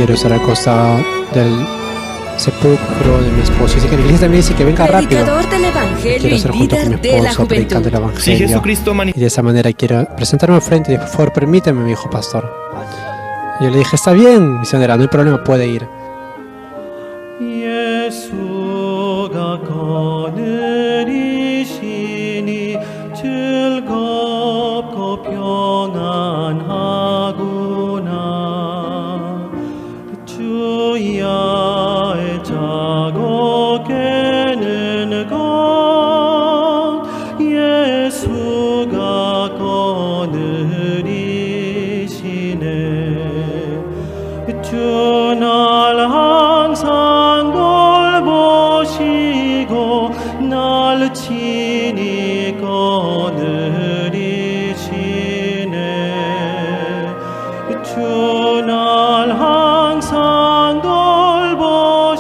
Quiero estar al costado del sepulcro de mi esposo. Dice que la iglesia también dice que venga rápido. Predicador del Evangelio Quiero y estar junto con mi líder de la esposo predicando el juventud. Si evangelio. Jesucristo Y de esa manera quiero presentarme al frente y por favor permíteme, me dijo pastor. Y yo le dije, está bien, misionera, no hay problema, puede ir. 예수가 거느리시니 즐겁고 평안하구나. 주야의 자고 깨는 것 예수가 거느리시네. 주 날 항상 돌보시고 날 친히 거느리시네. 주 날 항상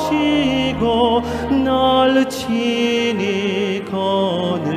돌보시고 날 친히 거느리시네.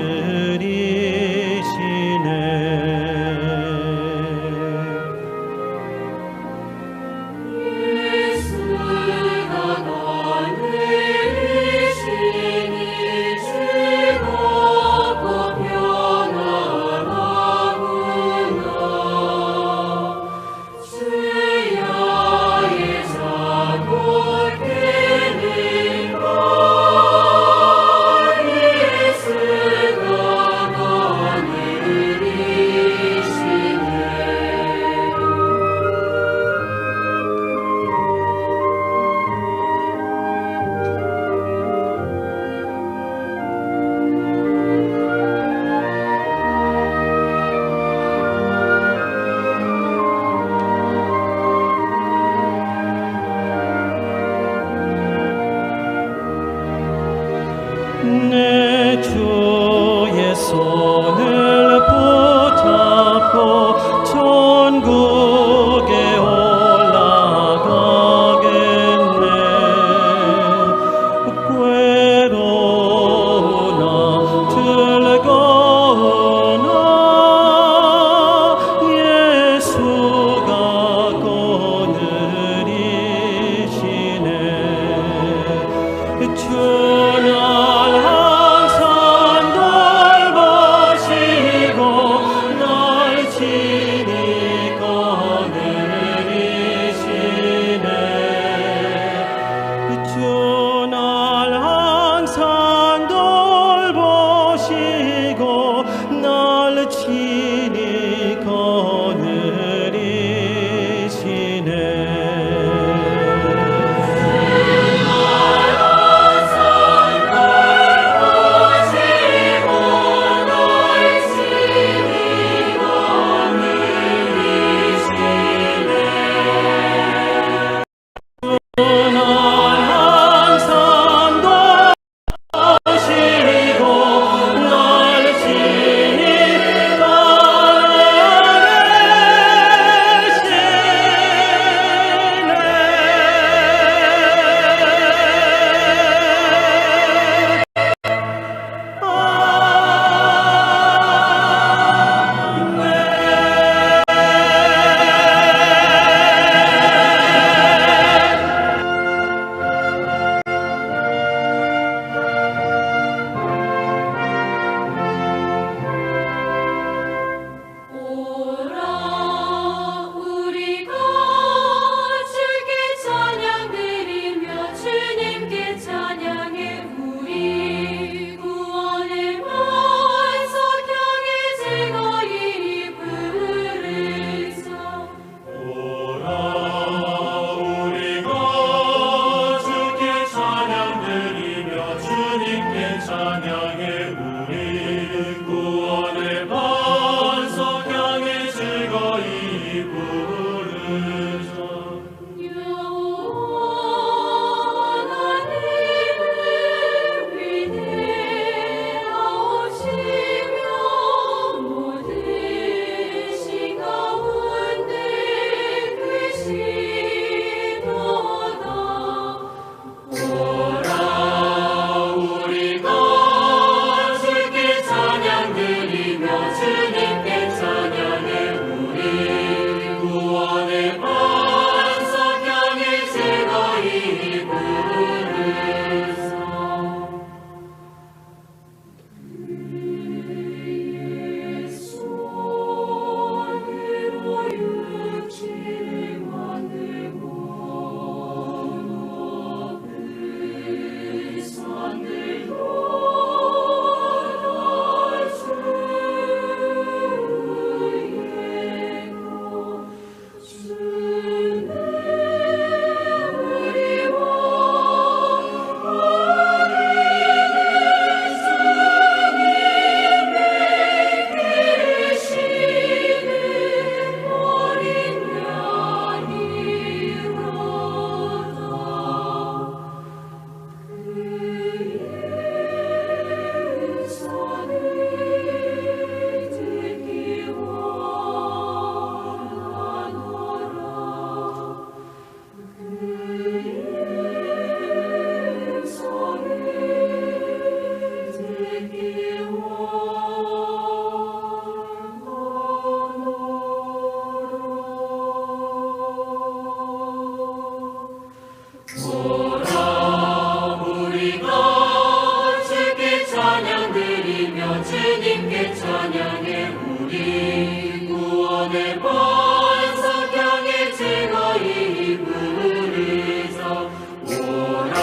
찬양해 우리 구원의 반석 향해 즐거이 부르사. 오라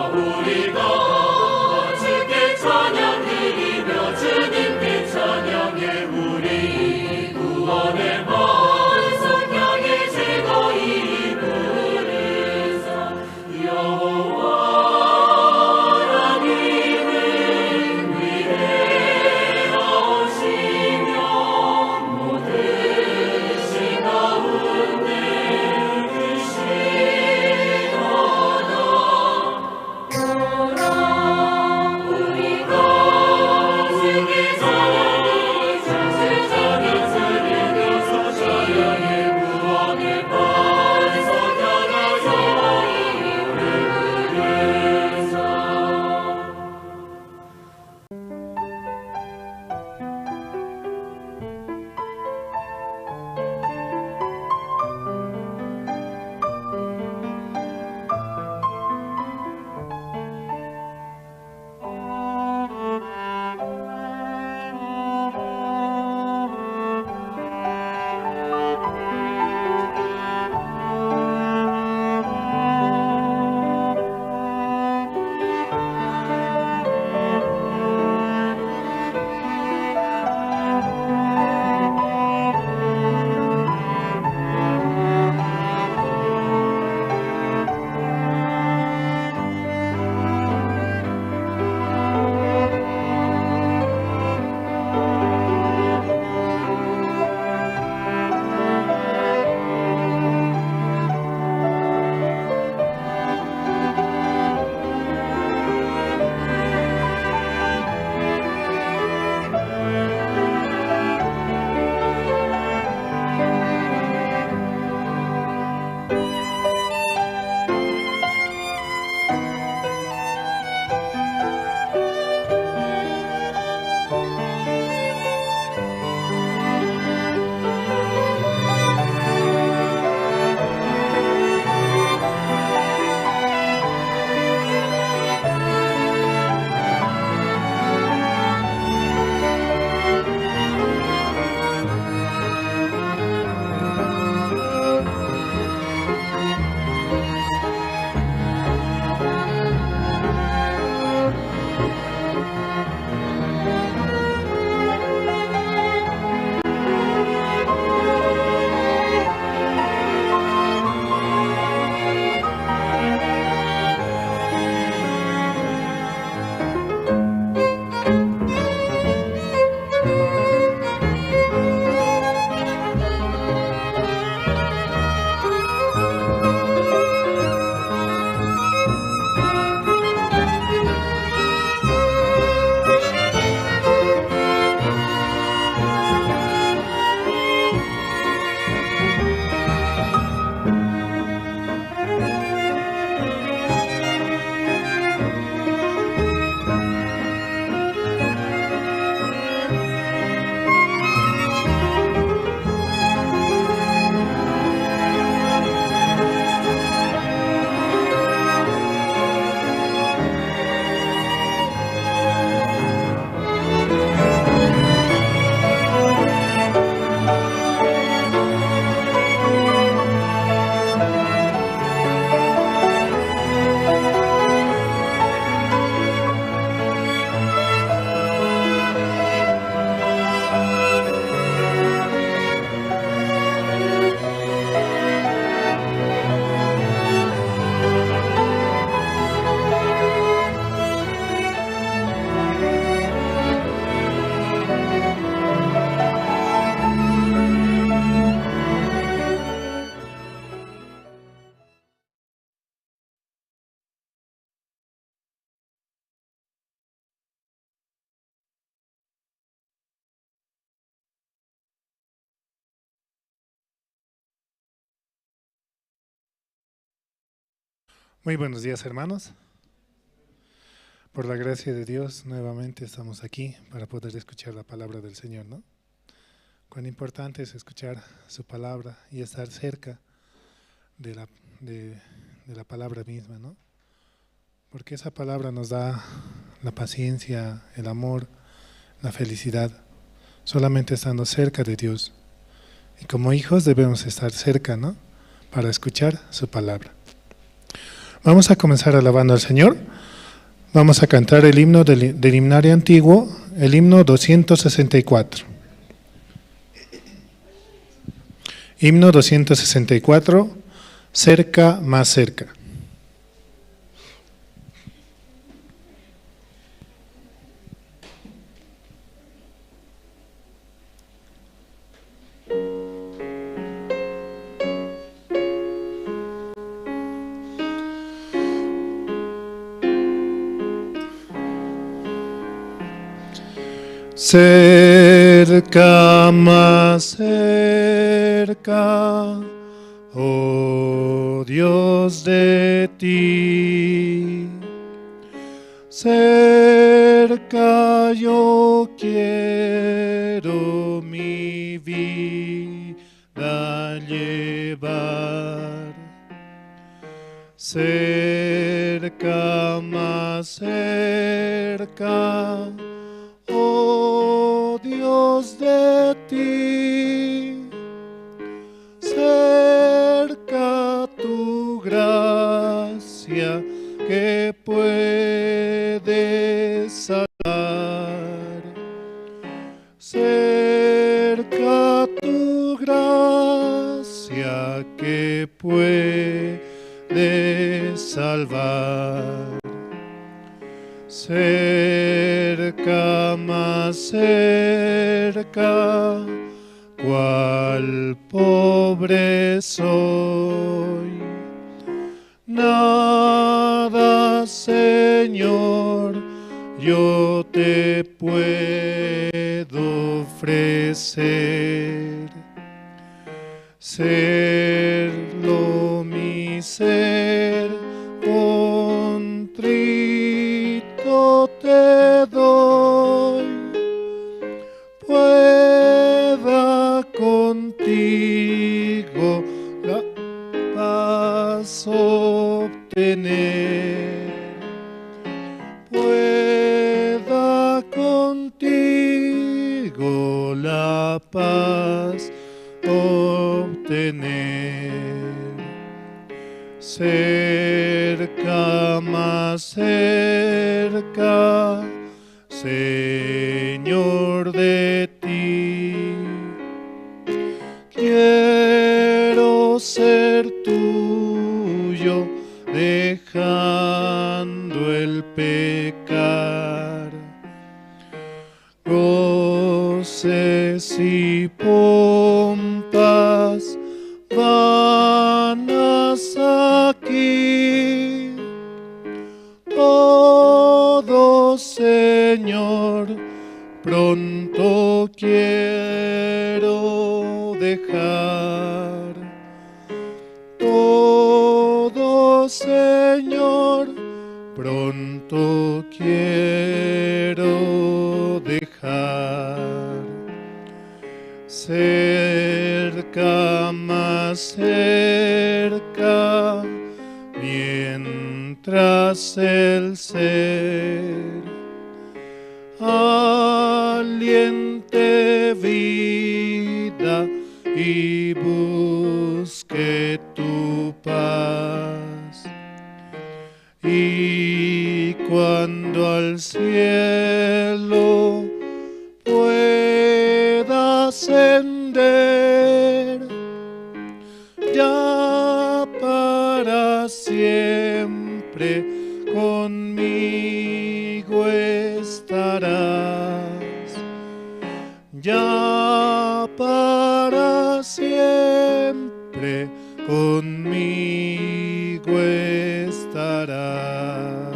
우리가 주께 찬양 드리며 주님께 찬양해 우리 구원의 반석 향해 즐거이 부르사. 여호와 하나님은 위대하시며 모든 시 가운데 크시도다. 오라 우리가 주께 찬양드리며 찬양해 구원의 반석 향해 즐거이 부르사. Muy buenos días, hermanos. Por la gracia de Dios, nuevamente estamos aquí para poder escuchar la palabra del Señor, ¿no? Cuán importante es escuchar su palabra y estar cerca de la palabra misma, ¿no? Porque esa palabra nos da la paciencia, el amor, la felicidad. Solamente estando cerca de Dios. Y como hijos debemos estar cerca, ¿no? Para escuchar su palabra. Vamos a comenzar alabando al Señor. Vamos a cantar el himno del himnario antiguo, el himno 264. Himno 264, cerca, más cerca. Cerca, más cerca, oh Dios de ti. Cerca yo quiero mi vida llevar. Cerca, más cerca, oh Dios de ti, cerca tu gracia que puede salvar, cerca tu gracia que puede salvar. Cerca, más cerca, cual pobre soy. Nada, Señor, yo te puedo ofrecer. Ser lo mi ser contrito te doy, pueda contigo la paz obtener, pueda contigo la paz obtener. Cerca, más cerca, Señor de ti. Quiero ser tuyo, dejando el pecar. Goces y pompas vanas aquí. Todo, Señor, pronto quiero dejar. Todo, Señor, pronto quiero dejar. Cerca, más cerca, mientras el ser aliente vida y busque tu paz. Y cuando al cielo pueda ascender, ya para siempre conmigo estarás. Ya para siempre conmigo estarás.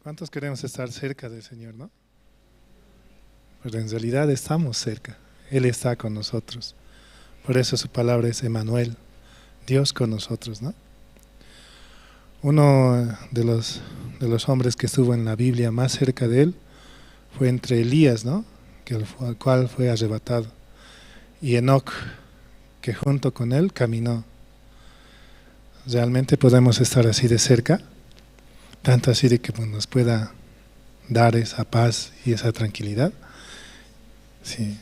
¿Cuántos queremos estar cerca del Señor, no? Pero en realidad estamos cerca. Él está con nosotros. Por eso su palabra es Emanuel, Dios con nosotros, ¿no? Uno de los hombres que estuvo en la Biblia más cerca de él fue entre Elías, ¿no? Que al cual fue arrebatado, y Enoc, que junto con él caminó. ¿Realmente podemos estar así de cerca? Tanto así de que nos pueda dar esa paz y esa tranquilidad? Sí.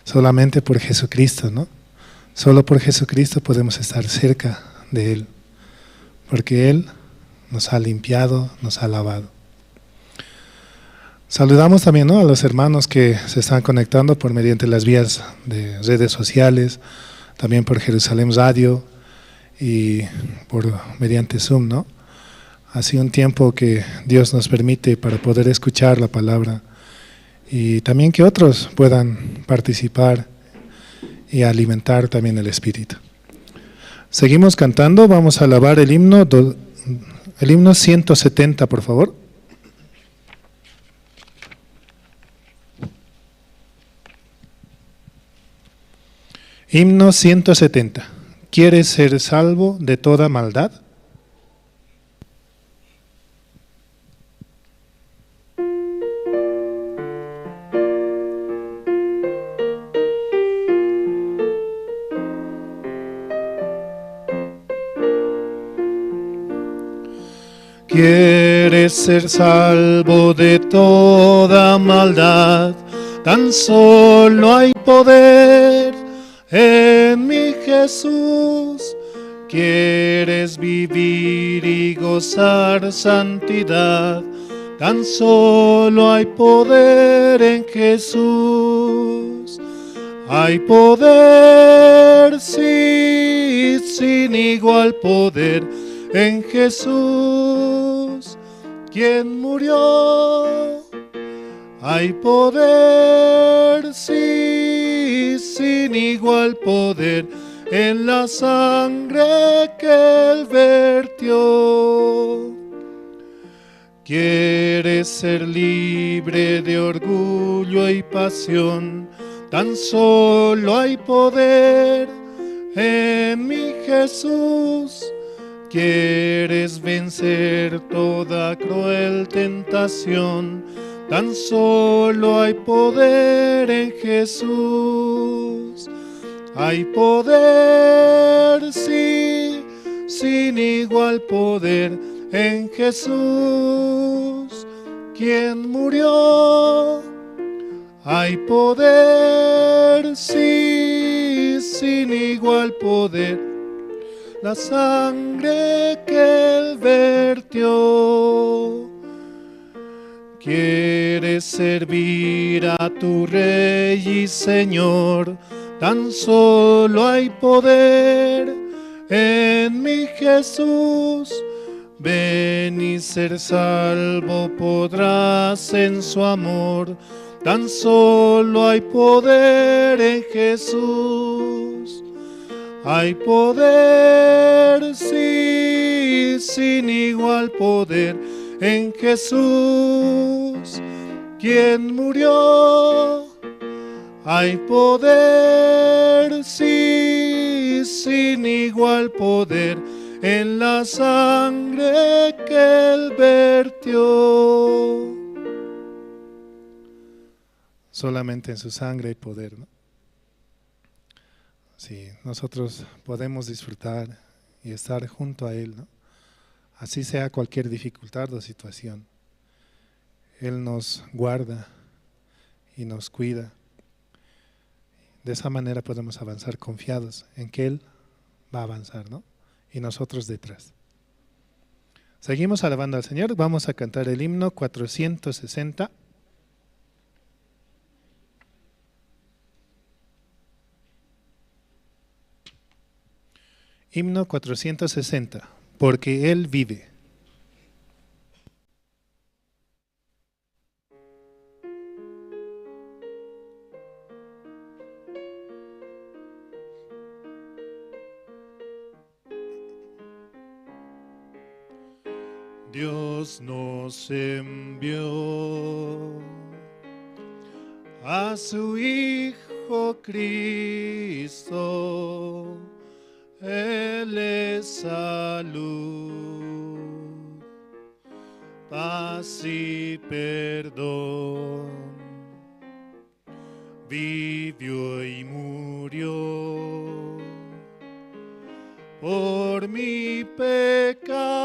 Solamente por Jesucristo, ¿no? Solo por Jesucristo podemos estar cerca de Él, porque Él nos ha limpiado, nos ha lavado. Saludamos también, ¿no?, a los hermanos que se están conectando por mediante las vías de redes sociales, también por Jerusalén Radio y por mediante Zoom, ¿no? Ha sido un tiempo que Dios nos permite para poder escuchar la palabra y también que otros puedan participar y alimentar también el espíritu. Seguimos cantando, vamos a alabar el himno 170, por favor. Himno 170. ¿Quieres ser salvo de toda maldad? ¿Quieres ser salvo de toda maldad? Tan solo hay poder en mi Jesús. ¿Quieres vivir y gozar santidad? Tan solo hay poder en Jesús. Hay poder, sí, sin igual poder en Jesús, quien murió. Hay poder, sí, sin igual poder en la sangre que Él vertió. ¿Quieres ser libre de orgullo y pasión? Tan solo hay poder en mi Jesús. ¿Quieres vencer toda cruel tentación? Tan solo hay poder en Jesús. Hay poder, sí, sin igual poder en Jesús, quien murió. Hay poder, sí, sin igual poder, la sangre que Él vertió. ¿Quieres servir a tu Rey y Señor? Tan solo hay poder en mi Jesús. Ven y ser salvo podrás en su amor. Tan solo hay poder en Jesús. Hay poder, sí, sin igual poder en Jesús, quien murió. Hay poder, sí, sin igual poder en la sangre que Él vertió. Solamente en su sangre hay poder, ¿no? Sí, nosotros podemos disfrutar y estar junto a Él, ¿no? Así sea cualquier dificultad o situación. Él nos guarda y nos cuida. De esa manera podemos avanzar confiados en que Él va a avanzar, ¿no? Y nosotros detrás. Seguimos alabando al Señor. Vamos a cantar el himno 460. Himno 460, porque Él vive. Dios nos envió a su Hijo Cristo. Él es salud, paz y perdón. Vivió y murió por mi pecado.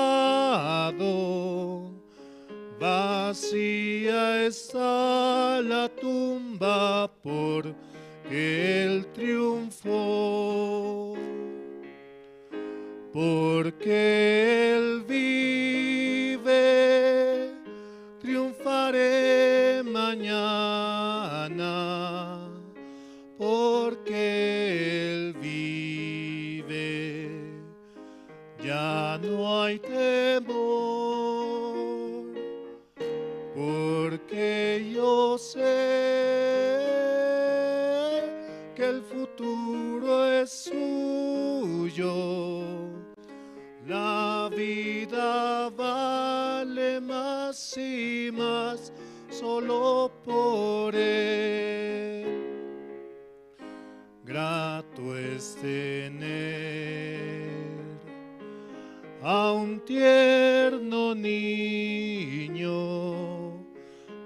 Vacía está la tumba porque Él triunfó. Porque Él vive, triunfaré mañana. Porque Él vive, ya no hay temor. Porque yo sé que el futuro es suyo. La vida vale más y más solo por Él. Grato es tener a un tierno niño,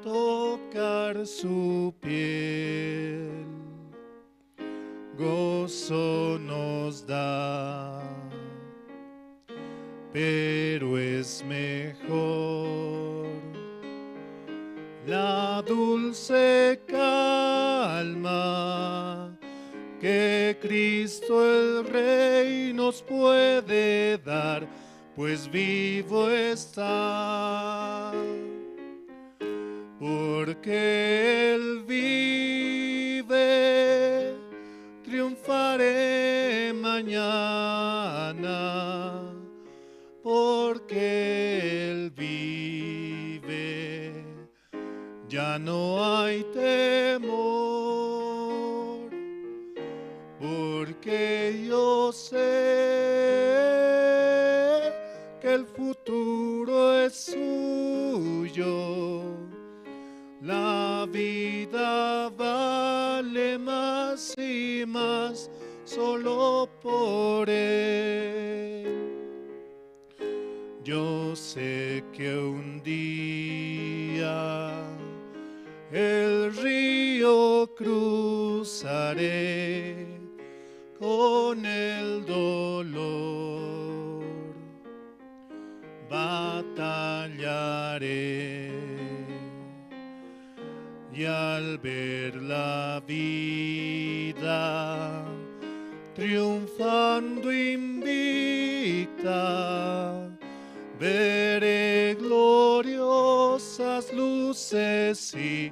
tocar su piel, gozo nos da, pero es mejor la dulce calma que Cristo el Rey nos puede dar, pues vivo está. Porque Él vive, triunfaré mañana. Porque Él vive, ya no hay temor. Porque yo sé que el futuro es suyo. La vida vale más y más solo por Él. Yo sé que un día el río cruzaré con el dolor, batallaré, y al ver la vida triunfando invicta, veré gloriosas luces y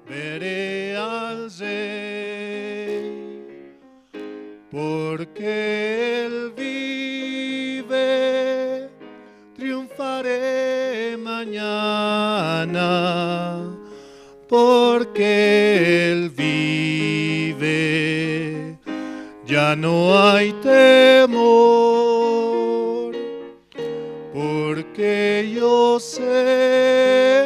veré al Rey. Porque Él vive, triunfaré mañana. Porque Él vive, ya no hay temor. Porque yo sé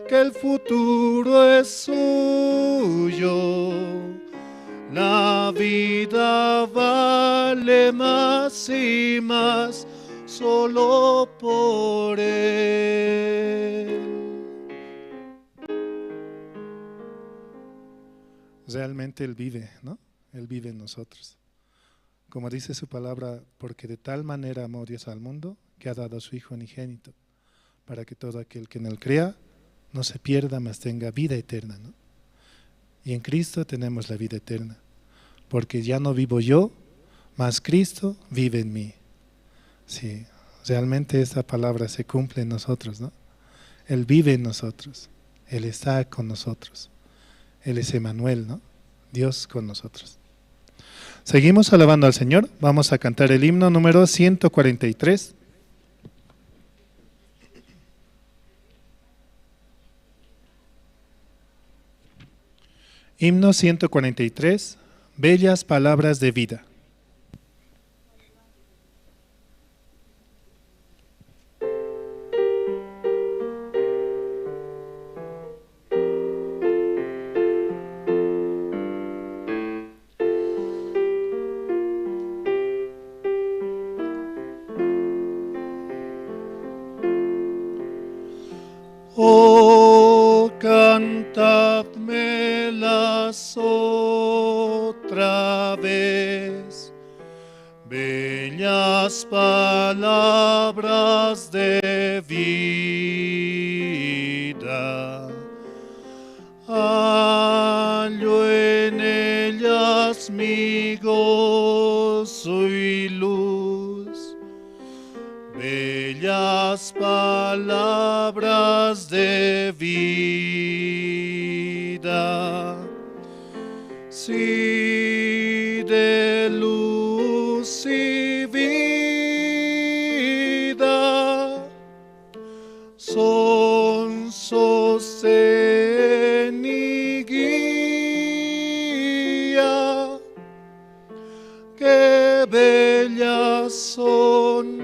que el futuro es suyo. La vida vale más y más solo por Él. Realmente Él vive, ¿no? Él vive en nosotros. Como dice su palabra, porque de tal manera amó Dios al mundo que ha dado a su Hijo unigénito, para que todo aquel que en Él crea no se pierda, mas tenga vida eterna, ¿no? Y en Cristo tenemos la vida eterna, porque ya no vivo yo, mas Cristo vive en mí. Sí, realmente esta palabra se cumple en nosotros, ¿no? Él vive en nosotros, Él está con nosotros. Él es Emanuel, ¿no? Dios con nosotros. Seguimos alabando al Señor. Vamos a cantar el himno número 143. Himno 143, Bellas palabras de vida. Oh, cantádmelas otra vez, bellas palabras de vida. Es mi gozo y luz. Bellas palabras de vida. Sí, de luz y vida son sostén y guía. Qué bellas son,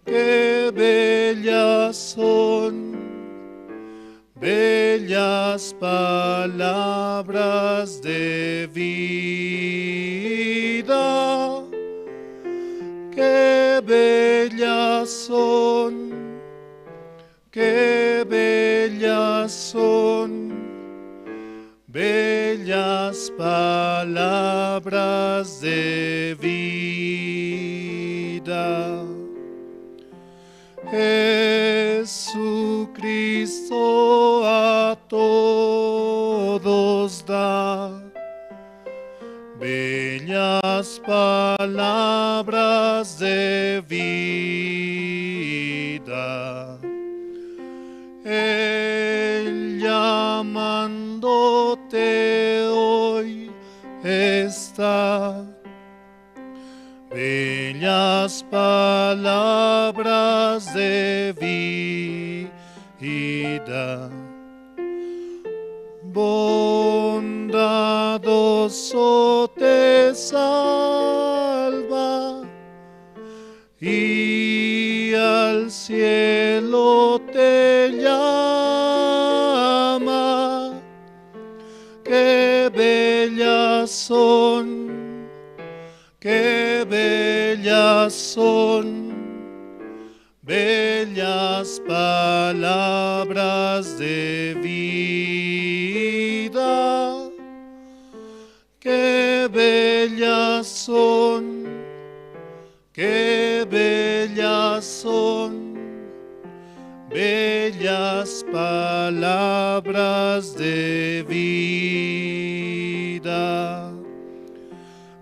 qué bellas son, bellas palabras de vida. Qué bellas son, qué bellas son, bellas palabras de vida. Jesucristo a todos da bellas palabras de vida. Él llamándote hoy está. Bellas palabras de vida. Bondadoso te salva y al cielo te llama. Qué bellas son, qué bellas son, bellas palabras de vida. Qué bellas son, qué bellas son, bellas palabras de vida.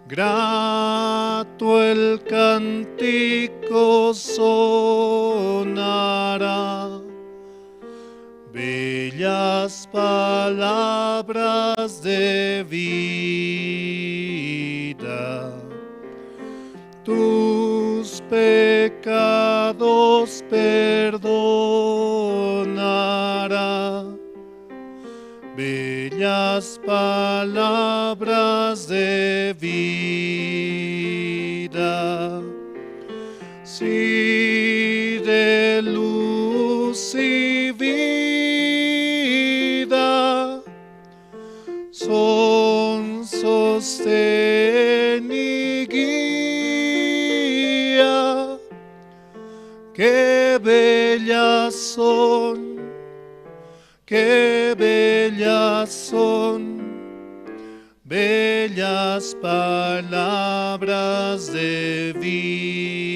Grato el cántico sonará, bellas palabras de vida. Tus pecados perdonará, bellas palabras de vida. Sí, de luz y vida son sostén y guía. Qué bellas son, qué bellas son, bellas palabras de vida.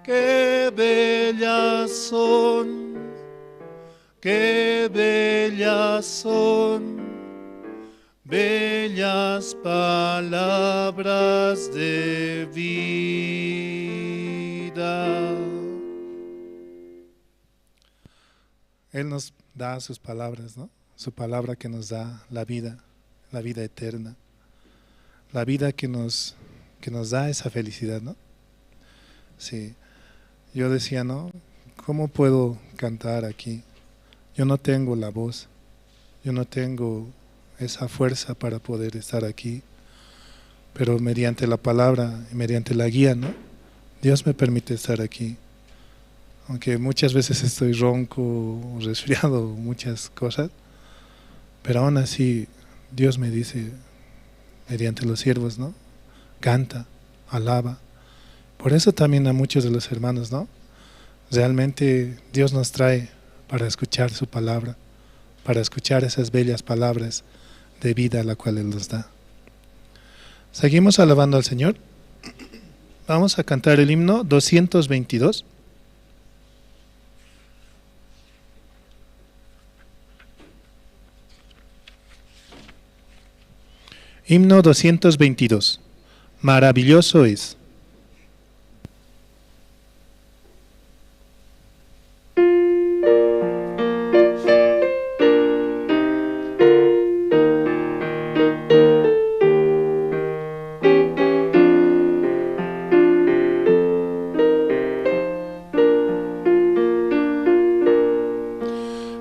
Qué bellas son, qué bellas son, bellas palabras de vida. Él nos da sus palabras, ¿no? Su palabra que nos da la vida eterna, la vida que nos da esa felicidad, ¿no? Sí, yo decía, ¿no? ¿Cómo puedo cantar aquí? Yo no tengo la voz, yo no tengo esa fuerza para poder estar aquí, pero mediante la palabra y mediante la guía, ¿no? Dios me permite estar aquí. Aunque muchas veces estoy ronco, resfriado, muchas cosas, pero aún así Dios me dice, mediante los siervos, ¿no? Canta, alaba. Por eso también a muchos de los hermanos, ¿no? Realmente Dios nos trae para escuchar su palabra, para escuchar esas bellas palabras de vida la cual Él nos da. Seguimos alabando al Señor. Vamos a cantar el himno 222. Himno 222. Maravilloso es.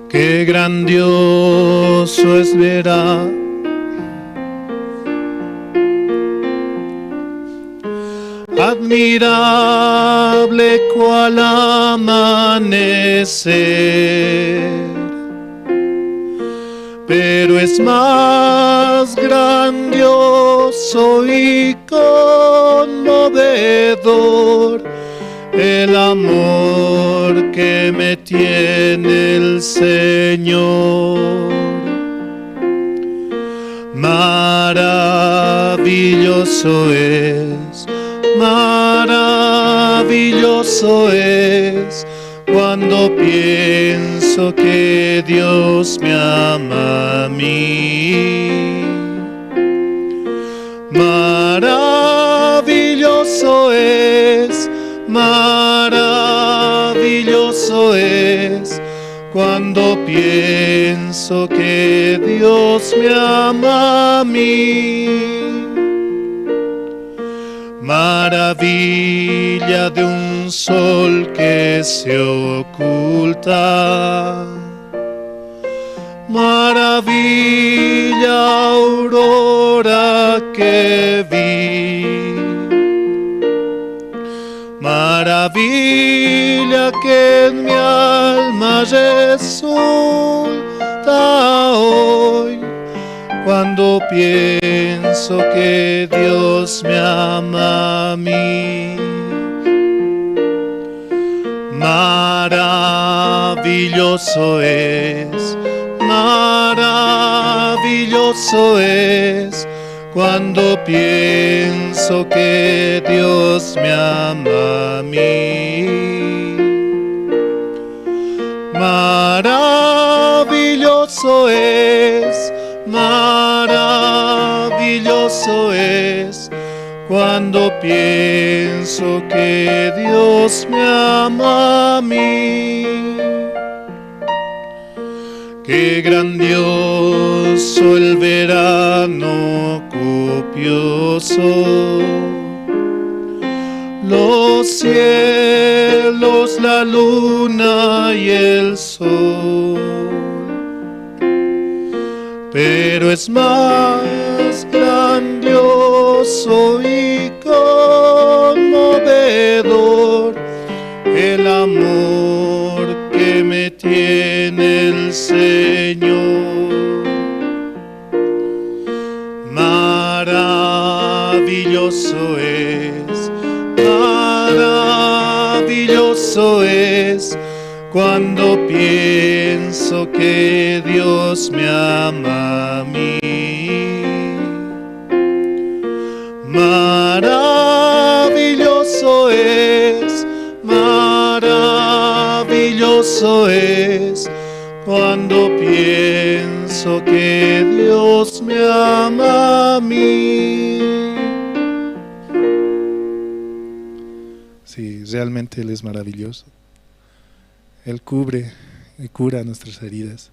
Qué grandioso es verá. Admirable cual amanecer, pero es más grandioso y conmovedor el amor que me tiene el Señor. Maravilloso es, maravilloso es cuando pienso que Dios me ama a mí. Maravilloso es, maravilloso es cuando pienso que Dios me ama a mí. Maravilla de un sol que se oculta, maravilla aurora que vi, maravilla que en mi alma resulta hoy cuando pienso que Dios me ama a mí. Maravilloso es, maravilloso es cuando pienso que Dios me ama a mí. Maravilloso es, maravilloso es cuando pienso que Dios me ama a mí. Qué grandioso el verano copioso, los cielos, la luna y el sol. Pero es más grandioso y conmovedor el amor que me tiene el Señor. Maravilloso es, maravilloso es cuando pienso que Dios me ama a mí. Maravilloso es, maravilloso es cuando pienso que Dios me ama a mí. Sí, realmente Él es maravilloso. Él cubre y cura nuestras heridas.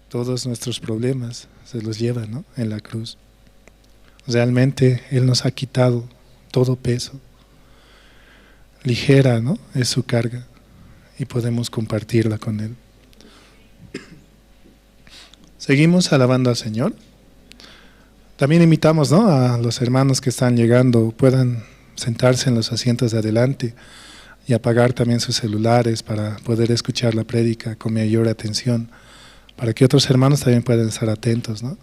Todos nuestros problemas se los lleva, ¿no?, en la cruz. Realmente Él nos ha quitado todo peso. Ligera, ¿no?, es su carga y podemos compartirla con Él. Seguimos alabando al Señor. También invitamos, ¿no?, a los hermanos que están llegando, puedan sentarse en los asientos de adelante y apagar también sus celulares para poder escuchar la prédica con mayor atención, para que otros hermanos también puedan estar atentos, ¿no?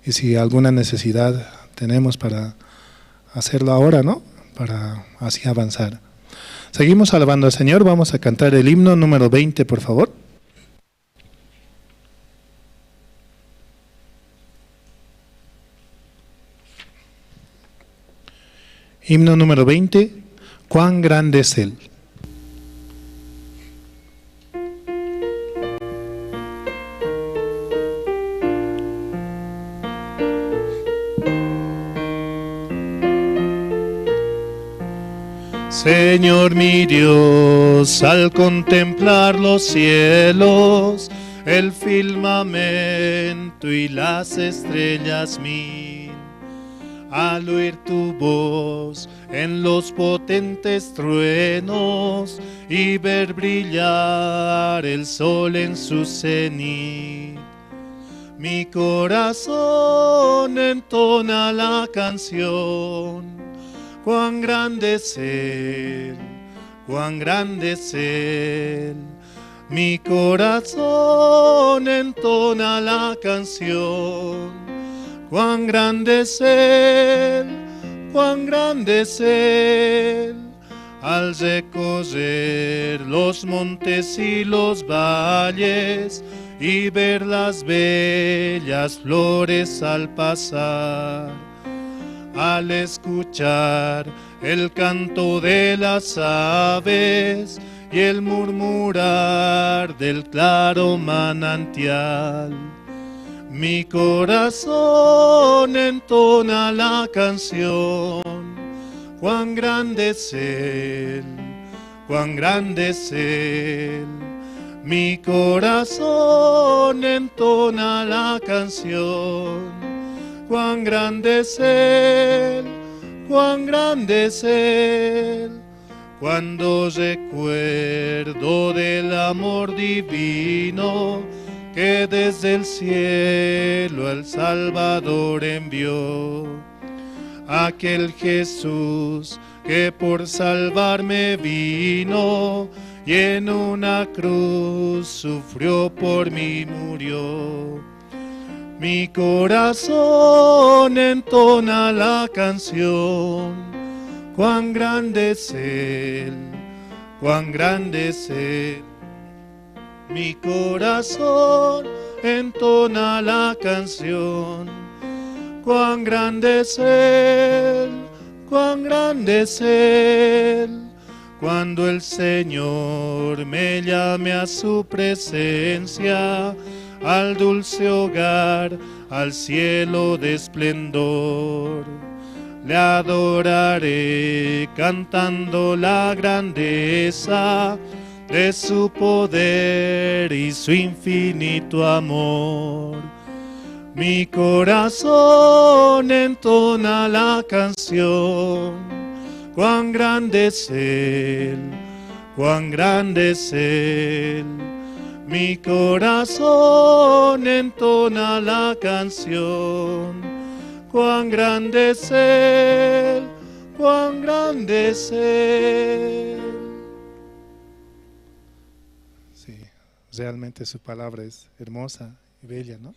Y si alguna necesidad tenemos para hacerlo ahora, ¿no?, para así avanzar. Seguimos alabando al Señor, vamos a cantar el himno número 20, por favor. Himno número 20, ¿cuán grande es Él? Señor mi Dios, al contemplar los cielos, el firmamento y las estrellas mil, al oír tu voz en los potentes truenos y ver brillar el sol en su cenit. Mi corazón entona la canción, cuán grande es Él, cuán grande es Él. Mi corazón entona la canción, cuán grande es Él, cuán grande es Él. Al recorrer los montes y los valles y ver las bellas flores al pasar, al escuchar el canto de las aves y el murmurar del claro manantial, mi corazón entona la canción, cuán grande es Él, cuán grande es Él. Mi corazón entona la canción, cuán grande es Él, cuán grande es Él. Cuando recuerdo del amor divino que desde el cielo el Salvador envió, aquel Jesús que por salvarme vino y en una cruz sufrió por mí, murió. Mi corazón entona la canción, cuán grande es Él, cuán grande es Él. Mi corazón entona la canción, cuán grande es Él, cuán grande es Él. Cuando el Señor me llame a su presencia, al dulce hogar, al cielo de esplendor, le adoraré cantando la grandeza de su poder y su infinito amor. Mi corazón entona la canción, cuán grande es Él, cuán grande es Él. Mi corazón entona la canción, cuán grande es Él, cuán grande es Él. Sí, realmente su palabra es hermosa y bella, ¿no?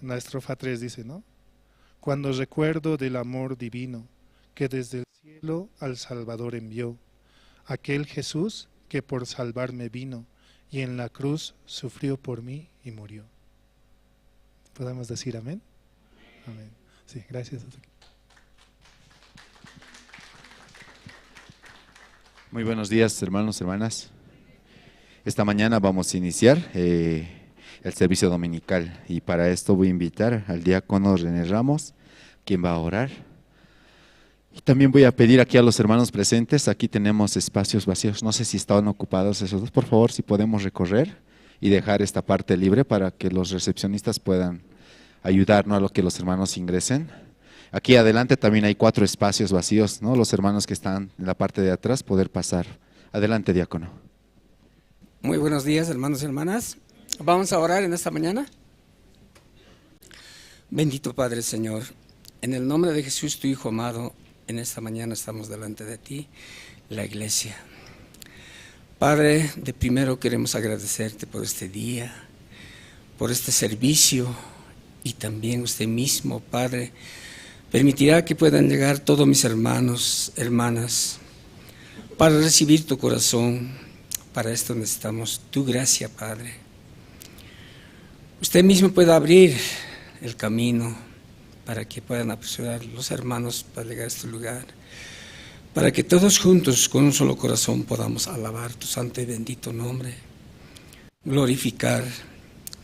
En la estrofa 3 dice, ¿no? Cuando recuerdo del amor divino que desde el cielo al Salvador envió, aquel Jesús que por salvarme vino y en la cruz sufrió por mí y murió. ¿Podemos decir amén? Amén. Sí, gracias. Muy buenos días, hermanos, hermanas. Esta mañana vamos a iniciar el servicio dominical y para esto voy a invitar al diácono René Ramos, quien va a orar. Y también voy a pedir aquí a los hermanos presentes, aquí tenemos espacios vacíos, no sé si estaban ocupados esos dos, por favor, si podemos recorrer y dejar esta parte libre para que los recepcionistas puedan ayudarnos a lo que los hermanos ingresen. Aquí adelante también hay 4 espacios vacíos, ¿no? Los hermanos que están en la parte de atrás poder pasar. Adelante, diácono. Muy buenos días, hermanos y hermanas. Vamos a orar en esta mañana. Bendito Padre Señor, en el nombre de Jesús, tu Hijo amado, en esta mañana estamos delante de ti, la iglesia. Padre, de primero queremos agradecerte por este día, por este servicio y también usted mismo, Padre, permitirá que puedan llegar todos mis hermanos, hermanas, para recibir tu corazón. Para esto necesitamos tu gracia, Padre. Usted mismo pueda abrir el camino para que puedan apresurar los hermanos para llegar a este lugar, para que todos juntos, con un solo corazón, podamos alabar tu santo y bendito nombre, glorificar,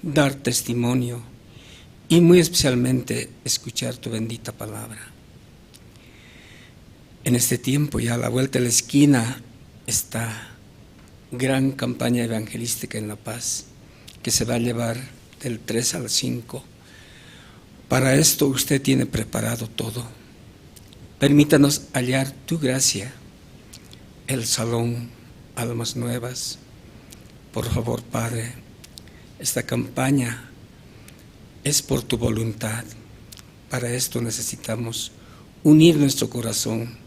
dar testimonio y muy especialmente escuchar tu bendita palabra. En este tiempo, ya a la vuelta de la esquina, esta gran campaña evangelística en La Paz, que se va a llevar del 3 al 5. Para esto usted tiene preparado todo. Permítanos hallar tu gracia, el salón Almas Nuevas. Por favor, Padre, esta campaña es por tu voluntad. Para esto necesitamos unir nuestro corazón,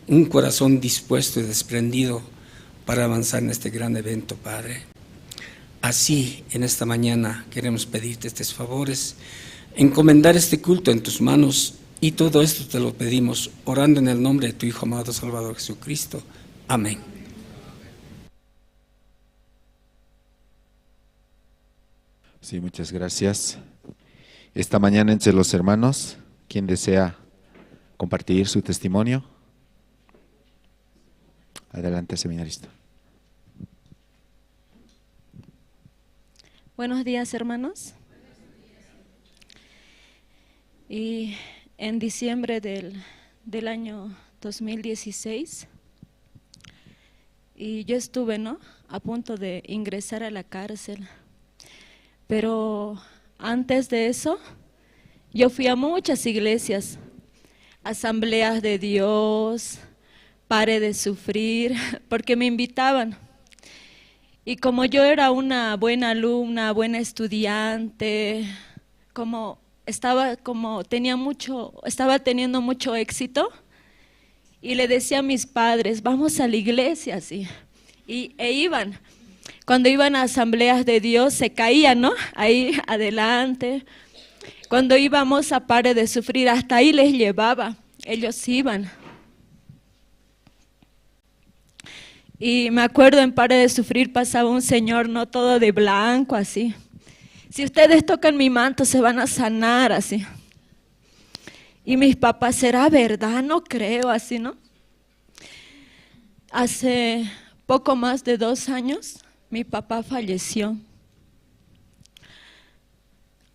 un corazón dispuesto y desprendido para avanzar en este gran evento, Padre. Así, en esta mañana queremos pedirte estos favores, encomendar este culto en tus manos y todo esto te lo pedimos orando en el nombre de tu Hijo amado Salvador Jesucristo. Amén. Sí, muchas gracias. Esta mañana entre los hermanos, ¿quién desea compartir su testimonio? Adelante, seminarista. Buenos días, hermanos. Y en diciembre del año 2016, y yo estuve, ¿no?, a punto de ingresar a la cárcel. Pero antes de eso, yo fui a muchas iglesias, asambleas de Dios, Pare de Sufrir, porque me invitaban. Y como yo era una buena alumna, buena estudiante, como estaba, como tenía mucho, estaba teniendo mucho éxito, y le decía a mis padres, vamos a la iglesia, sí. E iban. Cuando iban a asambleas de Dios se caían, ¿no? Ahí adelante. Cuando íbamos a Pare de Sufrir, hasta ahí les llevaba, ellos iban. Y me acuerdo en Pare de Sufrir pasaba un señor, ¿no? Todo de blanco, así. Si ustedes tocan mi manto se van a sanar, así. Y mis papás, ¿será verdad? No creo, así, ¿no? Hace poco más de 2 años, mi papá falleció.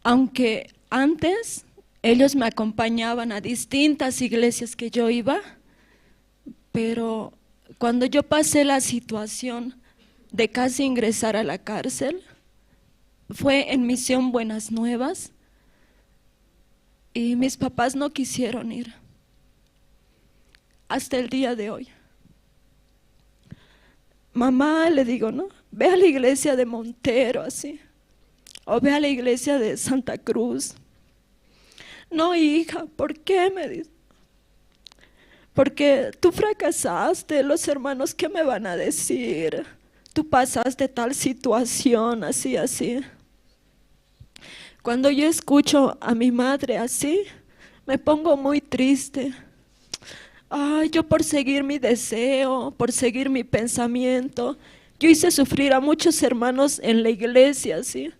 Aunque antes ellos me acompañaban a distintas iglesias que yo iba, pero cuando yo pasé la situación de casi ingresar a la cárcel, fue en Misión Buenas Nuevas y mis papás no quisieron ir hasta el día de hoy. Mamá, le digo, ¿no? Ve a la iglesia de Montero, así, o ve a la iglesia de Santa Cruz. No, hija, ¿por qué? Me dice. Porque tú fracasaste, los hermanos, ¿qué me van a decir? Tú pasaste tal situación, así, así. Cuando yo escucho a mi madre así, me pongo muy triste. Ay, yo por seguir mi deseo, por seguir mi pensamiento, yo hice sufrir a muchos hermanos en la iglesia, ¿sí?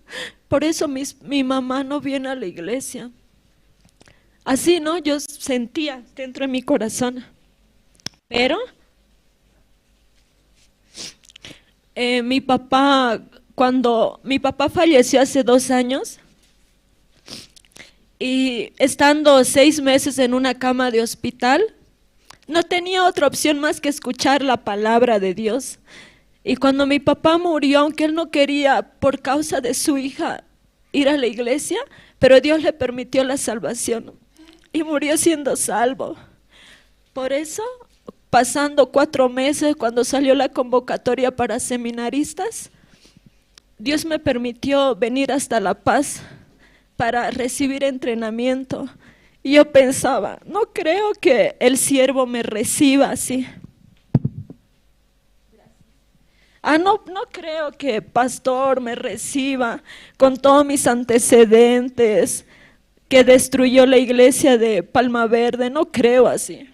Por eso mi mamá no viene a la iglesia. Así, ¿no? Yo sentía dentro de mi corazón. Pero mi papá, cuando mi papá falleció hace 2 años, y estando 6 meses en una cama de hospital, no tenía otra opción más que escuchar la palabra de Dios. Y cuando mi papá murió, aunque él no quería por causa de su hija ir a la iglesia, pero Dios le permitió la salvación y murió siendo salvo. Por eso, pasando 4 meses, cuando salió la convocatoria para seminaristas, Dios me permitió venir hasta La Paz para recibir entrenamiento. Y yo pensaba, no creo que el siervo me reciba así. Ah, no, no creo que pastor me reciba con todos mis antecedentes, que destruyó la iglesia de Palma Verde, no creo así.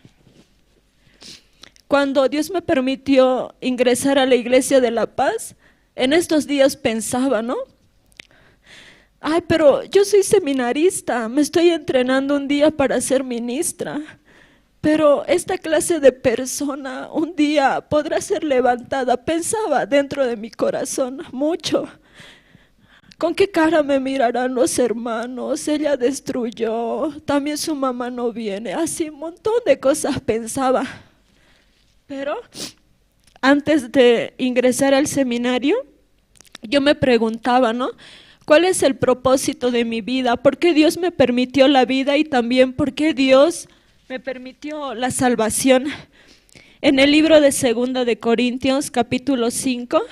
Cuando Dios me permitió ingresar a la iglesia de La Paz, en estos días pensaba, ¿no? Ay, pero yo soy seminarista, me estoy entrenando un día para ser ministra, pero esta clase de persona un día podrá ser levantada, pensaba dentro de mi corazón mucho. ¿Con qué cara me mirarán los hermanos? Ella destruyó, también su mamá no viene. Así un montón de cosas pensaba. Pero antes de ingresar al seminario, yo me preguntaba, ¿no? ¿Cuál es el propósito de mi vida? ¿Por qué Dios me permitió la vida y también por qué Dios me permitió la salvación? En el libro de Segunda de Corintios, capítulo 5,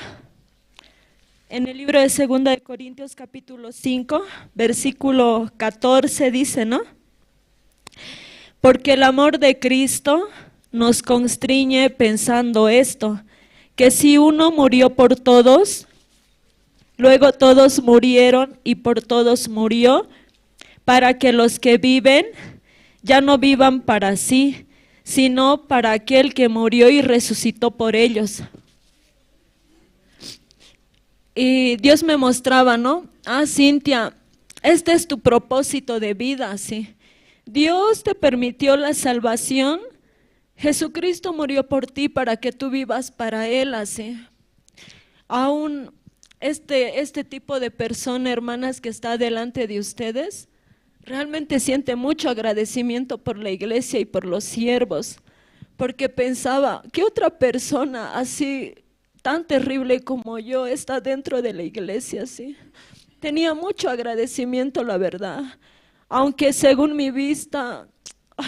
en el libro de Segunda de Corintios, capítulo 5, versículo 14 dice, ¿no? Porque el amor de Cristo nos constriñe pensando esto, que si uno murió por todos, luego todos murieron y por todos murió, para que los que viven ya no vivan para sí, sino para aquel que murió y resucitó por ellos. Y Dios me mostraba, ¿no? Ah, Cintia, este es tu propósito de vida, sí. Dios te permitió la salvación. Jesucristo murió por ti para que tú vivas para Él, así. Aún este tipo de persona, hermanas, que está delante de ustedes, realmente siente mucho agradecimiento por la iglesia y por los siervos, porque pensaba, ¿qué otra persona así tan terrible como yo está dentro de la iglesia? ¿Sí? Tenía mucho agradecimiento, la verdad, aunque según mi vista,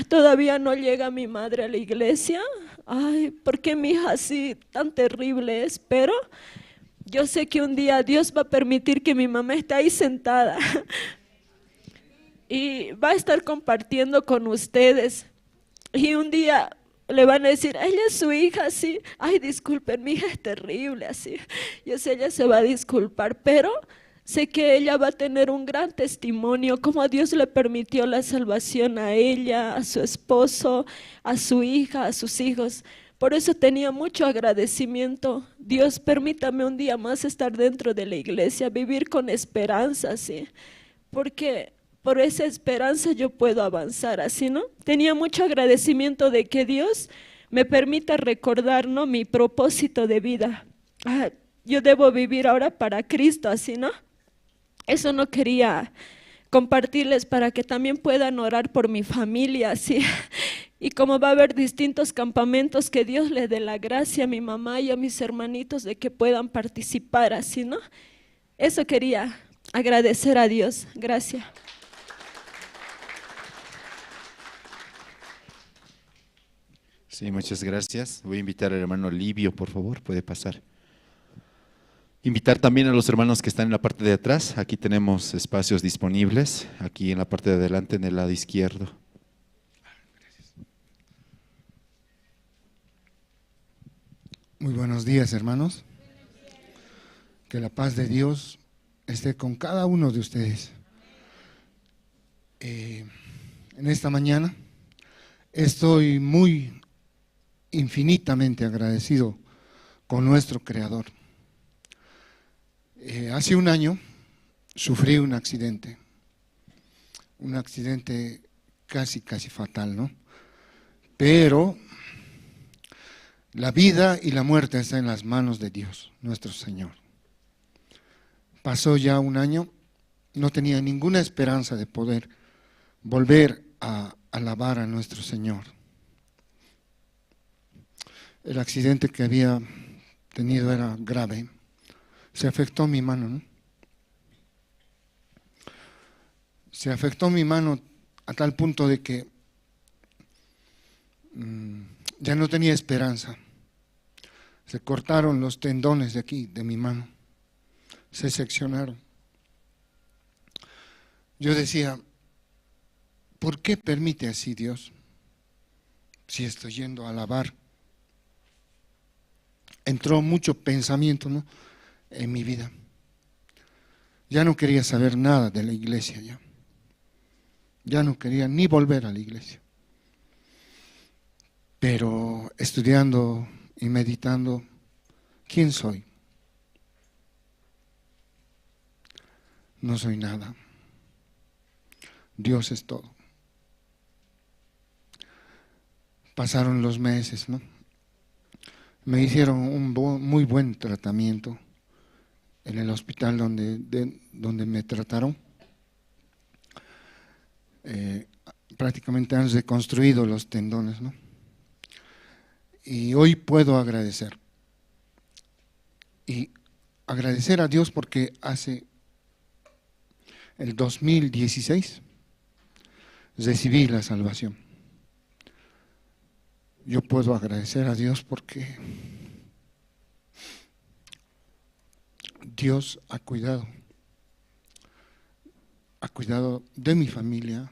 todavía no llega mi madre a la iglesia. Ay, ¿por qué mi hija así tan terrible es? Pero yo sé que un día Dios va a permitir que mi mamá esté ahí sentada y va a estar compartiendo con ustedes. Y un día le van a decir, ella es su hija, sí. Ay, disculpen, mi hija es terrible, así. Yo sé, ella se va a disculpar, pero sé que ella va a tener un gran testimonio, como Dios le permitió la salvación a ella, a su esposo, a su hija, a sus hijos. Por eso tenía mucho agradecimiento. Dios, permítame un día más estar dentro de la iglesia, vivir con esperanza, sí. Porque por esa esperanza yo puedo avanzar, así, ¿no? Tenía mucho agradecimiento de que Dios me permita recordar, ¿no?, mi propósito de vida. Ah, yo debo vivir ahora para Cristo, así, ¿no? Eso no quería compartirles para que también puedan orar por mi familia, así. Y como va a haber distintos campamentos, que Dios le dé la gracia a mi mamá y a mis hermanitos de que puedan participar, así, ¿no? Eso quería agradecer a Dios. Gracias. Sí, muchas gracias. Voy a invitar al hermano Livio, por favor, puede pasar. Invitar también a los hermanos que están en la parte de atrás. Aquí tenemos espacios disponibles, aquí en la parte de adelante, en el lado izquierdo. Gracias. Muy buenos días, hermanos. Que la paz de Dios esté con cada uno de ustedes. En esta mañana estoy muy infinitamente agradecido con nuestro Creador. Hace un año sufrí un accidente casi fatal, ¿no? Pero la vida y la muerte están en las manos de Dios, nuestro Señor. Pasó ya un año, no tenía ninguna esperanza de poder volver a alabar a nuestro Señor. El accidente que había tenido era grave. Se afectó mi mano, ¿no? Se afectó mi mano a tal punto de que ya no tenía esperanza. Se cortaron los tendones de aquí, de mi mano. Se seccionaron. Yo decía, ¿por qué permite así Dios? Si estoy yendo a alabar. Entró mucho pensamiento, ¿no?, en mi vida. Ya no quería saber nada de la iglesia, ya. Ya no quería ni volver a la iglesia. Pero estudiando y meditando, ¿quién soy? No soy nada. Dios es todo. Pasaron los meses, ¿no? Me hicieron un muy buen tratamiento. En el hospital donde me trataron, prácticamente han reconstruido los tendones, ¿no? Y hoy puedo agradecer. Y agradecer a Dios porque hace el 2016 recibí la salvación. Yo puedo agradecer a Dios porque Dios ha cuidado de mi familia,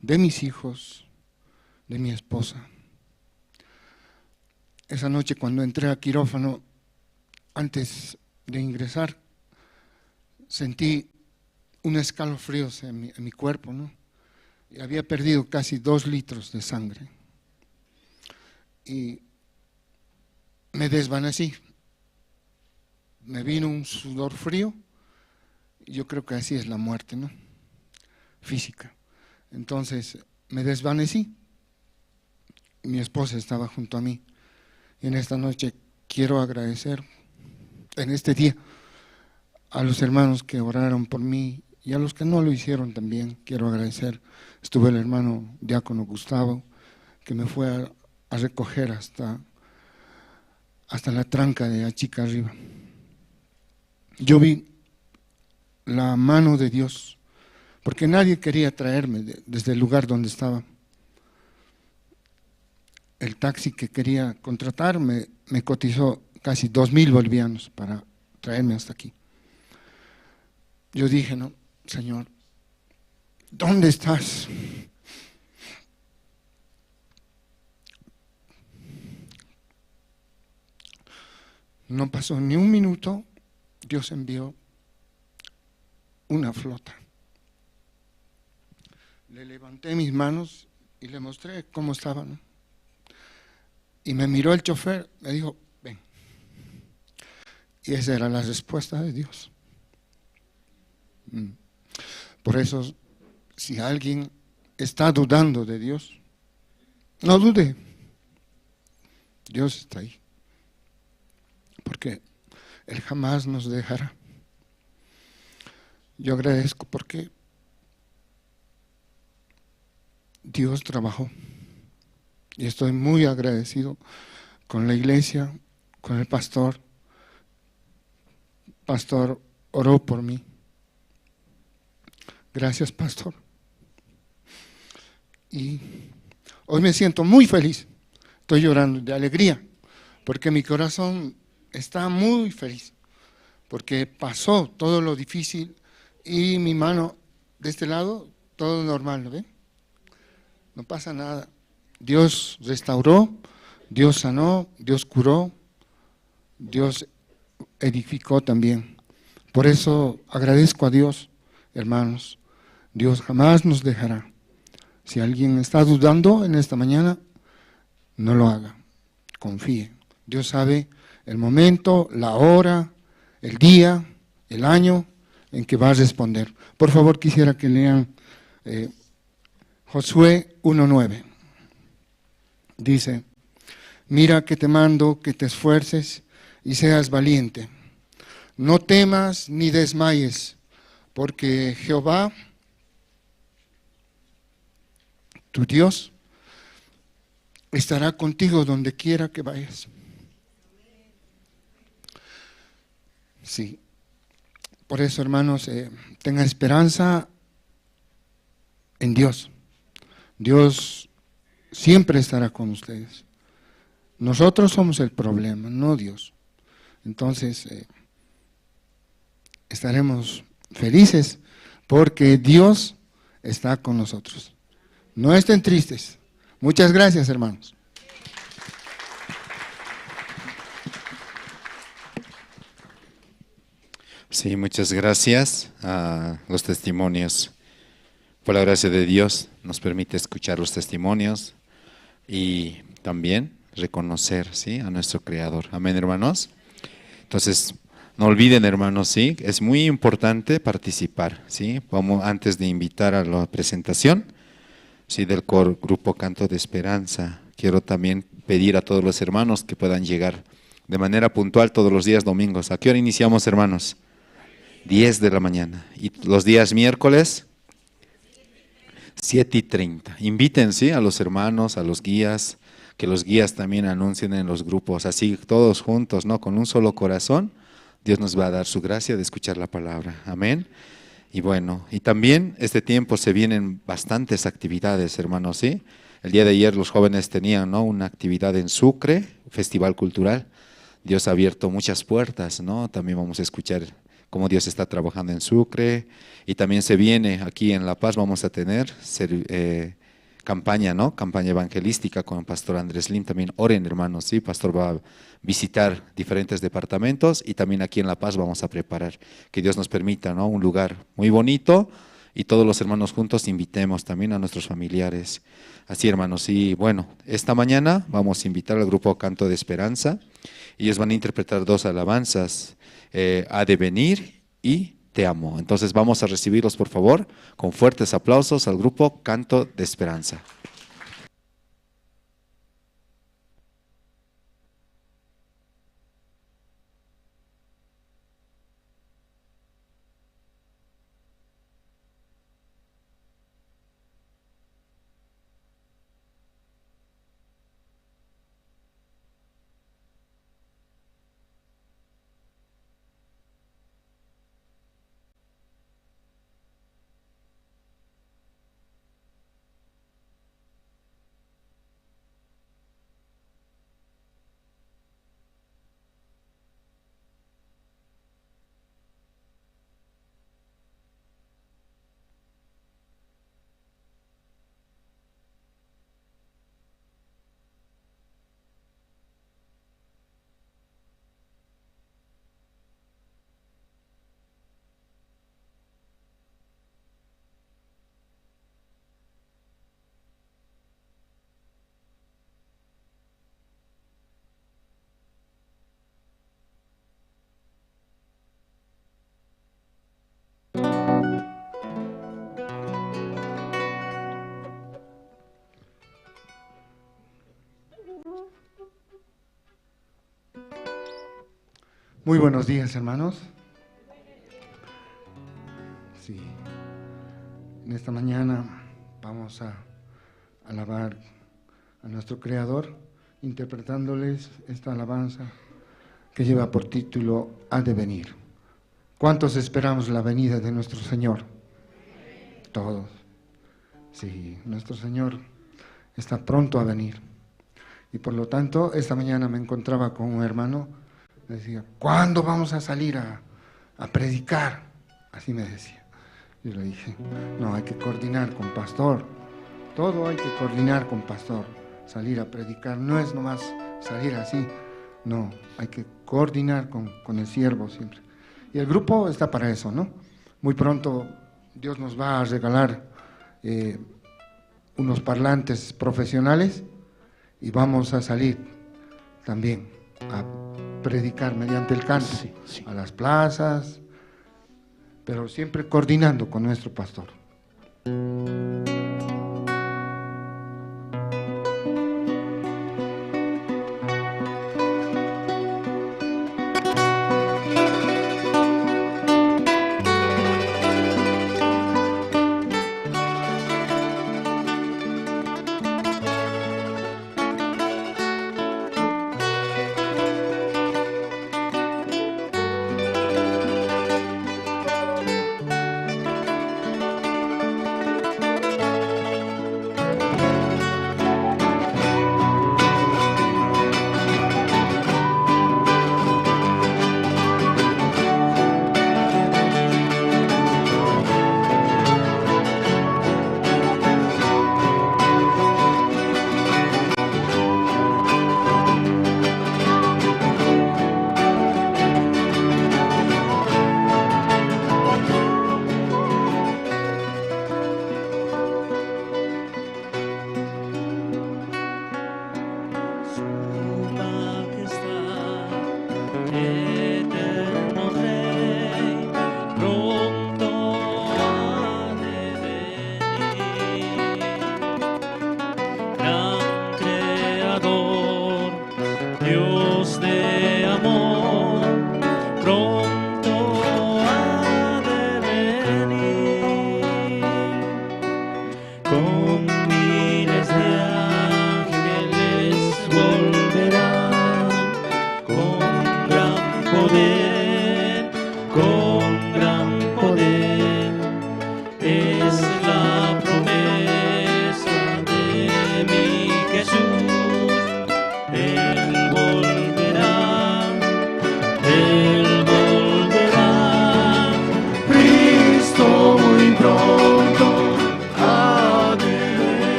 de mis hijos, de mi esposa. Esa noche cuando entré a quirófano, antes de ingresar, sentí un escalofrío en mi cuerpo, ¿no? Y había perdido casi 2 litros de sangre. Y me desvanecí. Me vino un sudor frío. Yo creo que así es la muerte, ¿no? Física. Entonces me desvanecí. Mi esposa estaba junto a mí. Y en esta noche quiero agradecer, en este día, a los hermanos que oraron por mí y a los que no lo hicieron también. Quiero agradecer. Estuvo el hermano diácono Gustavo, que me fue a recoger hasta la tranca de Achica arriba. Yo vi la mano de Dios, porque nadie quería traerme desde el lugar donde estaba. El taxi que quería contratar me cotizó casi 2.000 bolivianos para traerme hasta aquí. Yo dije, no, Señor, ¿dónde estás? No pasó ni un minuto, Dios envió una flota. Le levanté mis manos y le mostré cómo estaba, ¿no? Y me miró el chofer, me dijo, ven. Y esa era la respuesta de Dios. Por eso, si alguien está dudando de Dios, no dude. Dios está ahí. Porque Él jamás nos dejará. Yo agradezco porque Dios trabajó. Y estoy muy agradecido con la iglesia, con el pastor. Pastor oró por mí. Gracias, pastor. Y hoy me siento muy feliz. Estoy llorando de alegría, porque mi corazón está muy feliz, porque pasó todo lo difícil y mi mano de este lado, todo normal, ¿no ve? No pasa nada. Dios restauró, Dios sanó, Dios curó, Dios edificó también. Por eso agradezco a Dios, hermanos. Dios jamás nos dejará. Si alguien está dudando en esta mañana, no lo haga. Confíe. Dios sabe el momento, la hora, el día, el año en que va a responder. Por favor, quisiera que lean Josué 1:9. Dice, mira que te mando que te esfuerces y seas valiente. No temas ni desmayes, porque Jehová, tu Dios, estará contigo donde quiera que vayas. Sí, por eso, hermanos, tengan esperanza en Dios. Dios siempre estará con ustedes. Nosotros somos el problema, no Dios. Entonces, estaremos felices porque Dios está con nosotros. No estén tristes. Muchas gracias, hermanos. Sí, muchas gracias a los testimonios. Por la gracia de Dios nos permite escuchar los testimonios y también reconocer, ¿sí?, a nuestro Creador. Amén, hermanos. Entonces, no olviden, hermanos, ¿sí? Es muy importante participar, ¿sí? Vamos, antes de invitar a la presentación, ¿sí?, del Grupo Canto de Esperanza, quiero también pedir a todos los hermanos que puedan llegar de manera puntual todos los días domingos. ¿A qué hora iniciamos, hermanos? 10 de la mañana. Y los días miércoles, 7:30. Inviten, ¿sí?, a los hermanos, a los guías, que los guías también anuncien en los grupos, así todos juntos, ¿no?, con un solo corazón, Dios nos va a dar su gracia de escuchar la palabra. Amén. Y bueno, y también este tiempo se vienen bastantes actividades, hermanos, ¿sí? El día de ayer los jóvenes tenían, ¿no?, una actividad en Sucre, festival cultural. Dios ha abierto muchas puertas, ¿no? También vamos a escuchar cómo Dios está trabajando en Sucre. Y también se viene aquí en La Paz, vamos a tener campaña, ¿no? Campaña evangelística con el pastor Andrés Lim. También oren, hermanos, ¿sí? Pastor va a visitar diferentes departamentos y también aquí en La Paz vamos a preparar. Que Dios nos permita, ¿no?, un lugar muy bonito y todos los hermanos juntos invitemos también a nuestros familiares. Así, hermanos, y bueno, esta mañana vamos a invitar al grupo Canto de Esperanza. Ellos van a interpretar dos alabanzas, Ha de venir y Te amo. Entonces vamos a recibirlos, por favor, con fuertes aplausos al grupo Canto de Esperanza. Muy buenos días, hermanos. Sí, en esta mañana vamos a alabar a nuestro Creador, interpretándoles esta alabanza que lleva por título Ha de venir. ¿Cuántos esperamos la venida de nuestro Señor? Todos. Sí, nuestro Señor está pronto a venir. Y por lo tanto, esta mañana me encontraba con un hermano. Me decía, ¿cuándo vamos a salir a predicar? Así me decía. Yo le dije, no, hay que coordinar con pastor. Todo hay que coordinar con pastor. Salir a predicar no es nomás salir así. No, hay que coordinar con el siervo siempre. Y el grupo está para eso, ¿no? Muy pronto Dios nos va a regalar unos parlantes profesionales y vamos a salir también a predicar mediante el canto, sí, sí, a las plazas, pero siempre coordinando con nuestro pastor.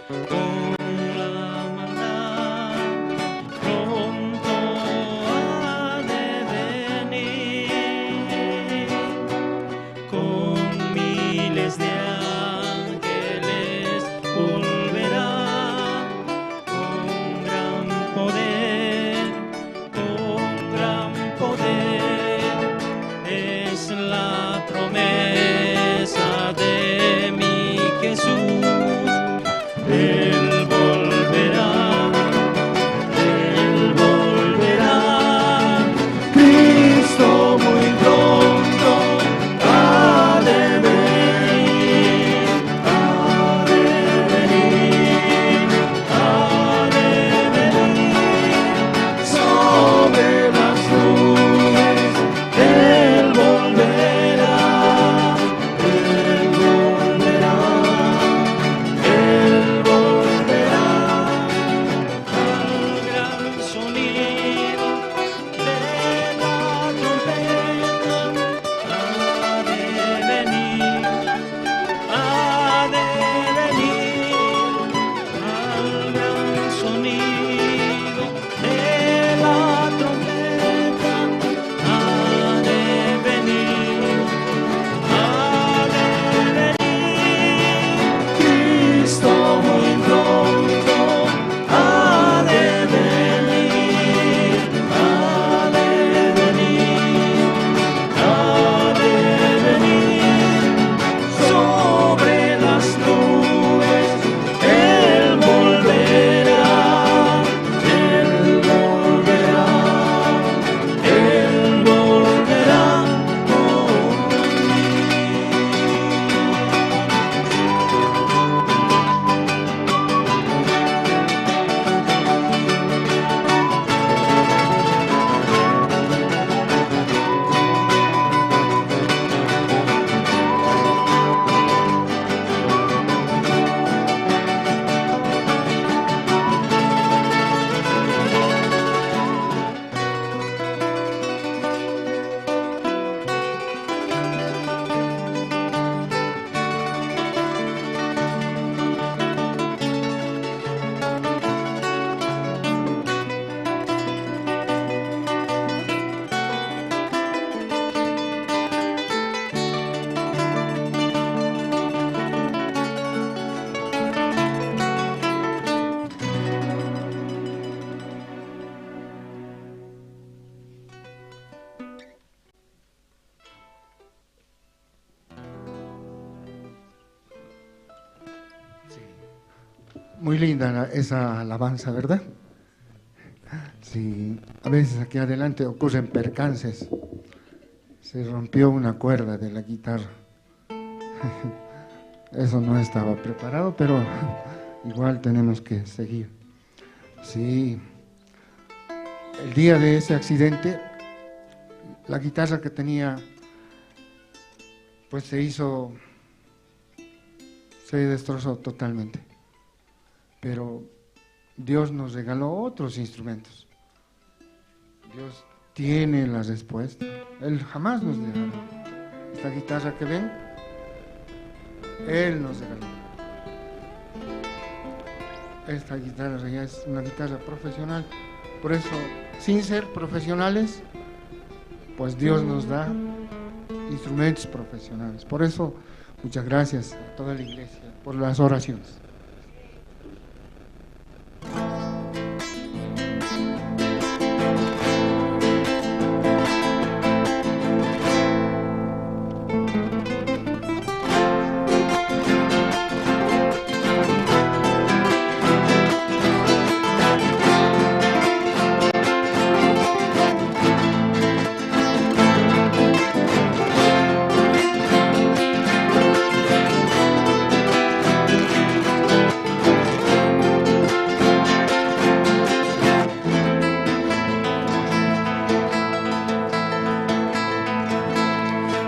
Con la maldad pronto ha de venir, con miles de ángeles volverá, con gran poder, con gran poder, es la promesa de mi Jesús. Él volverá, Él volverá. Cristo muy pronto ha de venir, ha de venir, ha de venir. Sobre las nubes Él volverá, Él volverá, Él volverá. Al gran sonido de la trompeta ha de venir, ha de venir. Al gran sonido de la trompeta ha de venir, ha de venir. Cristo muy pronto ha de venir, ha de venir, ha de venir. Sobre las nubes Él volverá, Él volverá, Él volverá por Muy linda esa alabanza, ¿verdad? Sí, a veces aquí adelante ocurren percances. Se rompió una cuerda de la guitarra. Eso no estaba preparado, pero igual tenemos que seguir. Sí, el día de ese accidente, la guitarra que tenía, pues se destrozó totalmente. Pero Dios nos regaló otros instrumentos. Dios tiene la respuesta. Él jamás nos dejará. Esta guitarra que ven, Él nos regaló. Esta guitarra ya es una guitarra profesional. Por eso, sin ser profesionales, pues Dios nos da instrumentos profesionales. Por eso, muchas gracias a toda la iglesia por las oraciones.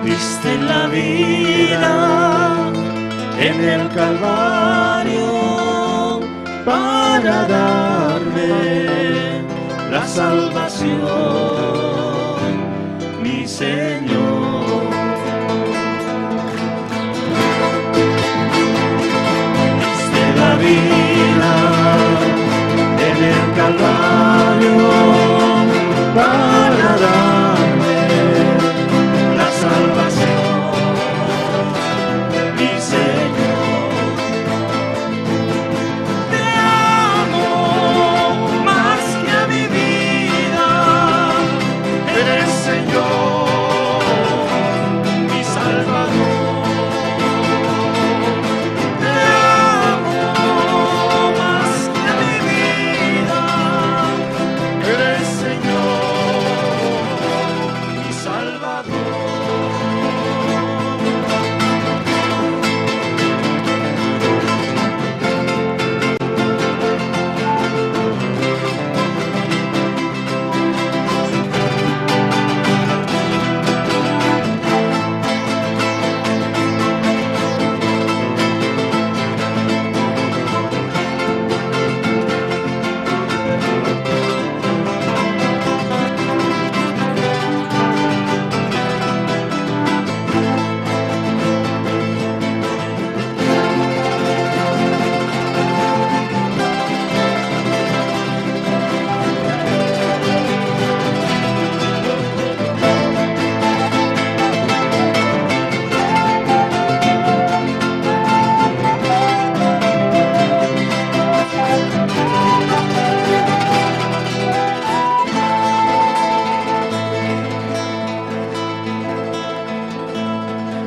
Diste la vida en el Calvario para darme la salvación, mi Señor. Diste la vida. Calvario para darme la salvación, mi Señor. Te amo más que a mi vida, eres Señor, mi Salvador. Te amo más que a mi vida, eres Señor, mi Salvador.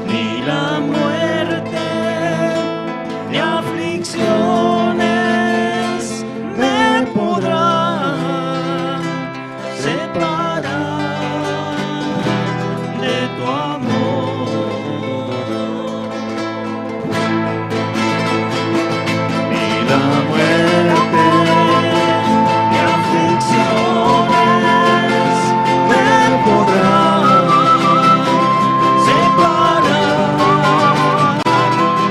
Ni la muerte, ni aflicciones me podrán separar de tu amor. Ni la muerte, ni aflicciones me podrán separar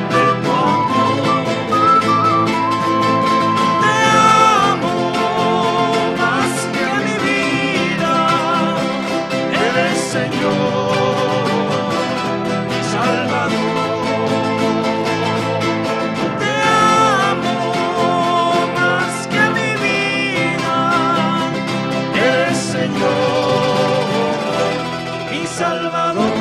de tu amor. Te amo más que a mi vida, eres Señor, mi Salvador. Te amo más que a mi vida, eres Señor, mi Salvador.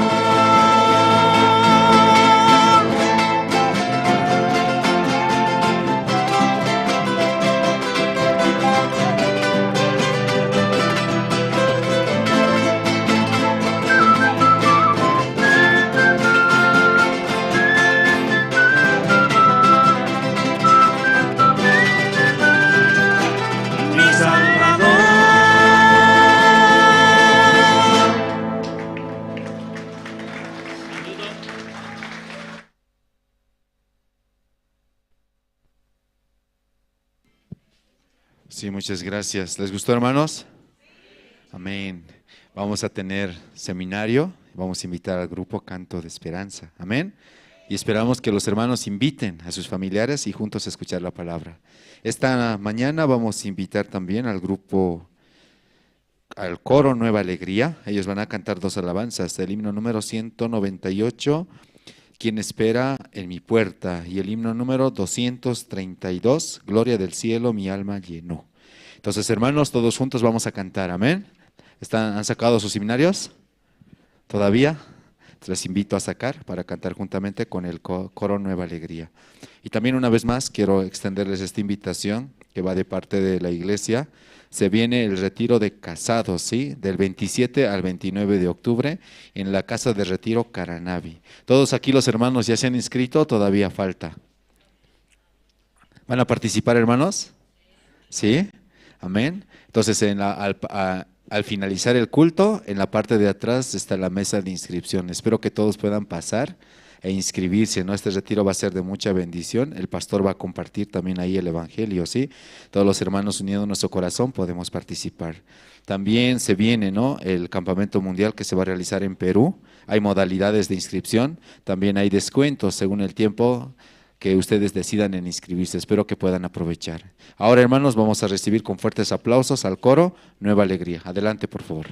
Mi Salvador. Sí, muchas gracias. ¿Les gustó, hermanos? Amén. Vamos a tener seminario. Vamos a invitar al grupo Canto de Esperanza. Amén. Y esperamos que los hermanos inviten a sus familiares y juntos escuchar la palabra. Esta mañana vamos a invitar también al grupo, al coro Nueva Alegría. Ellos van a cantar dos alabanzas. El himno número 198, Quien espera en mi puerta, y el himno número 232, Gloria del cielo, mi alma llenó. Entonces, hermanos, todos juntos vamos a cantar. Amén. ¿Han sacado sus seminarios? ¿Todavía? Les invito a sacar para cantar juntamente con el coro Nueva Alegría. Y también una vez más quiero extenderles esta invitación que va de parte de la iglesia. Se viene el retiro de casados, ¿sí? Del 27 al 29 de octubre en la Casa de Retiro Caranavi. Todos aquí los hermanos ya se han inscrito, todavía falta. ¿Van a participar, hermanos? ¿Sí? Amén. Entonces, al finalizar el culto, en la parte de atrás está la mesa de inscripción. Espero que todos puedan pasar e inscribirse, ¿no? Este retiro va a ser de mucha bendición. El pastor va a compartir también ahí el evangelio, ¿sí? Todos los hermanos uniendo nuestro corazón podemos participar. También se viene, ¿no?, el campamento mundial que se va a realizar en Perú. Hay modalidades de inscripción, también hay descuentos según el tiempo que ustedes decidan en inscribirse. Espero que puedan aprovechar. Ahora, hermanos, vamos a recibir con fuertes aplausos al coro Nueva Alegría. Adelante, por favor.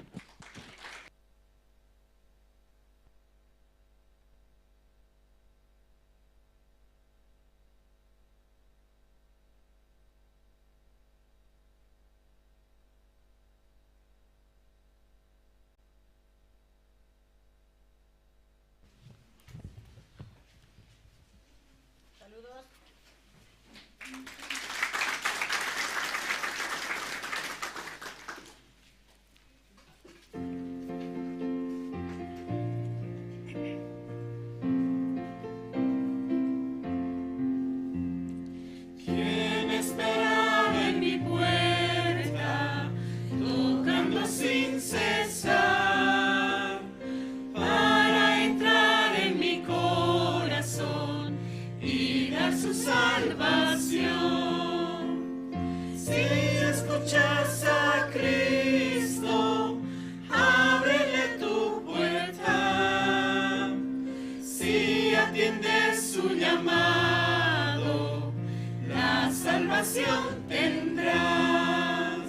salvación tendrás.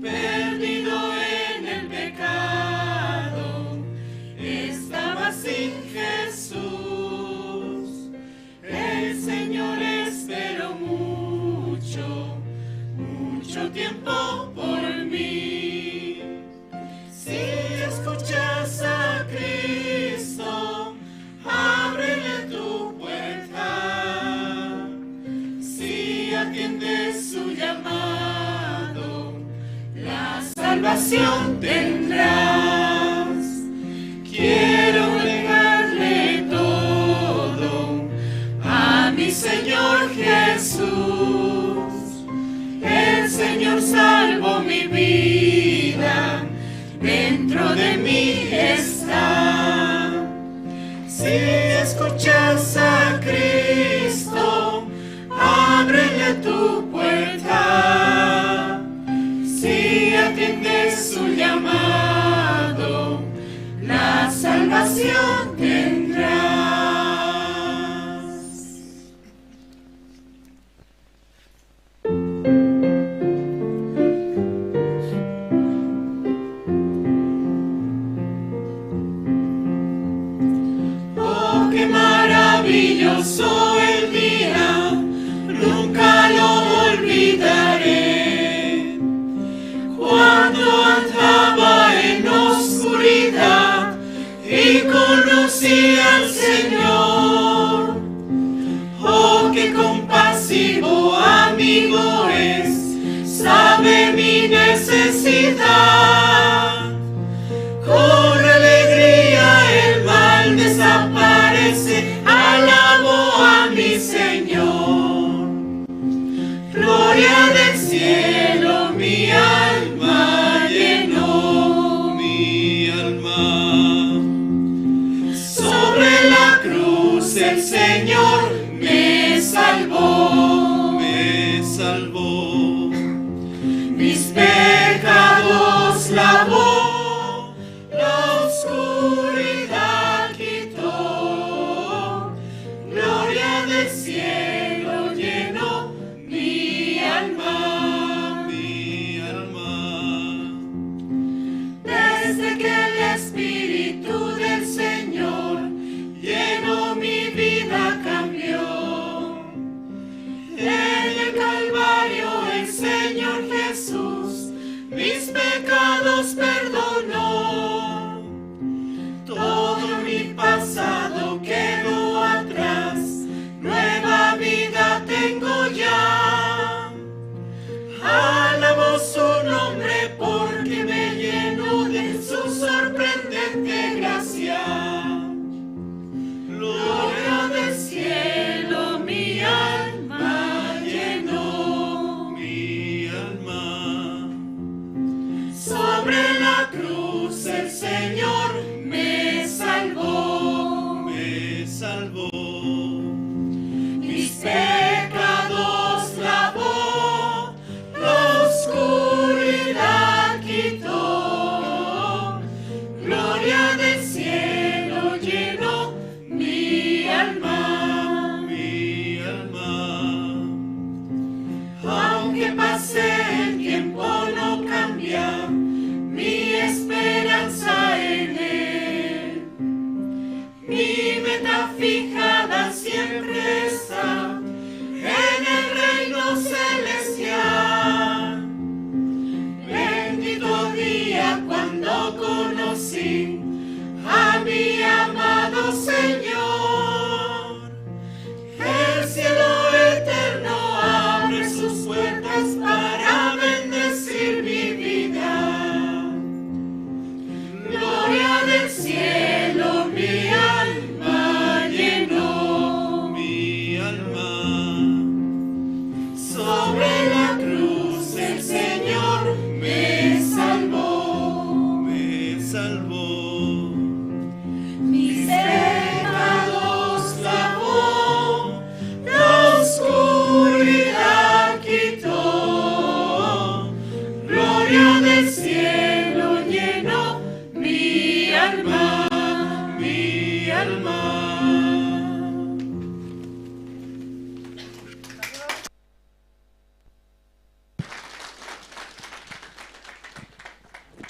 Perdido en el pecado, estaba sin Jesús. El Señor esperó mucho, mucho tiempo por mí. Si escuchas a Cristo, ábrele tu puerta. Si atiendes su llamado, la salvación tendrás. Quiero entregarle todo a mi Señor Jesús. El Señor salvó mi vida, dentro de mí está. Si escuchas a Cristo, ábrele tu puerta. Si atiendes su llamado, la salvación tendrás. Oh, qué maravilloso el día, nunca lo olvidaré. Cuando andaba en oscuridad y conocí al Señor. Oh, qué compasivo amigo es, sabe mi necesidad. Con alegría el mal desaparece, alabo a mi Señor. Gloria del cielo mi alma llenó, mi alma. Sobre la cruz el Señor me salvó, me salvó. Mis pecados lavó, la oscuridad quitó. Gloria del cielo llenó mi alma, mi alma. Desde que el Espíritu del Señor llenó mi vida cambió. En el Calvario el Señor Jesús mis pecados perdonó. Todo mi pasado quedó atrás, nueva vida tengo ya. Alabo su nombre porque me llenó de su sorprendente gracia. Gloria del cielo mi alma llenó, mi alma. Sobre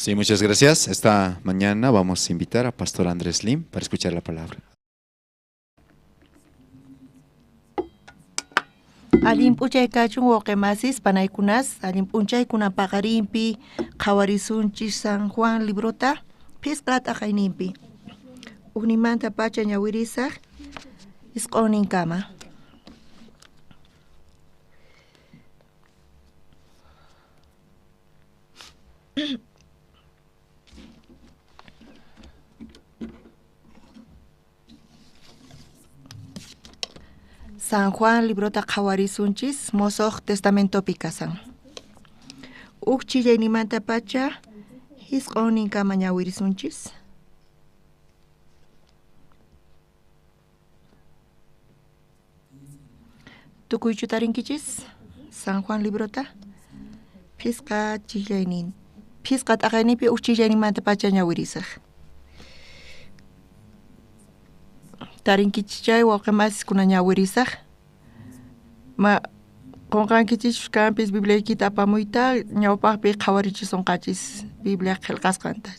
Sí, muchas gracias. Esta mañana vamos a invitar a Pastor Andrés Lim para escuchar la palabra. Allin p'unchay kachun wawqi masis panaykunas, allin p'unchaykuna paqarinpi qhawarisunchis San Juan librota phisqa t'aqayninpi. Ujnimanta pacha ñawirisaq isq'unninkama. San Juan librota qhawarisunchis Mosoq Testamentopi kasan. Uj chillaynimanta pacha isq'unninkama ñawirisunchis. Tukuychu tarinkichis San Juan librota phisqa chillaynin phisqa t'aqayninpi uj chillayninmanta pacha ñawirisaq. Tarinkichis chay wawqi masis kuna ñawirisaq. Ma qunqankichis kanpis Bibliaykita apamuyta ñawpaqpi qhawarichisunqachis Biblia qillqasqanta.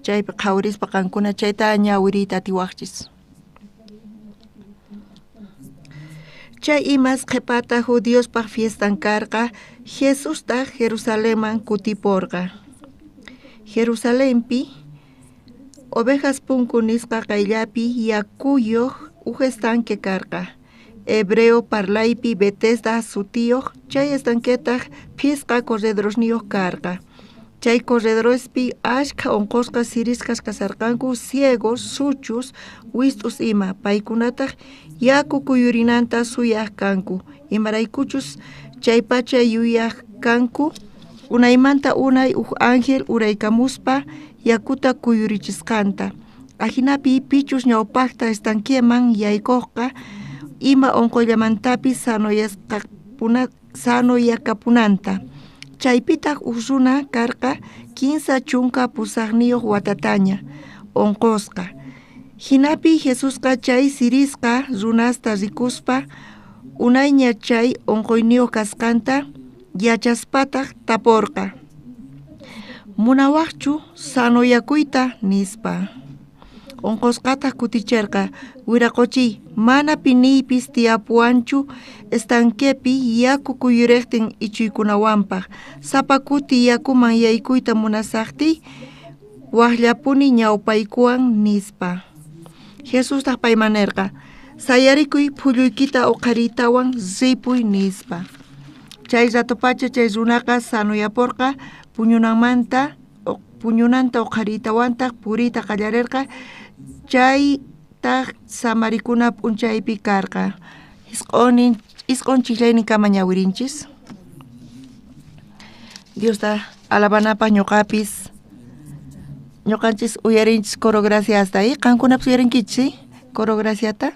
Chaypi qhawarispa qankuna chayta ñawiriyta atiwaqchis. Chay imas qhipata judiospaq fiestan karqa, Jesustaq Jerusalenman kutiporqa. Jerusalenpi Ovejas punku nisqa qayllapi yakuyuq uj estanque karqa. Hebreo parlaypi Betesda sutiyuq, chay estanquetaq phisqa corredorosniyuq karqa. Chay corredorospi ashkha unqusqa sirisqas kasarqanku ciegos, suchus, wist'us ima, paykunataq yaku kuyurinanta suyaq kanku, imaraykuchus chaypacha yuyaq kanku unaymanta unay uj ángel uraykamuspa yakuta kuyurichisqanta. Ajinapi pichus ñawpaqta estanqueman yaykuqqa ima unquyllamantapis sanoyakapunanta. Chaypitaq uj runa karqa 38 watataña unqusqa. Jinapi Jesusqa chay sirisqa runasta rikuspa unayña chay unquyniyuq kasqanta yachaspataq taporqa. Munawaqchu sanoyakuyta nispa. Unqusqataq kuticherqa, wiraqochiy, mana piniypis tiyapuwanchu estanquepi yaku kuyuriqtin ichuykunawanpaq. Sapa kuti yakuman yaykuyta munasaqtiy waqllapuni ñawpaykuwan nispa. Jesustaq payman nerqa, sayarikuy phulluykita uqhariytawan ripuy nispa. Chay ratopacha chay runaqa sanoyaporqa puñunanta uqhariytawantaq puriyta qallarerqa, chaytaq samarikuna p'unchaypi karqa. Isq'un chillayninkama ñawirinchis. Diosta alabanapaq ñuqapis ñuqanchis uyarinchis coro graciasta, qankunapis uyarinkichis, coro graciata.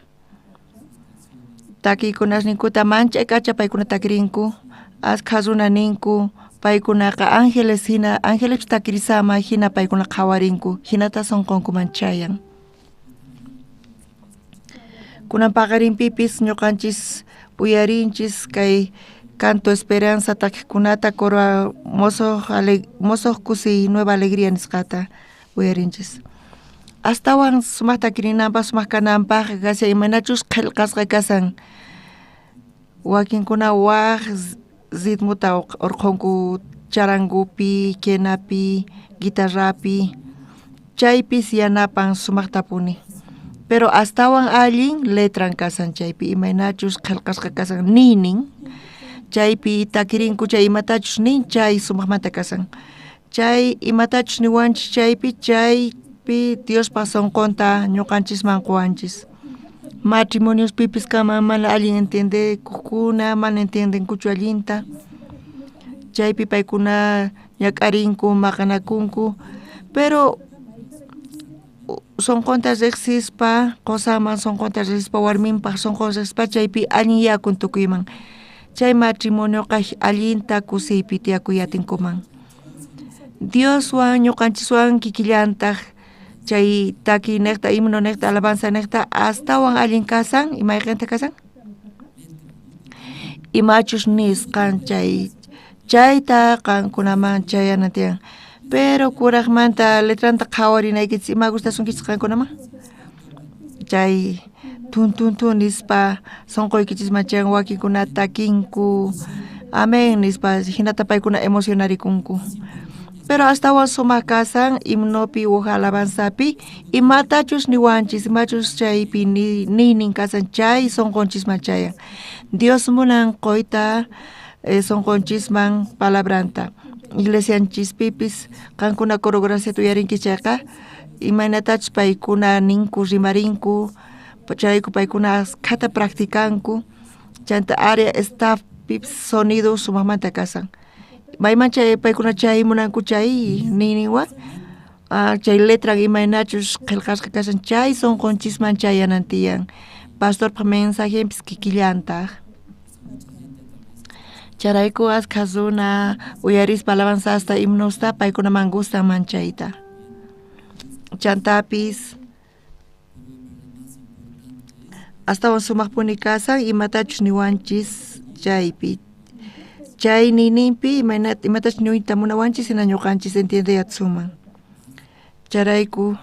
Takiykunasninkuta manchay k'acha paykuna takirinku, askha runa ninku, paykunaqa ángeles hina, ángeles takirisama hina paykuna qhawarinku, hinata sunqunkuman chayan. Kunan paqarinpipis ñuqanchis uyarinchis kay canto esperanza takiqkunata coro mosoq kusiy nueva alegría nisqata uyarinchis. Astawan sumaq takirinanpaq sumaq kananpaq gracia imaynachus qillqasqa kasan. Wakinkuna waq ritmota urqhunku charangupi, quenapi, guitarrapi, chaypis yanapan sumaqtapuni. Pero astawan allin letran kasan chaypi imaynachus qillqasqa kasan niynin, chaypi takirinku chay imatachus nin chay sumaqmanta kasan. Chay imatachus niwanchis chaypi chaypi Diospaq sunqunta ñuqanchisman quwanchis. Matrimoniospipis kama mana allin entiendekuqkuna, mana entiendenkuchu allinta. Chaypi paykuna ñak'arinku, maqanakunku, pero sunqunta riqsispa, qusaman sunqunta riqsispa, warminpaq sunqun riqsispa chaypi allin yakun tukuyman. Chay matrimonioqa allinta kusiypi tiyakuy atinkuman. Dioswan ñuqanchiswan kikillantaq chay takiy niqta, himno niqta, alabanza niqta astawan allin kasan, imayqinta kasan? Imachus nisqan chay chayta qankunaman chayana tiyan. Pero kurajmanta letranta qhawarinaykichis ima gustasunkichis qankunaman? Chay tun tun tun nispa sunquykichisman chayan wakinkuna takinku amén nispa hinata paykuna emocionarikunku. Pero astawan sumaq kasan himnopi uj alabanzapi imatachus niwanchis imachus chaypi niynin kasan chay sunqunchisman chayan. Dios munan quyta sunqunchisman palabranta. Iglesianchispipis qankuna coreografiata uyarinki chayqa imaynatachus paykuna ninku rimarinku chayrayku paykuna askhata practicanku chanta área staffpipis sonido sumaqmanta kasan. Mayman chay paykuna chay munanku chay niyninwan chay letran imaynachus qillqasqa kasan chay sunqunchisman chayanan tiyan. Pastorpaq mensajenpis kikillantaq. Chayrayku askha runa uyarispa alabanzasta himnosta paykunaman gustan chayta. Chantapis astawan sumaqpuni kasan imatachus niwanchis chaypi. Chay niyninpi imatachus niyta munawanchis hina ñuqanchis entiendeyatsuman. Chayrayku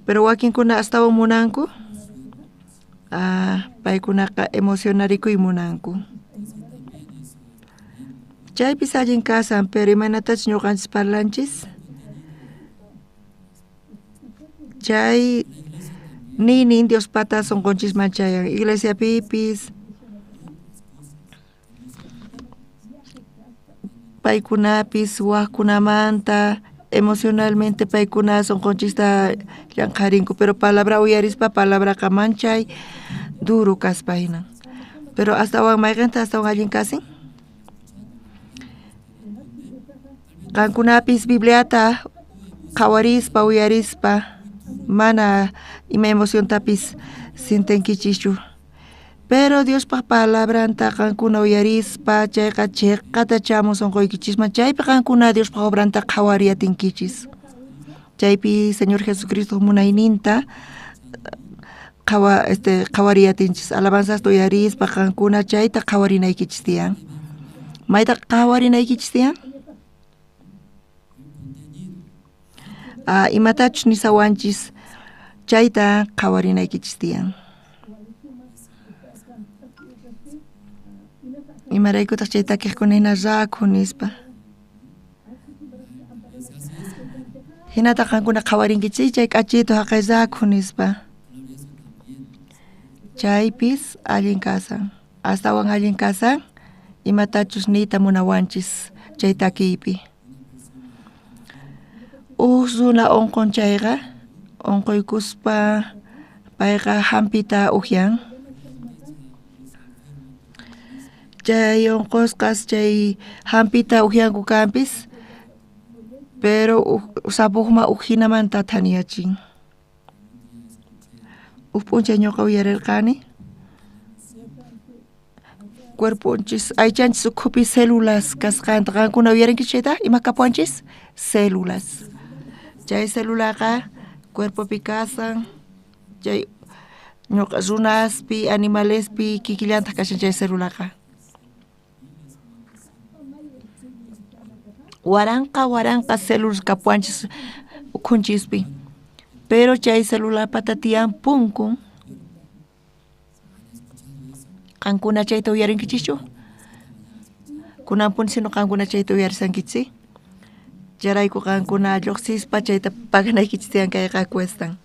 pero wakinkuna astawan munanku paykunaqa emocionarikuy munanku. Chaypis allin kasan pero imaynatachus ñuqanchis parlanchis chay niynin Diospata sunqunchisman chayan. Iglesiapipis paykunapis wajkunamanta emocionalmente paykuna sunqunchista llanqharinku pero palabra uyarispa palabraqa manchay duro kaspa hinan. Pero astawan mayqinta astawan allin kasin? Qankunapis Bibliata qhawarispa uyarispa mana ima emociontapis sintinkichischu. Pero Diospaq palabranta qankuna uyarispa chayqa chiqata chamun sunquykichisman chaypi qankuna Diospaq obranta qhawariyatinkichis. Chaypi Señor Jesucristo munayninta qhawariyatinchis. Alabanzasta uyarispa qankuna chayta qhawarinaykichis tiyan. Mayta qhawarinaykichis tiyan? Imatachus nisawanchis chayta qhawarinaykichis tiyan. Imaraykutaq chay takiqkuna hina rakhu nispa. Hinata qankuna qhawarinkichis chay k'achitu haqay rakhu nispa. Chaypis allin kasan. Astawan allin kasan imatachus niyta munawanchis chay takiypi. Uj runa unqun chayqa unquykuspa payqa hampita ujyan. Chay unqusqas chay hampita ujyanku kanpis pero sapuqma uj hinamanta thaniyachin. Uj p'unchay ñuqa uyarirqani cuerponchis aychanchis ukhupi células kasqanta qankuna uyarinkichis chayta ima kapuwanchis? Células. Chay celulaqa cuerpopi kasan chay ñuqa runaspi animalespi kikillantaq kashan chay celulaqa. Waranqa waranqa células kapuwanchis ukhunchispi. Pero chay celulapata tiyan punkun. Qankuna chayta uyarinkichikchu? Kunanpuni sino qankuna chayta uyarisankichis? Chayrayku qankuna lluqsispa chayta paganaykichis tiyan kayqa cuestan.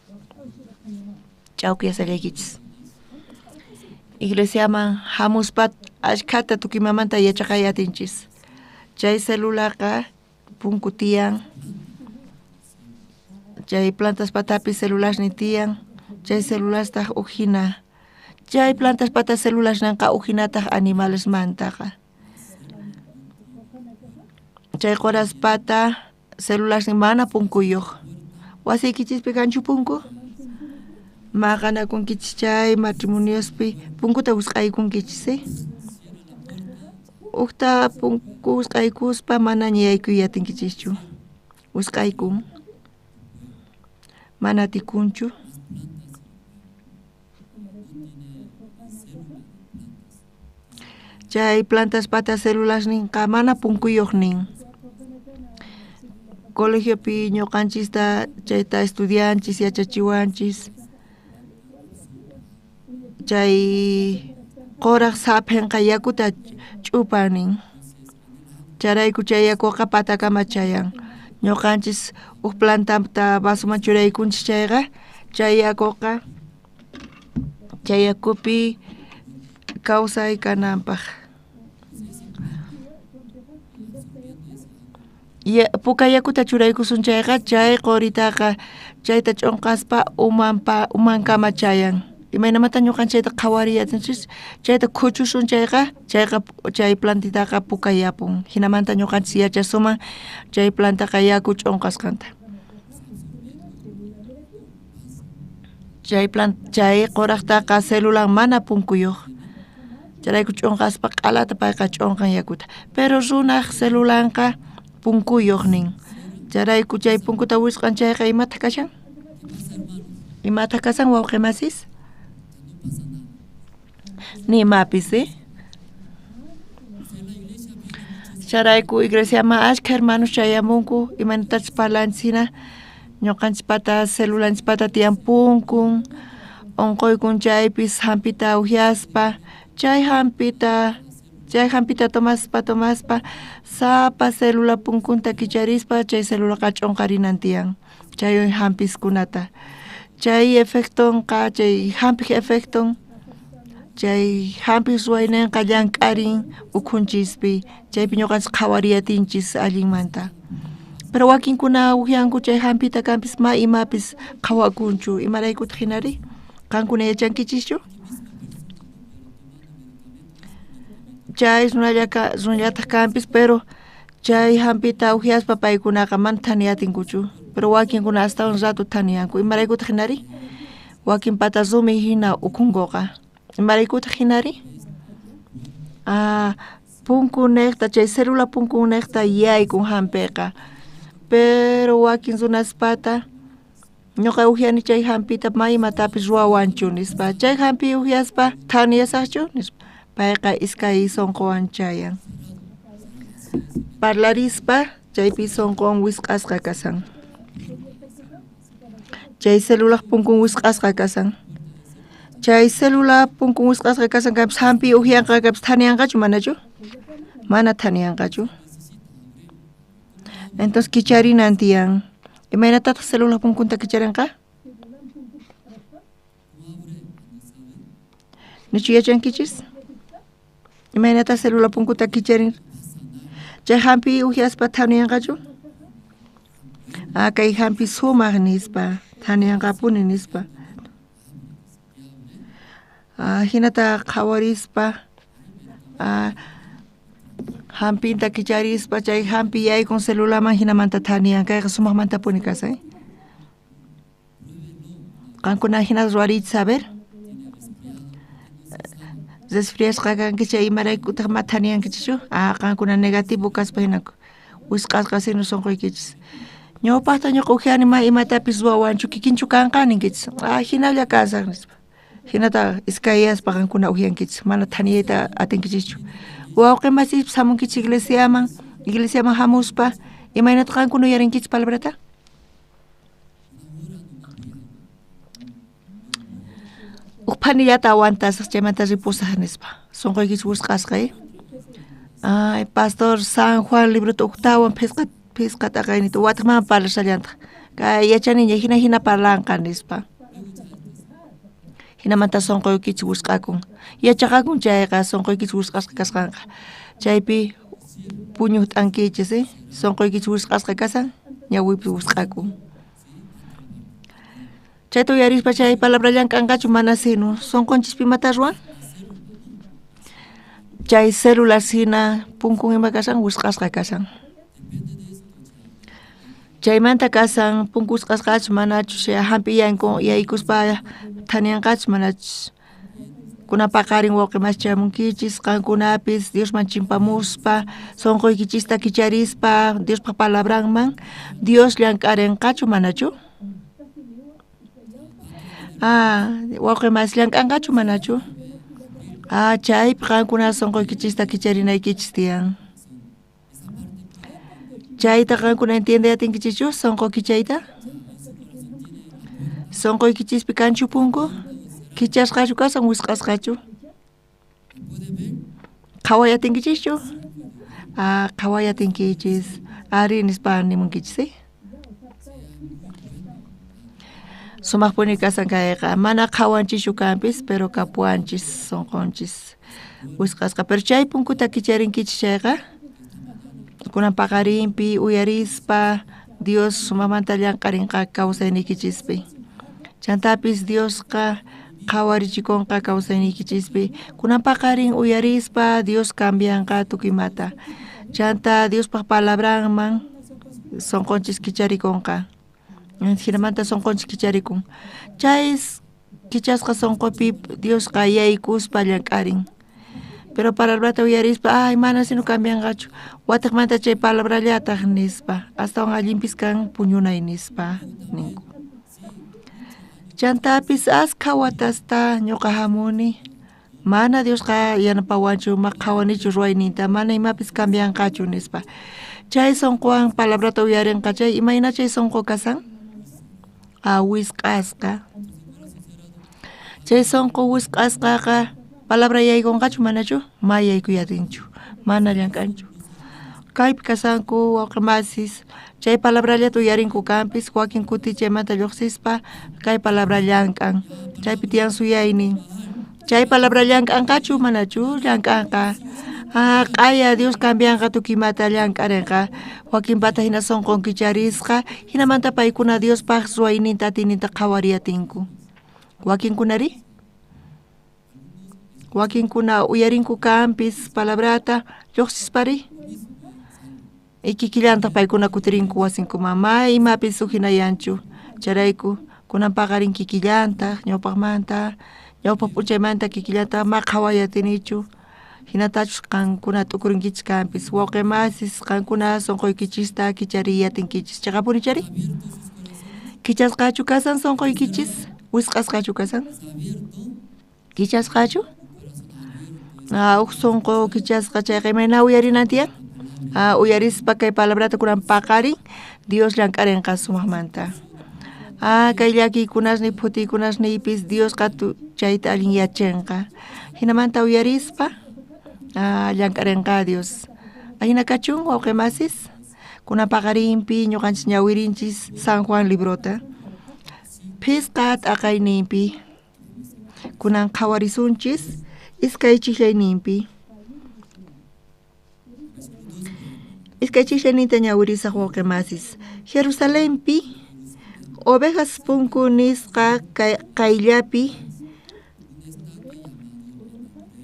Ch'awkiyasallaykichis. Iglesiaman hamuspa ashkhata tukuymamanta yachaqay atinchis. Chay celulaqa punku tiyan. Chay plantas patapi celulasnin tiyan. Chay celulastaq uj hina. Chay plantas pata celulasnanqa uj hinataq animalesmantaqa. Chay qoras pata celulasnin mana punkuyuq. Wasiykichispi kanchu punku? Maqanakunkichis chay matrimoniospi punkuta wisq'aykunkichis, Ujta punku wisq'aykuspa manaña yaykuy atinkichischu. Wisq'aykun. Mana atikunchu. Chay plantas pata celulasninqa mana punkuyuq nin. Colegiopi ñuqanchista chayta estudianchis yachachiwanchis. Chay quraq saphinqa yakuta ch'upan nin. Chayrayku chay yakuqa patakama chayan. Ñuqanchis huk plantata vasoman churaykunchis chayqa chay yakuqa chay yakupi kawsay kananpaq. Puka yakuta churaykusun chayqa chay quritaqa chayta ch'unqaspa umankama chayan. Imaynamanta ñuqanchis chayta qhawariyatinchis chayta khuchusun chayqa chayqa chay plantitaqa pukayapun. Hinamanta ñuqanchis yachasuman chay plantaqa yaku ch'unqasqanta. Chay quraqtaqa celulan mana punkuyuq. Chayrayku ch'unqaspa q'alata payqa ch'unqan yakuta. Pero runaq celulanqa punkuyuq nin. Chayrayku chay punkuta wisq'an chayqa imataq kashan? Imataq kashan wawqi masis? Nimapis, ¿eh? Chayrayku iglesiaman ashkha hermanos chayamunku imaynatachus parlanchis hina ñuqanchispata celulanchispata tiyan punkun unquykun chaypis hampita uhyaspa chay hampita tomaspa sapa celula punkunta kicharispa chay celulaqa ch'unqarinan tiyan chay hampiskunata chay efectonqa chay hampiq efecton chay hampiq ruwayninqa llank'arin ukhunchispi chaypi ñuqanchis qhawariyatinchis allinmanta. Pero wakinkuna uhyanku chay hampita kanpis ma imapis qhawakunchu imaraykutaq hinari qankuna yachankichischu? Chay runallataq kanpis pero chay hampita uhyaspa paykunaqa mana thaniyatinkuchu pero wakinkuna astawan rato thaniyanku imaraykutaq hinari wakinpata rumi hina ukhunkuqa imaraykutaq hinari punkunniqta chay celula punkunniqta yaykun hampiqa pero wakin runaspata ñuqa uhyani chay hampita ma imatapis ruwawanchu nispa chay hampi uhyaspa thaniyasaqchu nispa payqa iskay sunquwan chayan parlarispa chaypi sunqun wisq'asqa kasan chay celulaq punkun wisq'asqa kasan chay celula punkun wisq'asqa kasan kanpis hampi uhyanqa kanpis thaniyanqachu manachu mana thaniyanqachu entonces kicharinan tiyan imaynatataq celula punkunta kicharinqa nichu yachankichis imaynata celula punkuta kicharin chay hampi uhyaspa thaniyanqachu kay hampi sumaq nispa thaniyanqapuni nispa hinata qhawarispa hampinta kicharispa chay hampi yaykun celulaman hinamanta thaniyan kayqa sumaqmantapuni kasan qankuna hinata ruwariychis a ver resfriasqa kanki chay imaraykutaq ma thaniyankichischu qankuna negativo kaspa hina wisq'asqa sino sunquykichis ñawpaqta ñuqa uhyani ma imatapis ruwawanchu kikinchu kanqa ninkichis hinalla kasaq nispa hinata iskayyaspa qankuna uhyankichis mana thaniyayta atinkichischu wawqi masispas hamunkichis iglesiaman iglesiaman hamuspa imaynata qankuna uyarinkichis palabrata huk phanillata aguantasaq chaymanta ripusaq nispa sunquykichis wisq'asqa ay pastor San Juan librota huktawan phisqa t'aqaynita wataq mana parlashallantaq kay yachaniña hina hina parlanqa nispa hinamanta sunquykichis wisq'akun yachaqakun chayqa sunquykichis wisq'asqa kasqanqa chaypi puñuq t'ankichis sunquykichis wisq'asqa kasan ñawipis wisq'akun chayta uyarispa chay palabra llank'anqachu mana sino sunqunchispi imata ruwan chay celulas hina punkun ima kasan wisq'asqa kasan chaymanta kasan punku wisq'asqachu manachus hampi yaykuspa thaniyanqachu manachus kunan paqarin wawqi masi chayamunkichis qankunapis Diosman chimpamuspa sunquykichista kicharispa Diospaq palabranman Dios llank'arinqachu manachu wawqi masi llank'anqachu manachu chaypi qankuna sunquykichista kicharinaykichis tiyan. Chayta qankuna entiende atinkichichu sonqo kichayta? Sonqoykichispi kanchu punku? Kichasqachu kasan wisq'asqachu? Qhaway atinkichischu? Ah, qhaway atinkichis. Ari nispa nimunkichis, eh? Sumaqpuni kasan kayqa. Mana qhawanchischu kanpis, pero kapuwanchis sonqonchis wisq'asqa. Pero chay punkuta kicharinkichis chayqa, kunan paqarinpi uyarispa Dios sumaqmanta llank'arinqa kawsayniykichispi. Chantapis Diosqa qhawarichikunqa kawsayniykichispi. Kunan paqarin uyarispa Dios cambianqa tukuy imata. Chanta Diospaq palabranman sonqonchis kicharikunqa. Jinamanta sonqonchis kicharikun. Chay kichasqa sonqopi Diosqa yaykuspa llank'arin. Pero palabrata uyarispa, ay, mana sino cambianqachu. Watiqmanta chay palabrallataq nispa. Astawan allinpis kan puñunay nispa ninku. Chantapis askha watasta ñuqa hamuni. Mana Diosqa yanapawanchu, ma qhawanichu ruwayninta, mana imapis cambianqachu nispa. Chay sonqowan palabrata uyarinqa chay, imayna chay sonqo kasan? Ah, wisq'asqa. Chay sonqo wisq'asqaqa palabra yaykunqachu manachu? Ma yaykuyatinchu, mana llank'anchu. Kaypi kasanku wawqi masis, chay palabrallata uyarinku kanpis, wakin kuti chaymanta lluqsispa kay palabra llank'an. Chaypi tiyan suyaynin. Chay palabra llank'anqachu manachu? Llank'anqa. Ah, q'aya Dios cambianqa tukuy imata llank'arinqa. Wakinpata hina sonqon kicharisqa, hinamanta paykuna Diospaq ruwayninta atiyninta qhawariyatinku. Wakinkunari? Wakinkuna uyarinku kanpis palabrata lluqsispari? Kikillantaq paykuna kutirinku wasinkuman, ma imapis ujinayanchu. Chayrayku kunan paqarin kikillantaq ñawpaqmanta, ñawpaq p'unchaymanta kikillantaq ma qhawayatinichu. Hinatachus qankuna t'ukurinkichis kanpis. Wawqi masis qankuna sonqoykichista kichariyatinkichis. Chaqapuni chari? Kichasqachu kasan sonqoykichis? Wisq'asqachu kasan? Kichasqachu? Ah, uj sonqo kichasqa chayqa imayna uyarinan tiyan? Ah, uyarispa kay palabrata kunan paqarin, Dios llank'arinqa sumaqmanta. Ah, kay llakiykunasniy phutiykunasniypis Diosqa chayta allin yachanqa. Hinamanta uyarispa, ah, llank'arinqa Dios. Ahina kachun wawqi masis, kunan paqarinpi ñuqanchis ñawirinchis San Juan librota. Phisqa t'aqayninpi kunan qhawarisunchis iskay chijllayninpi. Iskay chijllayninta ñawirisaq wawqi masis. Jerusalenpi ovejas punku nisqa qayllapi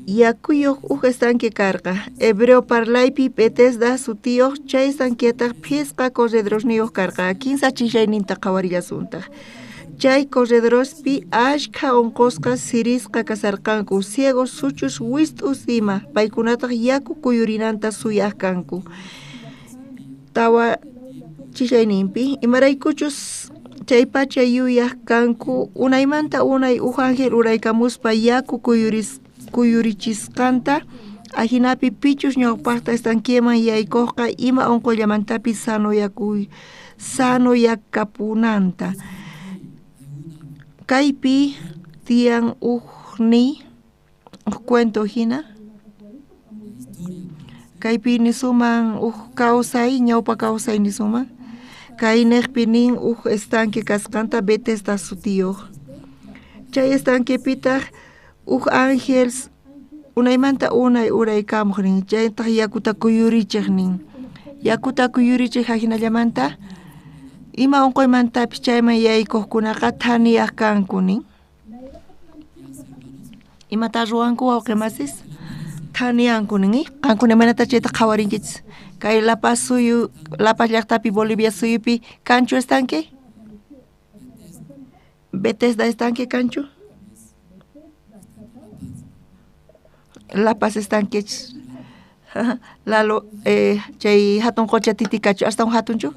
yakuyuq uj estanque karqa. Hebreo parlaypi Betesda sutiyuq chay estanquetaq phisqa corredorosniyuq karqa. Kinsa chijllayninta qhawarillasuntaq. Chay corredorospi ashkha unqusqa sirisqa kasarqanku, ciegos, suchus, wist'us ima, paykunataq yaku kuyurinanta suyaq kanku. Tawa chijllayninpi imaraykuchus chay pacha yuyaq kanku unaymanta unay uj ángel uraykamuspa yaku kuyurichisqanta, ajinapi pichus ñawpaqta estanqueman yaykuqqa ima unquyllamantapis sanoyakapunanta. Kaypi tiyan uj uj cuento hina. Kaypi nisuman uj kawsay, ñawpa kawsay nisuman. Kay niqpi nin uj estanque kasqanta Betesda sutiyuq. Chay estanquepitaq uj ángel unaymanta unay uraykamuq nin, chaytaq yakuta kuyurichiq nin. Yakuta kuyurichiq ajinallamanta ima unquymantapis chayman yaykuqkunaqa thaniyaq kanku nin. Imata ruwanku wawqi masis? Thaniyanku nin, qankuna imaynata chayta qhawarinkichis? Kay La Paz suyu, La Paz llaqtapi, Bolivia suyupi kanchu estanque? Betesda estanque kanchu? La Paz estanque Lalo, chay hatun qocha titikachu, astawan hatunchu?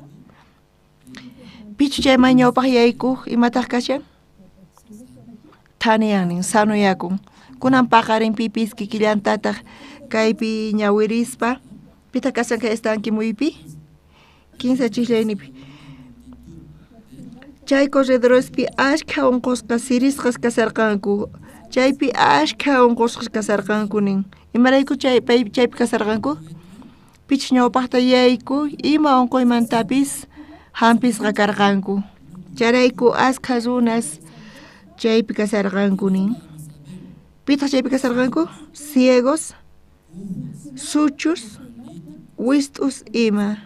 Pichu chayman ñawpaq yaykuq imataq kashan? Thaniyan nin, sanoyakun. Kunan paqarin pipis kikillantataq kaypi ñawirispa, pitaq kashan kay estanque muypi? Kinsa chijllaynipi. Chay corredorespi ashkha unqusqas sirisqas kasarqanku. Chaypi ashkha unqusqas kasarqanku nin. Imarayku chaypi kasarqanku? Pichus ñawpaqta yayku ima unquymantapis hampisqa karqanku. Chayrayku ashkha runas chaypi kasarqanku nin. Pitaq chaypi kasarqanku? Ciegos, suchus, wist'us ima.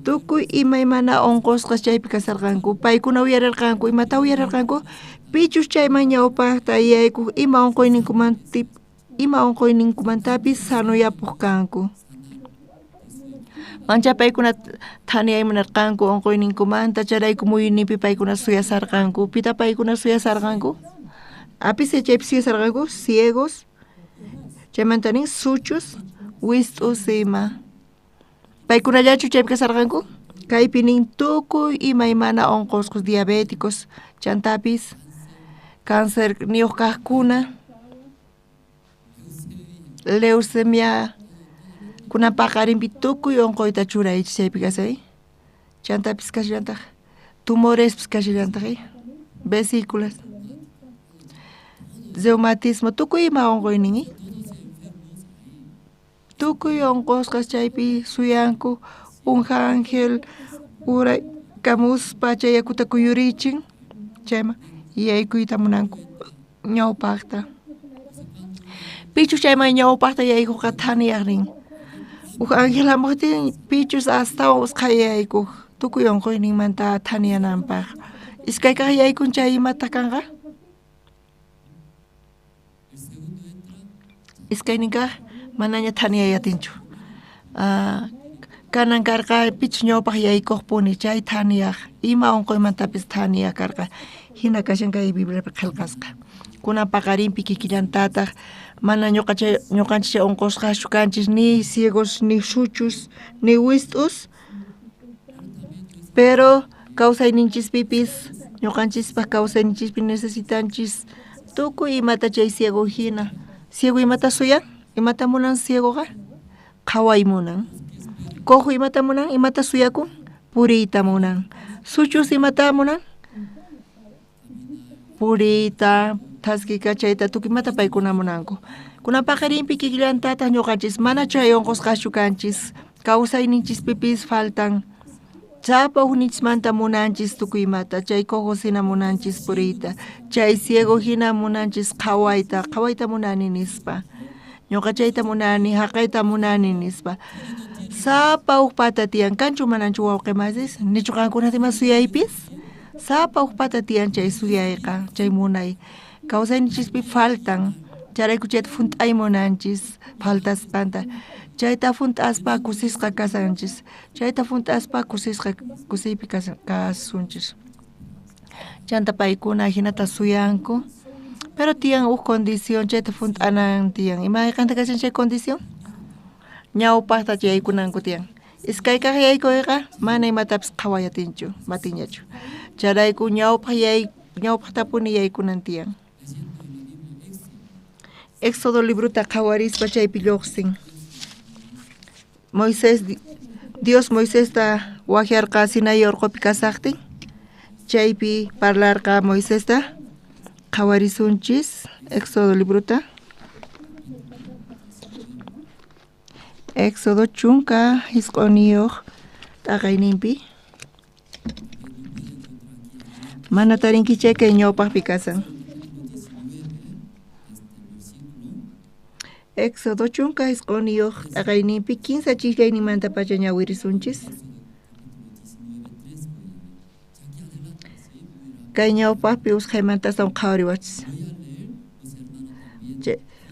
Tukuy imaymana unqusqas chaypi kasarqanku. Paykuna uyarirqanku, imata uyarirqanku? Pichus chayman ñawpaqta yaykuq ima unquyninkumantapis sanoyapuq kanku. Mancha paykuna thaniyay munarqanku unquyninkumanta, chayrayku muyuyninpi paykuna suyasarqanku. Pita paykuna suyasarqanku? Apis chaypi suyasarqanku? Ciegos, chaymanta nin suchus, wist'us ima. Paykunallachu chaypi kasarqanku? Kaypi nin tukuy imaymana unqusqas, diabéticos, chantapis cáncer niyuq kaqkuna, leucemia, kunan paqarinpi tukuy unquyta churaychis chaypi kasay. Chantapis kashallantaq tumorespis kashallantaq, vesículas, reumatismo, tukuy ima unquynin. Tukuy unqusqas chaypi suyanku un ángel uraykamuspa chay yakuta kuyurichin, chayman yaykuyta munanku ñawpaqta. Pichus chayman ñawpaqta yaykuqqa thaniyaq rin. Uj ángel hamuqtin pichus astawan usqhay yaykuq tukuy unquyninmanta thaniyananpaq. Iskay kaq yaykun chay imataq kanqa? Iskaynin kaq manaña thaniyay atinchu. Kanan karqa pichus ñawpaq yaykuqpuni chay thaniyaq, ima unquymantapis thaniyaq karqa. Hina kashan kay Bibliapi qillqasqa. Kunan paqarinpi kikillantataq mana ñuqanchik chay unqusqaschu kanchis, ni ciegos, ni suchus, ni wist'us, pero kawsayninchispipis ñuqanchispaq kawsayninchispi necesitanchis tukuy imata chay ciego hina. Ciego imata suyan? Imata munan ciegoqa? Qhaway munan. Cojo imata munan? Imata suyakun? Puriyta munan. Suchus imata munan? Puriyta, thaskikachayta, tukuy imata paykuna munanku. Kunan paqarinpi kikillantataq ñuqanchis mana chay unqusqaschu kanchis, kawsayninchispipis faltan. Sapa ujninchismanta munanchis tukuy imata, chay cojo hina munanchis puriyta, chay ciego hina munanchis qhawayta, qhawayta munani nispa. Ñuqa chayta munani, haqayta munani nispa. Sapa uj pata tiyan, kanchu mananchu wawqi masis? Nichu qankunata ima suyaypis? Sapa uj pata tiyan chay suyayqa, chay munay. Kawsayninchispi faltan, chayrayku chayta hunt'ay munanchis faltasqanta. Chayta hunt'aspa kusisqa kasanchis, chayta hunt'aspa kusisqa kusiypi kasunchis. Chanta paykuna hinata suyanku, pero tiyan uj condición chayta hunt'anan tiyan. Imayqanta kashan chay condición? Ñawpaqta yaykunanku tiyan. Iskay kaq yaykuyqa mana imatapis qhaway atinchu, matinñachu. Chayrayku ñawpaqtapuni yaykunan tiyan. Éxodo libruta qhawarispa chaypi lluqsin. Moisés, Dios Moisesta waqyarqa Sinai urqupi kasaqtin, chaypi parlarqa Moisesta. Qhawarisunchis Éxodo libruta. Éxodo chunka hisq'uniyuq t'aqayninpi. Mana tarinki chay kay ñawpaqpi kasan. Éxodo chunka hisq'uniyuq t'aqayninpi 15 chijllayninmantapacha ñawirisunchis. Kay ñawpaqpi usqhaymanta astawan qhawariwachis.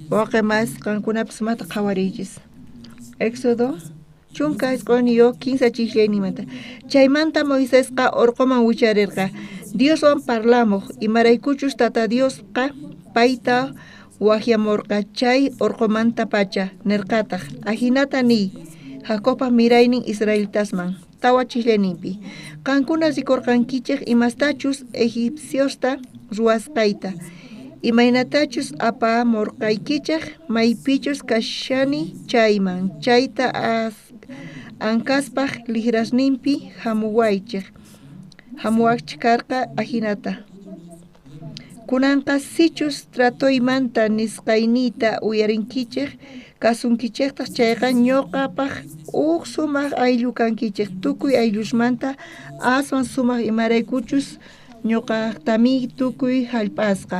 Wawqi mas qankunapis sumaqta qhawariychis. Éxodo chunka hisq'uniyuq 15 chijllayninmanta. Chaymanta Moisesqa urquman wicharirqa Dioswan parlamuq, imaraykuchus Tata Diosqa payta waqyamurqa chay urqumantapacha nirqataq ajinata niy Jacobpa miraynin israelitasman tawa chijllayninpi. Qankuna rikurqankichej imastachus egipciosta ruwasqayta, imaynatachus apamurqaykichej maypichus kashani chayman, chayta Ankaspaj lijrasninpi jamuwaychej, jamuwajchej karqa ajinata. Kunanqa sichus tratoymanta nisqayniyta uyarinkichej, kasunkichejtaj chayqa ñuqapaj uj sumaq ayllu kankichej, tukuy ayllusmanta aswan sumaq imaraykuchus ñuqajtami tukuy jallp'asqa.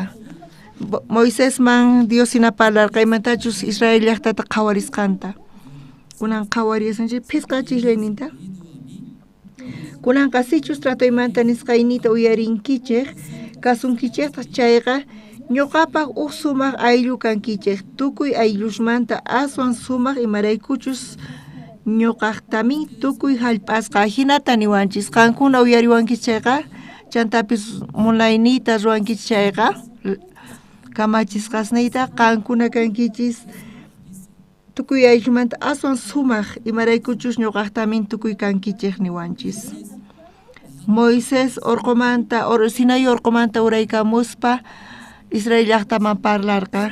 Moisesman Dios hina parlarqa imantachus Israel llaqtata qhawarisqanta. Kunan qhawarisunchik phisqa chislayninta. Kunanqa sichus tratoymanta nisqayniyta uyarinkichej, kasunkichejtaj chayqa ñuqapaj uj sumaq ayllu kankichej, tukuy ayllusmanta aswan sumaq imaraykuchus ñuqajtami tukuy jallp'asqa. Ajinata niwanchis, qankuna uyariwankichis chayqa, chantapis munayniyta ruwankichis chayqa, kamachisqasniyta qankuna kankichis tukuy ayllumanta aswan sumaq imaraykuchus ñuqajtamin tukuy kankichej niwanchis. Moisés orqomanta, Sinaí orqomanta uraykamuspa Israel llaqtaman parlarqa.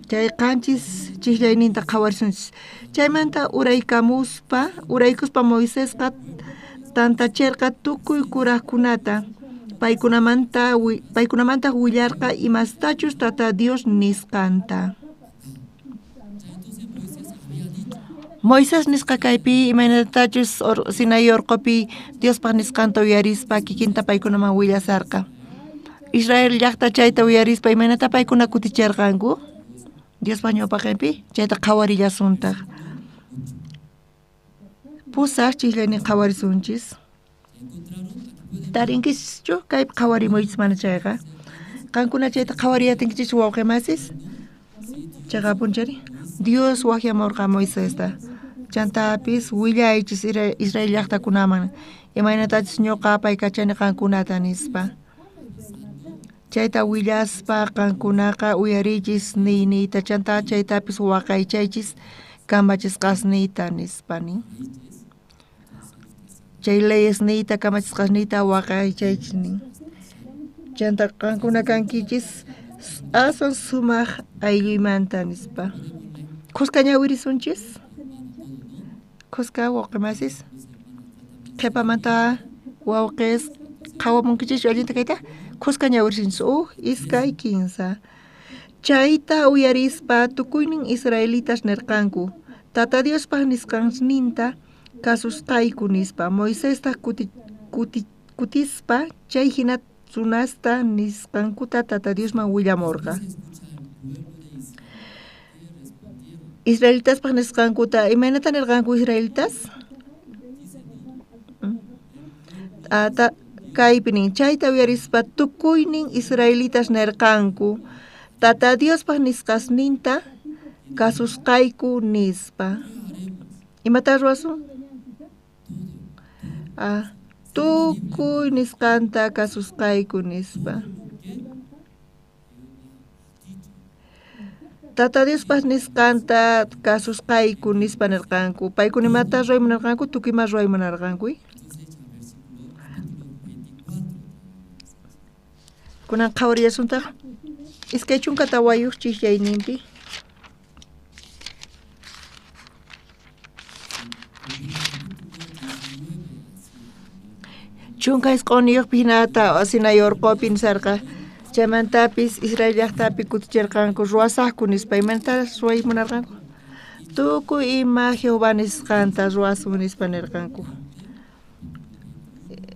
Chay qanchis chislayninta qhawarisunchis. Chaymanta uraykamuspa, uraykuspa Moisesqa tantachirqa tukuy kurajkunata. Paykunamanta willarqa imastachus Tata Dios nisqanta. Moisés nisqa kaypi imaynatachus Sinaí orqopi Diospaj nisqanta uyarispa kikinta paykunaman willasarqa. Israel llaqta chayta uyarispa imaynata paykuna kutichirqanku Diospaj ñawpaqinpi chayta qhawarillasuntaj. Pusaj chislaynin qhawarisunchis. Tarinkichischu kaypi qhawarimuychis mana chayqa. Qankuna chayta qhawariyatinkichis wawqi masis. Chayqapunchari Dios wajyamurqa Moisesta. Chantapis willaychis Israel llaqtakunaman imaynatachus ñuqa apaykachani qankunata nispa. Chayta willaspa qankunaqa uyariychis niyniyta chanta chaytapis waqaychaychis kamachisqasniyta nispa nin. Chay leyesniyta kamachisqasniyta waqaychaychis nin. Chanta qankuna kankichis aswan sumaq aylluymanta nispa. Khuska ñawirisunchis. Khuska wawqi masis. Qhipamanta wawqis qhawamunkichischu allinta kayta. Khuska ñawirisunchis. Uj, iskay, kinsa. Chayta uyarispa tukuynin israelitas nirqanku Tata Diospaj nisqasninta kasusqayku nispa. Moisestaq kutispa chay hina runasta nisqankuta Tata Diosman willamurqa. Israelitaspaj nisqankuta imaynata nirqanku israelitas? Kaypi nin chayta uyarispa tukuynin israelitas nirqanku Tata Diospaj nisqasninta kasusqayku nispa. Imata ruwasun? Tukuy nisqanta kasusqayku nispa. Tata Diospaj nisqanta kasusqayku nispa nirqanku. Paykuna imata ruway munarqanku? Tukuy ima ruway munarqanku. Kunan qhawarillasuntaj 24 chislayninpi. Chunka isq'unniyuqpi hinata Sinaí orqopi nisarqa. Chaymantapis Israel llaqtapi kutichirqanku ruwasaqku nispa. Imaynata ruway munarqanku? Tukuy ima Jehová nisqanta ruwasun nispa nirqanku.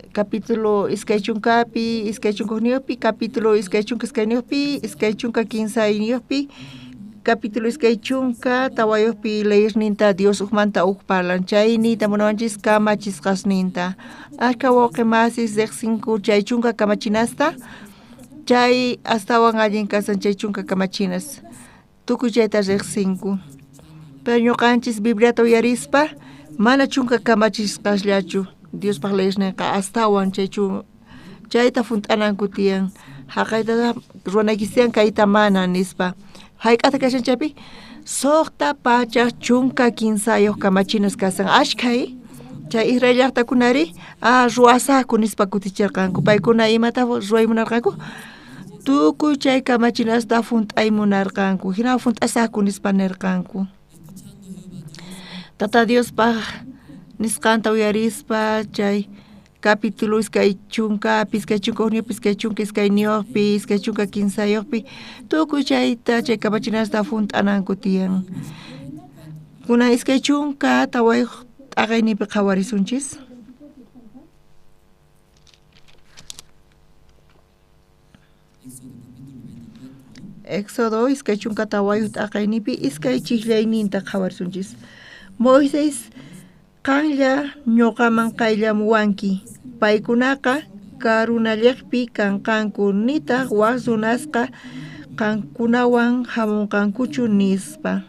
Capítulo 20pi, 21pi, capítulo 22pi, 23pi, capítulo 24pi leyesninta Dios ujmanta uj parlan chayniyta munawanchis kamachisqasninta. Ashka wawqi masis riqsinku chay chunka kamachinasta, chay astawan allin kasan chay chunka kamachinas. Tukuy chayta riqsinku. Pero ñuqanchis Bibliata uyarispa mana chunka kamachisqasllachu Diospaj leyesninqa astawan chayta junt'ananku tiyan. Haqayta ruwanaykichis tiyan kayta mana nispa. Hayk'ata kashan chaypi 613 kamachinas kasan ashkhay. Chay Israel llaqtakunari ruwasaqku nispa kutichirqanku. Paykuna imata ruway munarqanku? Tukuy chay kamachinasta junt'ay munarqanku. Hina junt'asaqku nispa nirqanku. Tata Diospaj nisqanta uyarispa chay capítulo 20, 21, 22, 23 tukuy chayta chay kamachinasta junt'ananku tiyan. Kunan 24 t'aqayninpi qhawarisunchis. Éxodo 24 t'aqayninpi iskay chiqllayninta qhawarisunchis. Moisés qanlla ñuqaman qayllamuwanki, paykunaqa karunalliqpi kanqanku nitaq wak runasqa qankunawan hamunqankuchu nispa.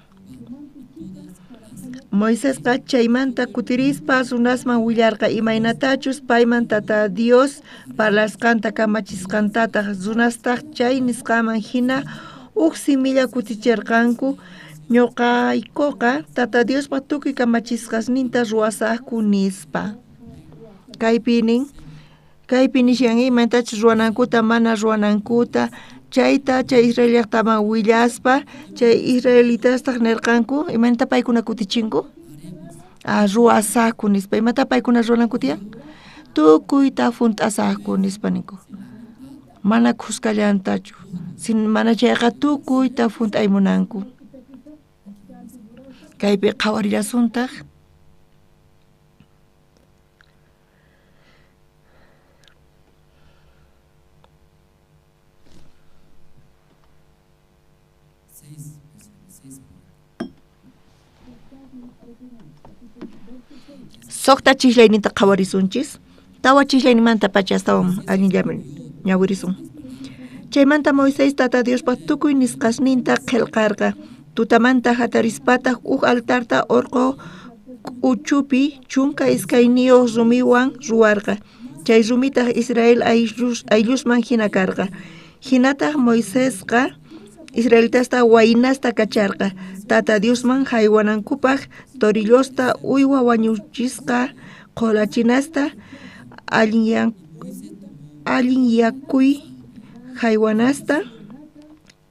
Moisesqa chaymanta kutirispa runasman willarqa imaynatachus payman Tata Dios parlasqanta kamachisqantataq runastaq chay nisqaman hina uj similla kutichirqanku ñuqaykuqa Tata Diospa tukuy kamachisqasninta ruwasaqku nispa. Kaypi nin, kaypi nishan imaynatachus ruwanankuta mana ruwanankuta chayta chay Israel llaqtaman willaspa chay israelitastaq nirqanku imaynata paykuna kutichinku ruwasaqku nispa. Imata paykuna ruwananku tiyan tukuyta junt'asaqku nispa ninku, mana khuskallantachu mana chayqa tukuyta junt'aymunanku. Kaypi qhawarillasuntaq. Suqta chiqlayninta qhawarisunchis, tawa chiqlaynimanta pacha astawan allinllaman ñawirisun. Chaymanta Moisés Tata Diospa tukuy nisqasninta qillqarqa, tutamanta hatarispataq uj altarta urqu k'uchupi 12 rumiwan ruwarqa. Chay rumitaq Israel ayllusman hina karqa. Hinataq Moisesqa israelitasta waynasta kacharqa Tata Diosman haywanankupaq torillosta, uywa wañuchisqa qhulachinasta, allinyakuy haywanasta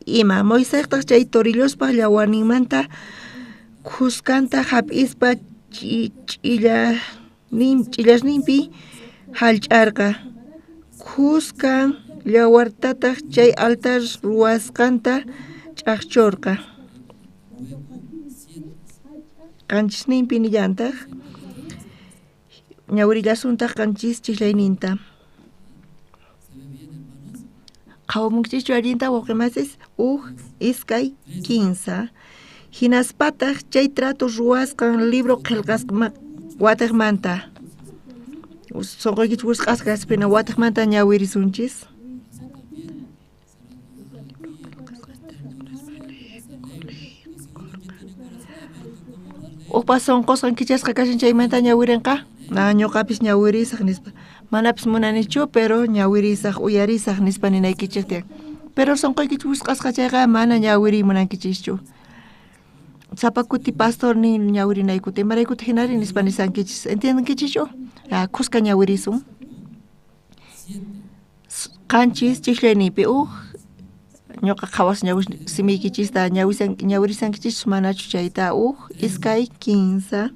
ima. Moisestaq chay torillospaq llawarninmanta khuskanta hap'ispa ch'illasninpi hallch'arqa. Khuskan llawartataq chay altar ruwasqanta ch'aqchurqa. Qanchisninpi nillantaq ñawirillasuntaq qanchis chiqlayninta. Qhawamunkichischu allinta wawqimasis uj iskay 15. Hinaspataq chay trato ruwasqan libro qillqasqa watiqmanta. Sunquykichik wisq'asqa kaspina watiqmanta ñawirisunchis. Uqpa sunqusqan kichasqa kashan chaymanta ñawirinqa na ñuqapis ñawirisaq nispa. Manapis munanichu pero ñawirisaq uyarisaq nispa ninaykichik tiyan. Pero sunquykichik wisq'asqa chayqa mana ñawiriy munankichischu. Sapa kuti pastor nin ñawirinaykuta imaraykutaq hinari nispa nisankichis. ¿Entiendenkichischu? Khuska ñawirisun. Qanchis chiqlayninpi uj ñuqa qhawas simiykichista ñawirisankichis manachu chayta uj iskay 15.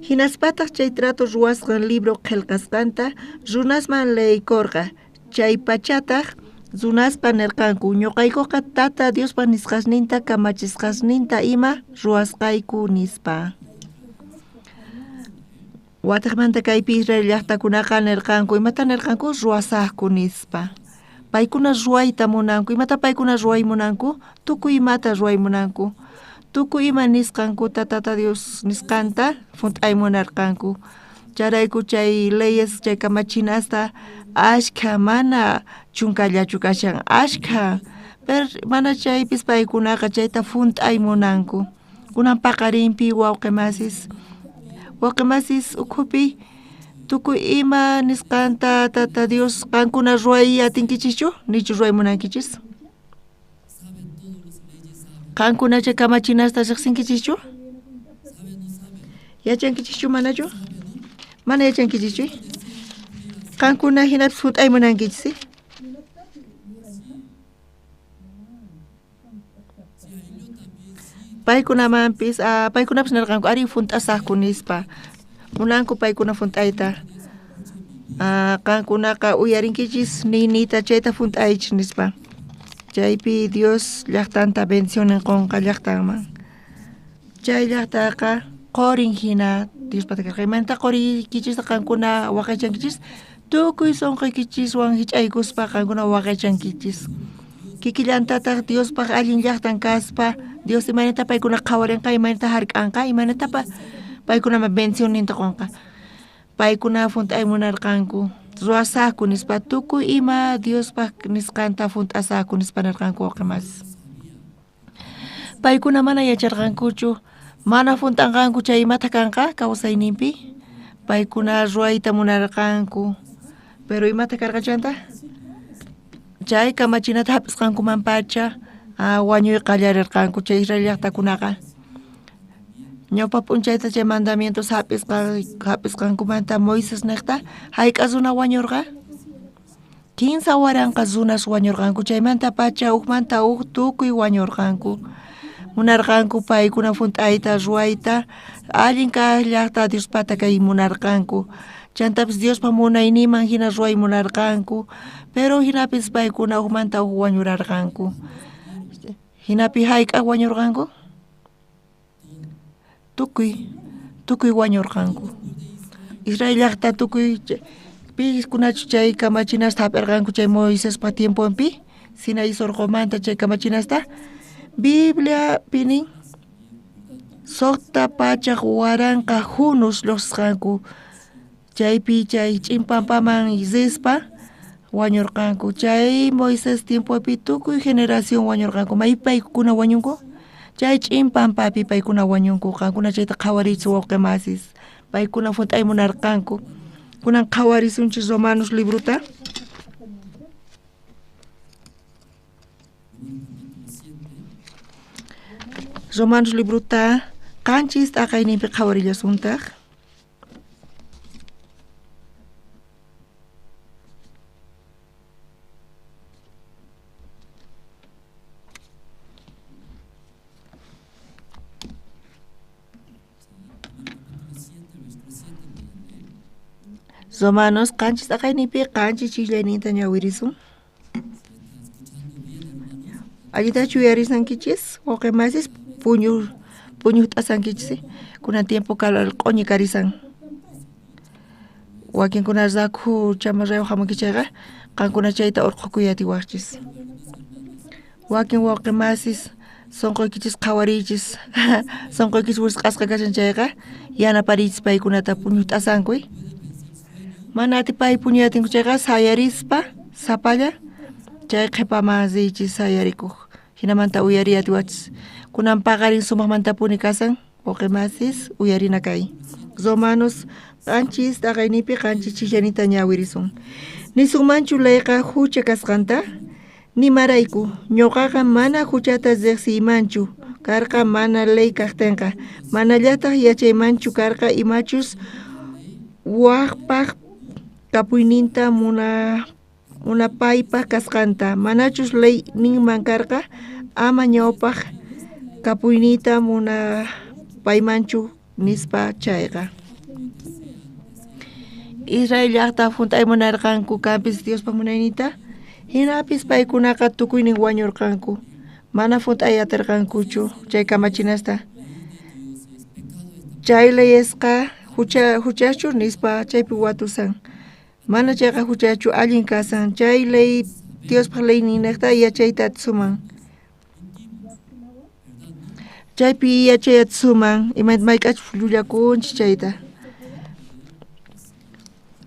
Hinaspataq chay trato ruwasqan libro qillqasqanta runasman leykurqa. Chay pachataq runasqa nirqanku ñuqaykuqa Tata Diospa nisqasninta kamachisqasninta ima ruwasqayku nispa. Watiqmanta kaypi Israel llaqtakunaqa nirqanku imata nirqanku ruwasaqku nispa. Paykuna ruwayta munanku, imata paykuna ruway munanku, tukuy imata ruway munanku. Tukuy ima nisqankuta Tata Dios nisqanta junt'ay munarqanku. Chayrayku chay leyes chay kamachinasta ashkha mana chunkallachu kashan ashkha, pero mana chaypis paykunaqa chayta junt'ay munanku. Kunan paqarinpi wawqimasis ukhupi tukuy ima nisqanta Tata Dios qankuna ruway atinkichischu nichu ruway munankichis? Qankuna chay kamachinasta riqsinkichischu? Yachankichischu manachu? Mana yachankichischu? Qankuna hinapis junt'ay munankichis? Paykunamanpis paykunapis nirqanku ari junt'asaqku nispa. Munanku paykuna funt'ayta. Qankunaqa uyarinkichis niyniyta chayta funt'aychis nispa. Chaypi Dios llaqtanta bendicionin qonqa llaqtanman. Chay llaqtaqa qorin hina Diospata karqa. Imaynata qoriykichista qankuna waqaychankichis? Tukuy sunquykichiswan hich'aykuspa qankuna waqaychankichis. Kikillantataq Diospaq allin llaqtan kaspa Dios imaynata paykuna qhawarinqa, imaynata hark'anqa, imaynata paykunaman bendicionninta qonqa. Paykuna funt'ay munarqanku, ruwasaqku nispa, tukuy ima Diospaq nisqanta funt'asaqku nispa nirqanku wawqimasis. Paykuna mana yacharqankuchu, mana funt'anqanku chay imata kanqa kawsayninpi. Paykuna ruwayta munarqanku, pero imata karqa chanta? Chay kamachinata hap'isqankuman pacha wañuy qallarirqanku chay Israel llaqtakunaqa. Ñawpa p'unchayta chay mandamientos hap'isqankumanta Moisés niqta hayk'a runa wañurqa? 3000 runas wañurqanku, chaymanta pacha hukmanta huk tukuy wañurqanku. Munarqanku paykuna funt'ayta ruwayta, allin kaq llaqta Diospata kay munarqanku. Chantapis Diospa munayninman hina ruway munarqanku, pero hinapis paykuna hukmanta huk wañurarqanku. Hinapi hayk'a wañurqanku? Tukuy wañurqanku. Israel llaqta tukuy piskunachu chay kamachinasta hap'irqanku chay Moisespa tiemponpi, Sinaí urqumanta chay kamachinasta. Bibliapi nin 600,000 junus lluqsisqanku. Chaypi chay ch'in pampaman rispa wañurqanku. Chay Moisés tiempopi tukuy generación wañurqanku. Maypi paykuna wañunku? Chay ch'in pampapi paykuna wañunku. Qankuna chayta qhawariychis wawqimasis. Paykuna funt'ay munarqanku. Kunan qhawarisunchis Romanos librota. Romanos librota qanchis t'aqayninpi qhawarillasuntaq. Romanos qanchis t'aqayninpi qanchis chillayninta ñawirisun. Allitachu uyarisankichis wawqimasis? Puñuq t'asankichis. Kunan tiempo q'uñi karisan. Wakinkuna rakhu chamarrayuq hamunki chayqa qankuna chayta urqhukuy atiwaqchis. Wakin wawqimasis sunquykichis qhawariychis. Sunquykichis wisq'asqa kashan chayqa yanapariychis paykunata puñuq t'asankuy. Mana atipay puñuy atinku chayqa sayarispa sapalla chay qhipaman riychis sayarikuq. Hinamanta uyariy atiwachis. Kunan paqarin sumaqmantapuni kasan wawqimasis uyarina kay. Romanos qanchis t'aqayninpi qanchis chillanita ñawirisun. Nisunmanchu leyqa hucha kasqanta? Nimarayku, ñuqaqa mana huchata riqsiymanchu karqa mana ley kaqtinqa, manallataq yachaymanchu karqa imachus waqpaq kapuyninta munapaypaq kasqanta, manachus ley ninman karqa ama ñawpaq kapuyniyta munapaymanchu nispa chayqa. Israel llaqta hunt'ay munarqanku kanpis Diospa munayninta, hinapis paykunaqa tukuynin wañurqanku, mana hunt'ay atirqankuchu chay kamachinasta. Chay leyesqa huchachu nispa chaypi watusan. Mana chayqa huchachu allin kasan. Chay ley Diospaq leyninniqta yachayta atisuman. Chaypi yachay atisuman imayna mayk'achus llullakunchis chayta.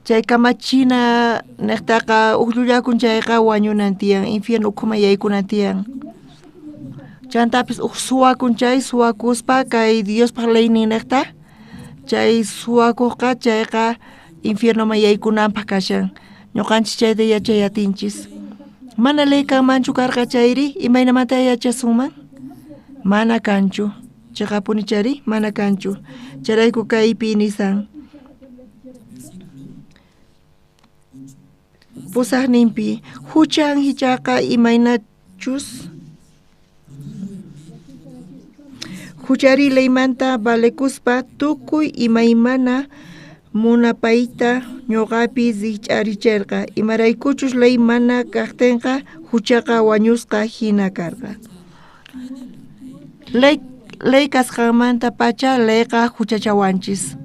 Chay kamachina niqtaqa huk llullakun chayqa wañunan tiyan, infierno ukhuman yaykunan tiyan. Chantapis huk suwakun chay suwakuspa kay Diospaq leyninniqta chay suwakuqqa chayqa infiernoman yaykunanpaq kashan. Ñuqanchis chayta yachay atinchis. Mana ley kanmanchu karqa chayri imaynamanta yachasunman? Mana kanchu. Chiqapuni chayri mana kanchu. Chayrayku kaypi nisan. Pusaqninpi huchan hichaqa imaynachus huchari leymanta valekuspa tukuy imaymana Munapayta ñuqapi rikch'aricherqa, imaraykuchus ley mana kajtenqa huchaqa wañusqa hina karqa. Ley kasqanmanta pacha leyqa huchachawanchis,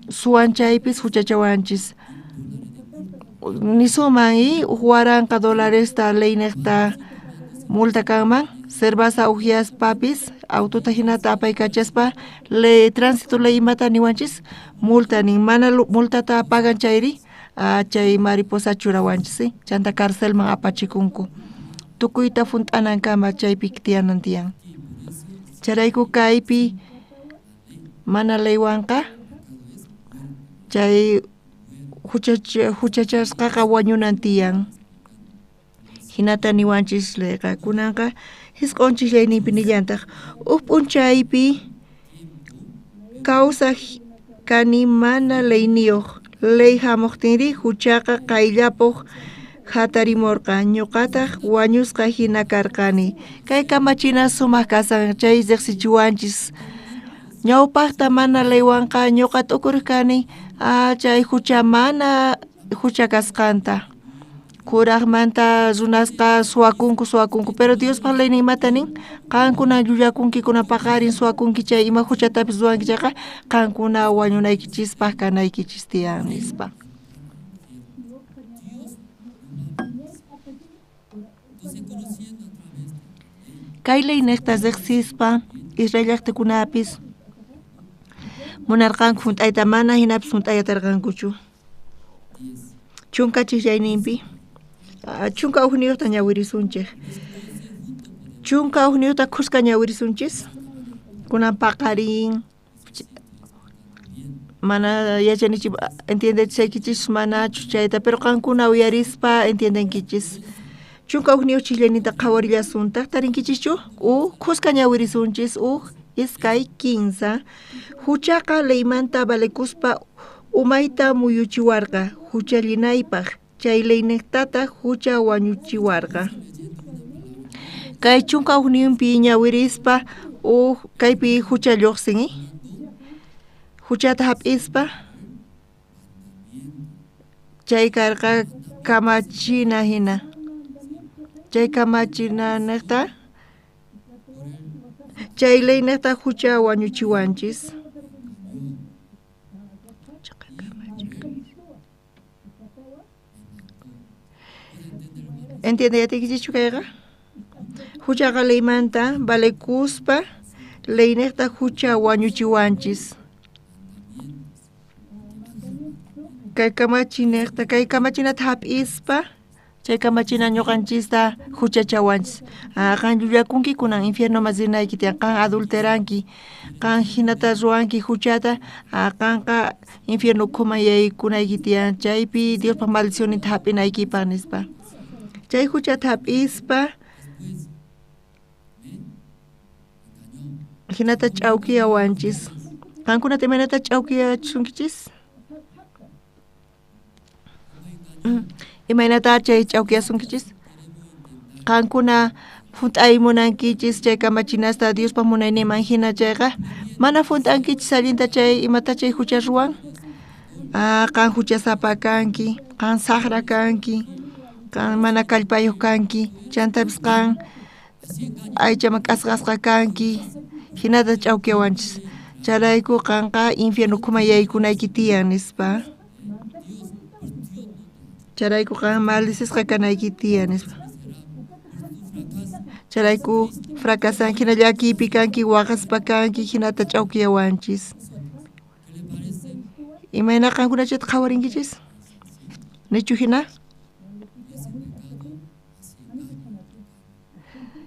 suwan chaypis huchachawanchis. Nisuman uj $1000 leyniqta multa kanman, cerveza ujiaspapis autota hinata apaykachaspa ley tránsito ley imata niwanchis multa nin, mana multata pagan chayri chay mariposa churawanchis, chanta carcelman apachikunku tukuyta junt'anankama chaypi tiyanan tiyan. Chayrayku kaypi mana leywanqa chay huchachasqaqa wañunan tiyan. Hinata niwanchis leyqa kunanqa hisq'onchis leyninpi nillantaq uj p'unchaypi kawsaj kani mana leyniyuq, ley hamuqtinri huchaqa qayllapuq hatarimurqa, ñuqataq wañusqa hina karqani. Kay kamachina sumaq kasan chay riqsichiwanchis. Ñawpaqta mana leywanqa ñuqa t'ukuriq kani chay hucha mana hucha kasqanta. Kuraqmanta runasqa suwakunku suwakunku, pero Diospaq leynin imata nin, qankuna llullakunki kuna paqarin suwakunki chay ima huchatapis ruwanki chayqa qankuna wañunaykichispaq kanaykichis tiyan nispa. Kay leyniqta riqsispa Israel llaqtakunapis munarqanku hunt'ayta mana hinapis hunt'ayatarqankuchu. Chunka chiqllayninpi 11 ñawirisunchik. 11 khuska ñawirisunchis. Kunan paqarin mana yachanichu entiendechaykichis manachu chayta, pero qankuna uyarispa entiendenkichis. 11 chiqllayninta qhawarillasuntaq tarinkichischu uj khuska ñawirisunchis uj iskay 15. Huchaqa leymanta valekuspa umayta muyuchiwarqa huchallinaypaq, chay leyniqtataq hucha wañuchiwarqa. Kay 11 ñawirispa uj kaypi hucha lluqsin, huchata hap'ispa chay karqa kamachina hina. Chay kamachina niqta chay leyniqta hucha wañuchiwanchis. ¿Entiende kayqa? Huchaqa leymanta valekuspa leyniqta hucha wañuchiwanchis. Kay kamachiniqta kay kamachinata hap'ispa chay kamachina ñuqanchista huchachawanchis. Qan llullakunki kunan infiernoman rinayki tiyan, qan adulteranki, qan hinata ruwanki huchata, qanqa infierno ukhuman yaykunayki tiyan, chaypi Diospaq maldicionninta hap'inaykipaq nispa. Chay huchata hap'ispa hinata ch'awkiyawanchis. Qankunata imaynata ch'awkiyasunkichis? Imaynata chay ch'awkiyasunkichis? Qankuna hunt'ay munankichis chay kamachinasta Diospaq munayninman hina chayqa mana hunt'ankichis allinta chay imata chay hucha ruwan. Qan huchasapa kanki, qan saqra kanki, qan mana kallpayuq kanki, chantapis qan aychaman k'asqasqa kanki, hinata ch'awkiyawanchis. Chayrayku qanqa infierno ukhuman yaykunayki tiyan nispa. Chayrayku qan maldisisqa kanayki tiyan nispa. Chayrayku fracasanki, hina llakiypi kanki, waqaspa kanki, hinata ch'awkiyawanchis. Imayna qankuna chayta qhawarinkichis? Nichu hina?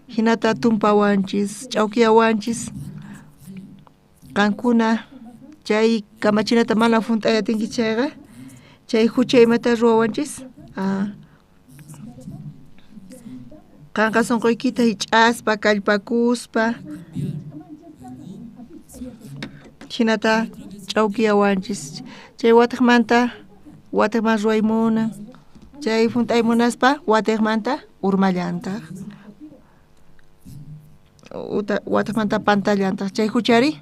Hinata tumpawanchis, ch'awkiyawanchis. Qankuna chay kamachinata mana hunt'ayatinki chayqa chay hucha imata ruwawanchis? Qanqa sunquykita hich'aspa kallpakuspa hinata ch'awkiyawanchis. Chay watiqmanta watiqman ruway munan, chay hunt'ay munaspa watiqmanta urmallantaq. Watiqmanta pantallantaq. Chay huchari?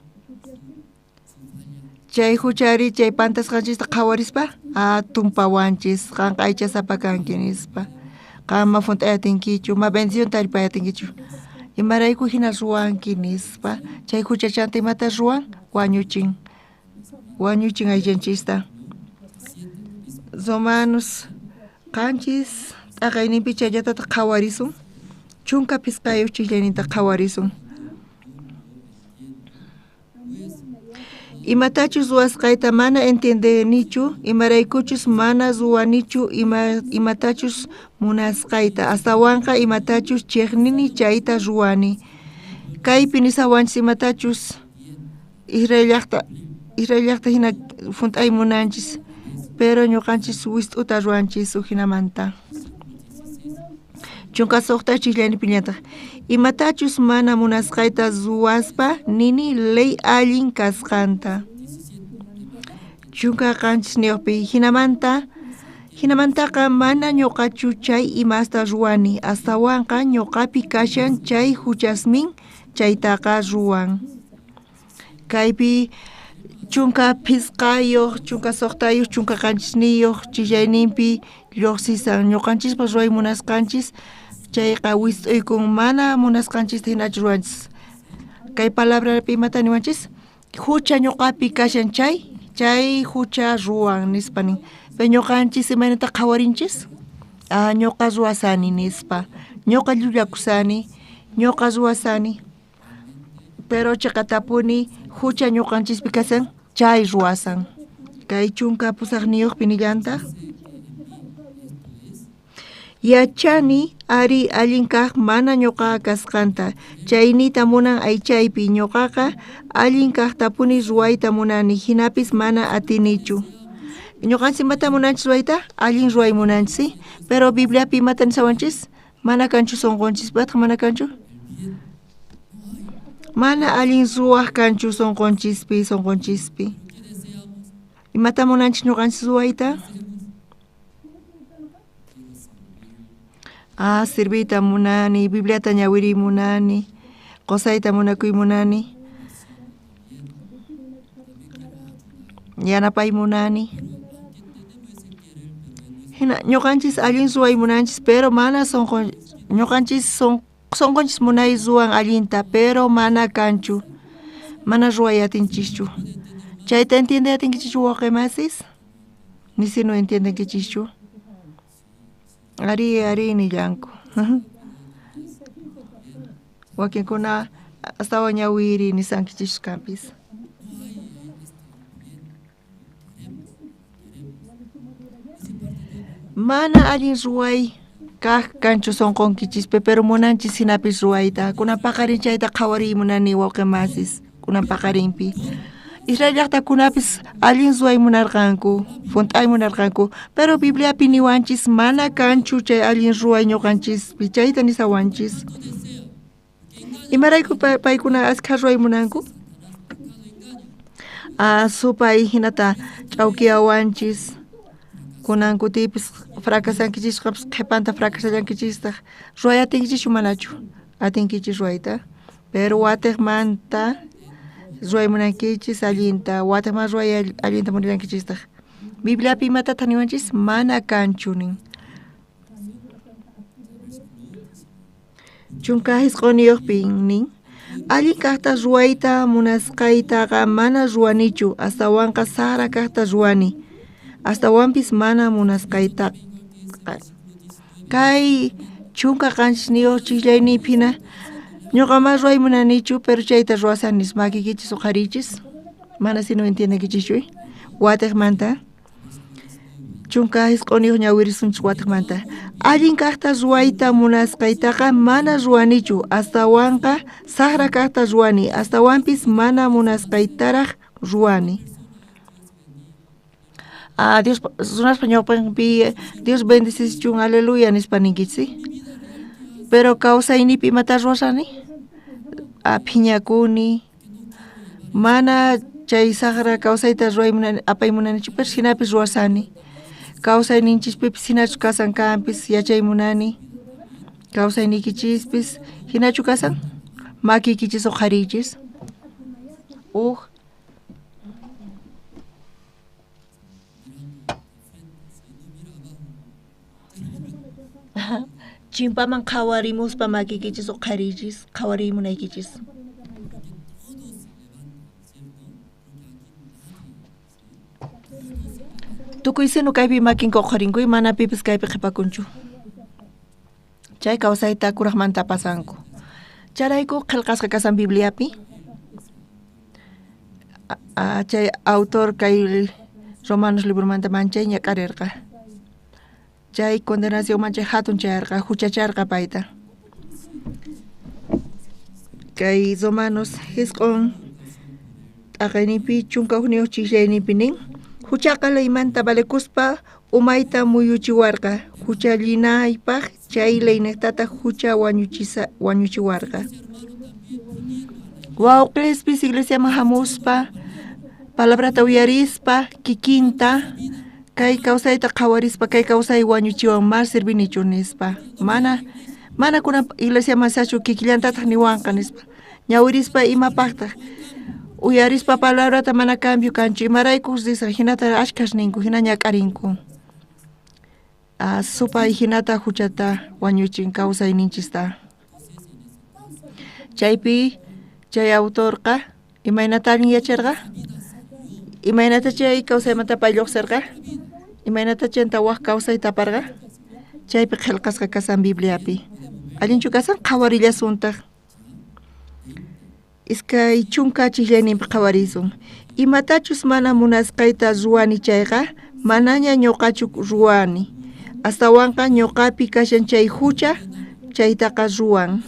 Chay huchari chay pantasqanchista qhawarispa tumpawanchis, qanqa aychasapa kanki nispa. Qan ma hunt'ayatinkichu, ma bendición taripayatinkichu. Imarayku hina ruwanki nispa. Chay huchachanta imata ruwan? Wañuchin. Wañuchin aychanchista. Romanos 7 t'aqayninpi chayllatataq qhawarisun. 15 chiklayninta qhawarisun. Imatachus ruwasqayta mana entiendenichu, imaraykuchus mana ruwanichu imatachus munasqayta, astawanqa imatachus chiqnini chayta ruwani. Kaypi nisawanchis imatachus Israel llaqta hina hunt'ay munanchis, pero ñuqanchis wist'uta ruwanchis ujinamanta. 16 chiklayninpillataq imatachus mana munasqayta ruwaspa nini ley allin kasqanta. 17 hinamantaqa mana ñuqachu chay imasta ruwani, astawanqa ñuqapi kashan chay huchasmin chaytaqa ruwan. Kaypi 15, 16, 17 chillayninpi lluqsisan ñuqanchispas ruway munasqanchis chayqa wist'uykun mana munasqanchista hinachu ruwanchis. Kay palabrapi imata niwanchis? Hucha ñuqapi kashan chay hucha ruwan nispa nin. Pero ñuqanchis imaynata qhawarinchis? Ñuqa ruwasani nispa. Ñuqa llullakusani, ñuqa ruwasani. Pero chiqatapuni hucha ñuqanchispi kashan chay ruwasan. Kay 18 nillantaq. Yachani ari allin kaq mana ñuqa kasqanta, chaynita munan aychaypi ñuqaqa allin kaqtapuni ruwayta munani, hinapis mana atinichu. Ñuqanchis imata munanchis ruwayta? Allin ruway munanchis, pero Bibliapi imata nisawanchis? Mana kanchu sunqunchispataq, mana kanchu? Mana allin ruwaq kanchu sunqunchispi. Imata munanchis ñuqanchis ruwayta? Serviyta munani, Bibliata ñawiriy munani, qusayta munakuy munani, yanapay munani. Hina ñuqanchis allin ruway munanchis, pero mana ñuqanchis sunqunchis munay ruwan allinta, pero mana kanchu, mana ruway atinchischu. Chayta entiende atinkichischu wawqimasis? Nisi no entiendenkichischu. Ari nillanku. Wakinkuna astawan ñawiri nisankichis kanpis. Mana allin ruway kaq kanchu sunqunkichispi, pero munanchis hinapis ruwayta. Kunan paqarin chayta qhawariy munani wawqimasis, kunan paqarinpi. Israel llaqtakunapis allin ruway munarqanku, hunt'ay munarqanku, pero Bibliapi niwanchis mana kanchu chay allin ruway ñuqanchispi, chayta nisawanchis. Imarayku paykuna askha ruway munanku? Supay hinata ch'awkiyawanchis, kunan kutipis fracasankichisqapis qhipanta fracasallankichistaq. Ruway atinkichischu manachu? Atinkichis ruwayta, pero watiqmanta ruway munankichis allinta, watiqman ruway allinta munankichistaq. Bibliapi imatataq niwanchis? Mana kanchu nin. 19 nin. Allin kaqta ruwayta munasqaytaqa mana ruwanichu, astawanqa sara kaqta ruwani, astawanpis mana munasqaytaqa. Kay 17 chikllayniypi hina ñuqa mana ruway munanichu, pero chayta ruwasani, makikichis uqharichis, mana si no entiendenkichischu. Watiqmanta 19 ñawirisunchis watiqmanta. Allin kaqta ruwayta munasqaytaqa mana ruwanichu, astawanqa saqra kaqta ruwani, astawanpis mana munasqaytaraq ruwani. Dios runaspa ñawpanpi Dios bendecichun, aleluya nispa ninkichis. Pero kawsaynipi imata ruwasani? Phiñakuni, mana chay saqra kawsayta ruway munani, apay munanichu, pero hinapis ruwasani. Kawsayninchispipis hinachu kasan kanpis, yachay munani. Kawsaynikichispis hinachu kasan? Makiykichis uqhariychis. 1 Chimpaman qhawarimuspa makiykichis uqhariychis, qhawarimunaykichis. Tukuy sinu kaypi makinku uqharinku, mana pipis kaypi qhipakunchu. Chay kawsayta kuraqmanta pasanku. Chayrayku qillqasqa kasan Bibliapi. Chay autor kay Romanos libromanta manchay ñak'arirqa. Chay condenación manchay hatun chayarqa, huchacharqa payta. Kay Romanos jisq'un t'aqayninpi 11 chiqllayninpi nin, huchaqa leymanta valekuspa umayta muyuchiwarqa, huchallinaypaq chay leyniqtataq hucha wañuchiwarqa. Wawqispis iglesiaman hamuspa, palabrata uyarispa, kikinta, kay kawsayta qhawarispa, kay kawsay wañuchiwan mas sirvinichu nispa. Mana kunan iglesiaman sachu kikillantataq niwanqa nispa. Ñawirispa imapaqtaq, uyarispa palabrata mana cambio kanchu, imarayku risaq hinata ashkhas ninku, hina ñak'arinku. Supay hinata huchata wañuchin kawsayninchista. Chaypi chay autorqa imaynata allin yacharqa? Imaynata chay kawsaymanta pay lluqsirqa? Imaynata chanta wak kawsayta aparqa? Chaypi qillqasqa kasan Bibliapi. Allinchu kasan? Qhawarillasuntaq. 20 chiqllayninpi qhawarisun. Imatachus mana munasqayta ruwani chayqa, manaña ñuqachu ruwani. Astawanqa ñuqapi kashan chay hucha, chaytaqa ruwan.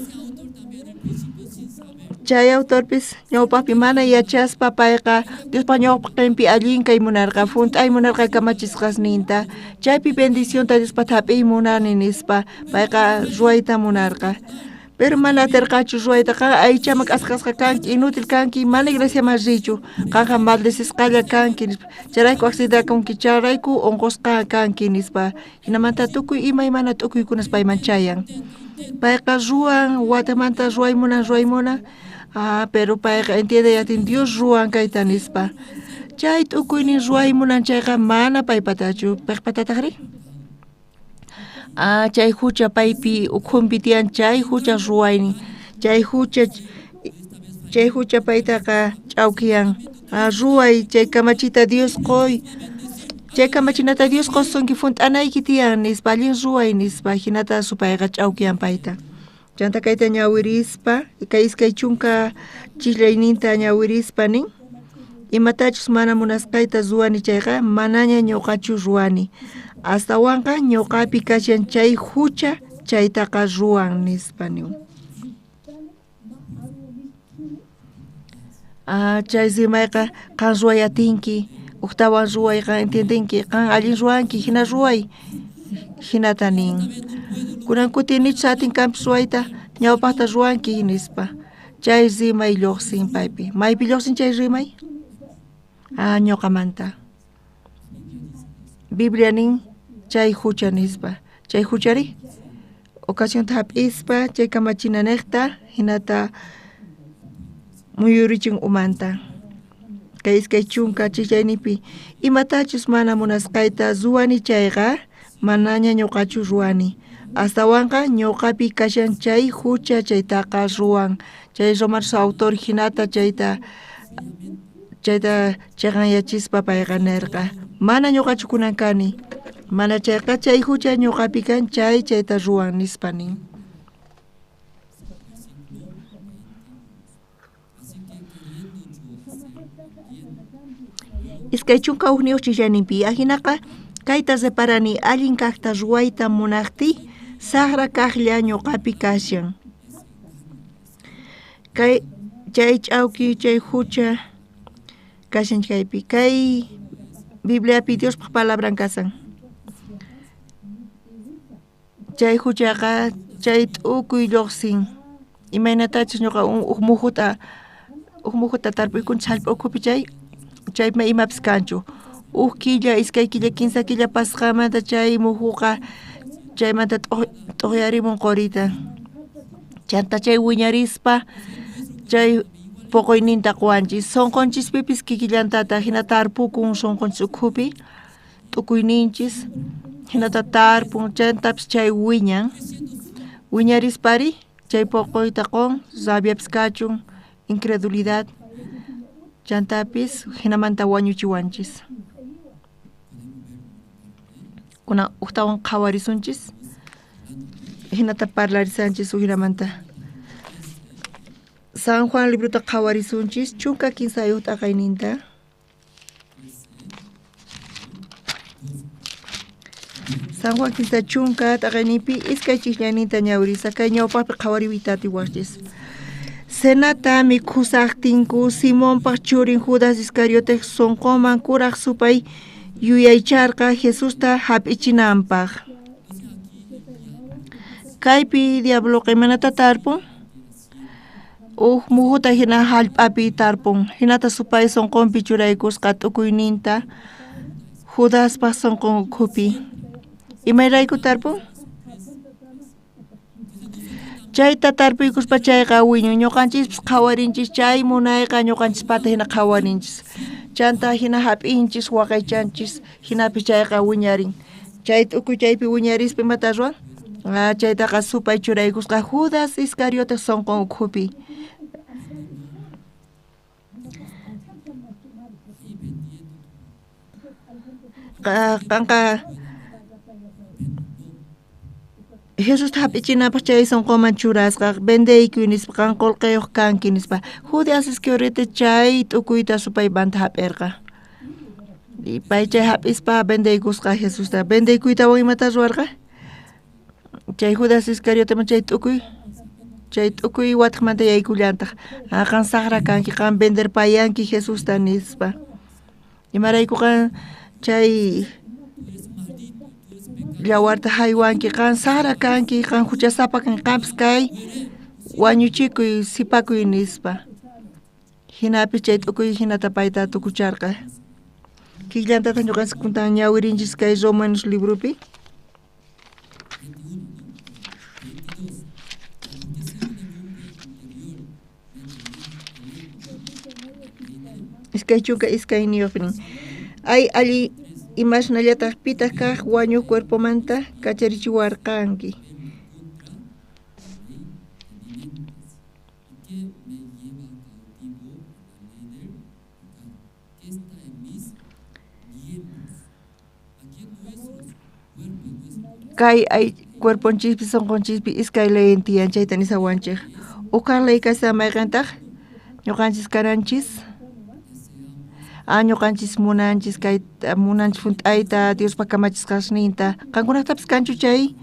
Chay autorpis ñawpaqpi mana yachaspa payqa Diospa ñawpaqinpi allin kay munarqa, hunt'ay munarqa kamachisqasninta, chaypi bendicionta Diospa hap'iy munani nispa payqa ruwayta munarqa. Pero mana atirqachu ruwayta, qan aychaman k'asqasqa kanki, inútil kanki, mana iglesiaman riychu, qanqa maldecisqalla kanki nispa, chayrayku accidentakunki, chayrayku unqusqa kanki nispa. Hinamanta tukuy imaymana t'ukuykunas payman chayan. Payqa ruwan, watamanta ruway munan, ruway munan, pero payqa entiende yatin Dios ruwan kayta nispa. Chay t'ukuynin ruway munan chayqa mana paypatachu, piqpatataqri? Chay hucha paypi ukhunpi tiyan, chay hucha ruwaynin, chay hucha paytaqa ch'awkiyan. Ruway chay kamachita Dios qoy, chay kamachinata Dios qosunki hunt'anayki tiyan nispa, allin ruway nispa, hinata supayqa ch'awkiyan payta. Chanta kayta ñawirispa, kay 20 chiqllayninta ñawirispa nin, imatachus mana munasqayta ruwani chayqa manaña ñuqachu ruwani. Astawanqa ñuqapi kashan chay hucha, chaytaqa ruwan nispa nin. Chay rimayqa qan ruway atinki, uktawan ruway qan entiendenki, qan allin ruwanki, hina ruway, hinata nin. Kunan kutinichu atin kanpis ruwayta, ñawpaqta ruwanki nispa. Chay rimay lluqsin paypi. Maypi lluqsin chay rimay? Ñuqamanta. Biblia nin chay hucha nispa. Chay huchari ocasionta hap'ispa chay kamachinaniqta hinata muyurichin umanta. Kay 20 chiqllayninpi imatachus mana munasqayta ruwani chayqa manaña ñuqachu ruwani. Astawanqa ñuqapi kashan chay hucha chaytaqa ruwan. Chay Romanos autor hinata chayta chiqanyachispa payqa nirqa, mana ñuqachu kunan kani, mana chayqa chay hucha ñuqapi kan, chay chayta ruwan nispa nin. 21 chiqllayninpi ajinaqa kayta reparani allin kaqta ruwayta munaqtiy, saqra kaqlla ñuqapi kashan. Kay chay ch'awki chay hucha kashan chaypi. Kay Bibliapi Diospaq palabran kasan. Chay huchaqa chay t'ukuy lluqsin. Imaynatachus ñuqa uj mujuta tarpuykunchis hallp'a ukhupi chay chaypi imapis kanchu. Uj killa, 2 killa, 3 killa pasqamanta chay mujuqa chaymanta t'uqyarimun qurita. Chanta chay wiñarispa chay poqoyninta quwanchis. Sunqunchispipis kikillantata hina tarpukun sunqunchis ukhupi t'ukuyninchis hinata tarpun, chantapis chay wiñan. Wiñarispari chay poqoyta qon rabiapis kachun incredulidad chantapis hinamanta wañuchiwanchis. Kuna ujtawan qhawarisunchis hinata parlarisanchis ujinamanta. San Juan librota qhawarisunchis 13 t'aqayninta. San Juan 30 t'aqayninpi iskay chijllaninta ñawirisa kay ñawpaqpi qhawariwita atiwaqchis. Cenata mikhusaqtinku Simonpaq churin Judas Iscariote sonqoman kuraq supay yuyaycharqa Jesusta hap'ichinanpaq. Kaypi diabloqa imanata tarpun? Uj mujuta hina hallp'api tarpun. Hinata supay sonqonpi churaykusqa t'ukuyninta Judaspaq sonqon ukhupi. Imayrayku tarpun? Chayta tarpuykuspa chayqa wiñun ñuqanchispis qhawarinchis chay munayqa ñuqanchispata hina qhawarinchis. Chanta hina hap'inchis waqaychanchis hinapis chayqa wiñarin. Chay t'ukuy chaypi wiñarispa imata ruwan? Chaytaqa supay churaykusqa Judas Iscariote sonqon ukhupi. Qanqa Jesusta hap'ichinapaq chay sonqoman churasqa vendeykuy nispa qan qullqiyuq kanki nispa. Judas Iscariote chay t'ukuyta supaymanta hap'irqa. Y pay chay hap'ispa vendeykusqa Jesusta. Vendeykuytawan imata ruwarqa? Chay Judas Iscarioteman chay t'ukuy wataqmanta yaykullantaq. Qan saqra kanki, qan venderpayanki Jesusta nispa. Imarayku qan chay llawarta haywanki, qan saqra kanki, qan huchasapa kanki, qanpis kay wañuchikuy, sipakuy nispa. Hinapis chay t'ukuy hinata payta tukucharqa. Kikillantataq ñuqanchis kuntan ñawirinchis kay Romanos libropi. Iskay chunka iskayniyuqpi nin. Ay alli imashnallataq pitaq kaq wañuq cuerpomanta kacharichiwarqanki. Kay ay cuerponchispi sonqonchispi iskay leyen tiyan chayta nisawanchik. Uqaq ley kashan mayqintaq ñuqanchis kananchis. Ñuqanchis munanchis kayta munanchis hunt'ayta Diospa kamachisqasninta. Qankunaqtapis kanchu chay?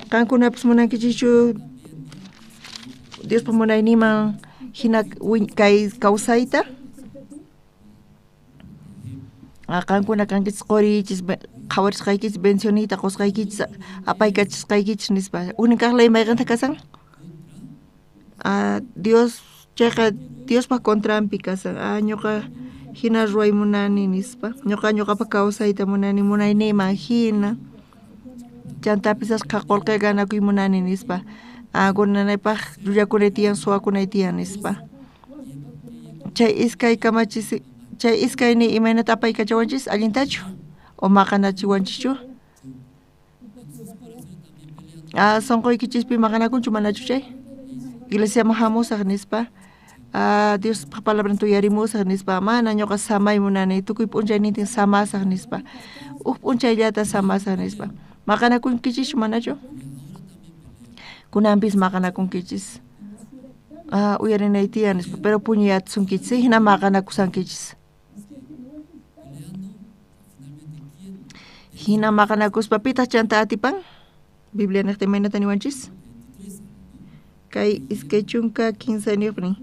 Qankunapis munankichischu Diospa munayninman hina kay kawsayta? Qankuna kankichis qurichis qhawarisqaykichis bendicionita qusqaykichis apaykachisqaykichis nispa. Unin kaq ley mayqinta kasan? Dios chayqa Diospa contranpi kasan. Ñuqa hina ruway munani nispa. Ñuqa ñuqapa kawsayta munani munayniyman hina. Chantapis ashkha qullqi ganakuy munani nispa. Kunanaypaq llullakunay tiyan suwakunay tiyan nispa. Chay iskay kamachis chay iskayni imaynata apaykachawanchis allintachu o maqanachiwanchischu? Sonqoykichispi maqanakunchu manachu chay? Iglesiaman hamusaq nispa. Diospa palabranta uyarimusaq nispa. Mana ñuqa samay munani tukuy p'unchaynintin samasaq nispa. Uj p'unchayllata samasaq nispa. Maqanakunkichischu manachu? Kunanpis maqanakunkichis. Uyarinay tiyan nispa, pero puñuyatsunkichis hina maqanakusankichis. Hina maqanakuspa pitaq chanta atipan? Biblia niqta imaynata niwanchis? Kay 23 nin.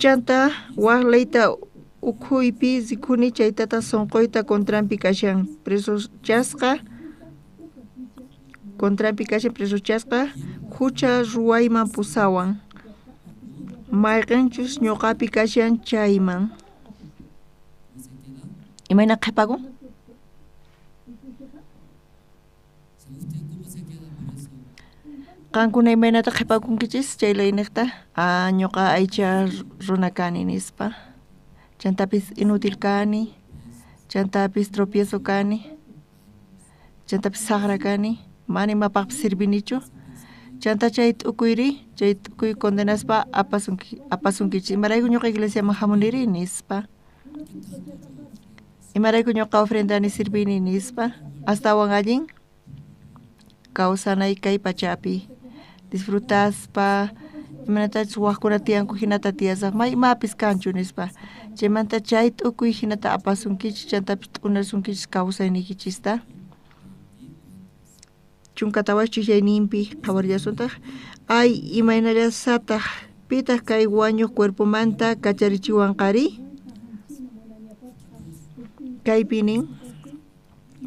Chanta waq leyta ukhuypi rikuni chaytata sonqoyta contranpi kashan presochasqa contranpi kashan presochasqa hucha ruwayman pusawan mayqinchus ñuqapi kashan chayman. Imayna qhipakun? Qankuna imaynata qhipakunkichis chay leyniqta? Ñuqa aycha runa kani nispa. Chantapis inútil kani, chantapis tropiezo kani, chantapis saqra kani, Mana imapaqpis sirvinichu. Chanta chay t'ukuyri, chay t'ukuy condenaspa apasunkichis. Imarayku ñuqa iglesiaman hamuniri nispa. Imarayku ñuqa ofrendani sirvini nispa. Astawan allin kawsanay kay pachapi. Disfrutaspa imanatachus wajkuna tiyanku hinata tiyasaq may imapis kanchu nispa. Chaymanta chay t'ukuy hinata apasunkichis chantapis t'unasunkichis kawsayniykichista. 14 ch'isayninpi qhawarillasuntaq. Ay, imaynallasataq pitaq kay wañuq cuerpomanta kacharichiwanqari? Kaypi nin,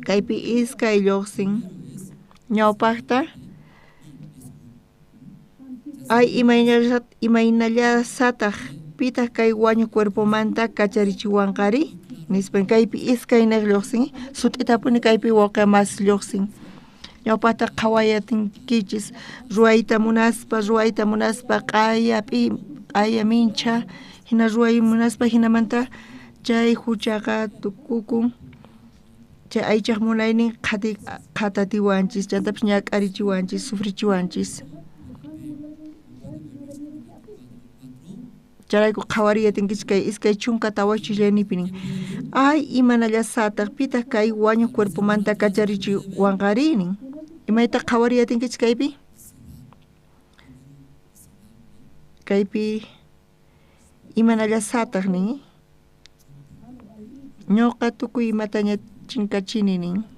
kaypi iskay lluqsin. Ñawpaqta ay, imaynallasataq pitaq kay wañuq cuerpomanta kacharichiwanqari? Nispa kaypi iskay niq lluqsin, sut'itapuni kaypi wawqi mas lluqsin. Ñawpaqta qhawayatinkichis ruwayta munaspa q'aya q'aya mincha hina ruway munaspa hinamanta chay huchaqa tukukun chay aychaq munaynin qhatatiwanchis chantapis ñak'arichiwanchis sufrichiwanchis. Chayrayku qhawariyatinkichis kay 24 ch'isayninpi nin. Ay, imanallasataq pitaq kay wañuq cuerpomanta kacharichiwanqari nin. Imayta qhawariyatinkichis kaypi? Kaypi imanallasataq nin. Ñuqa tukuy imataña chinkachini nin.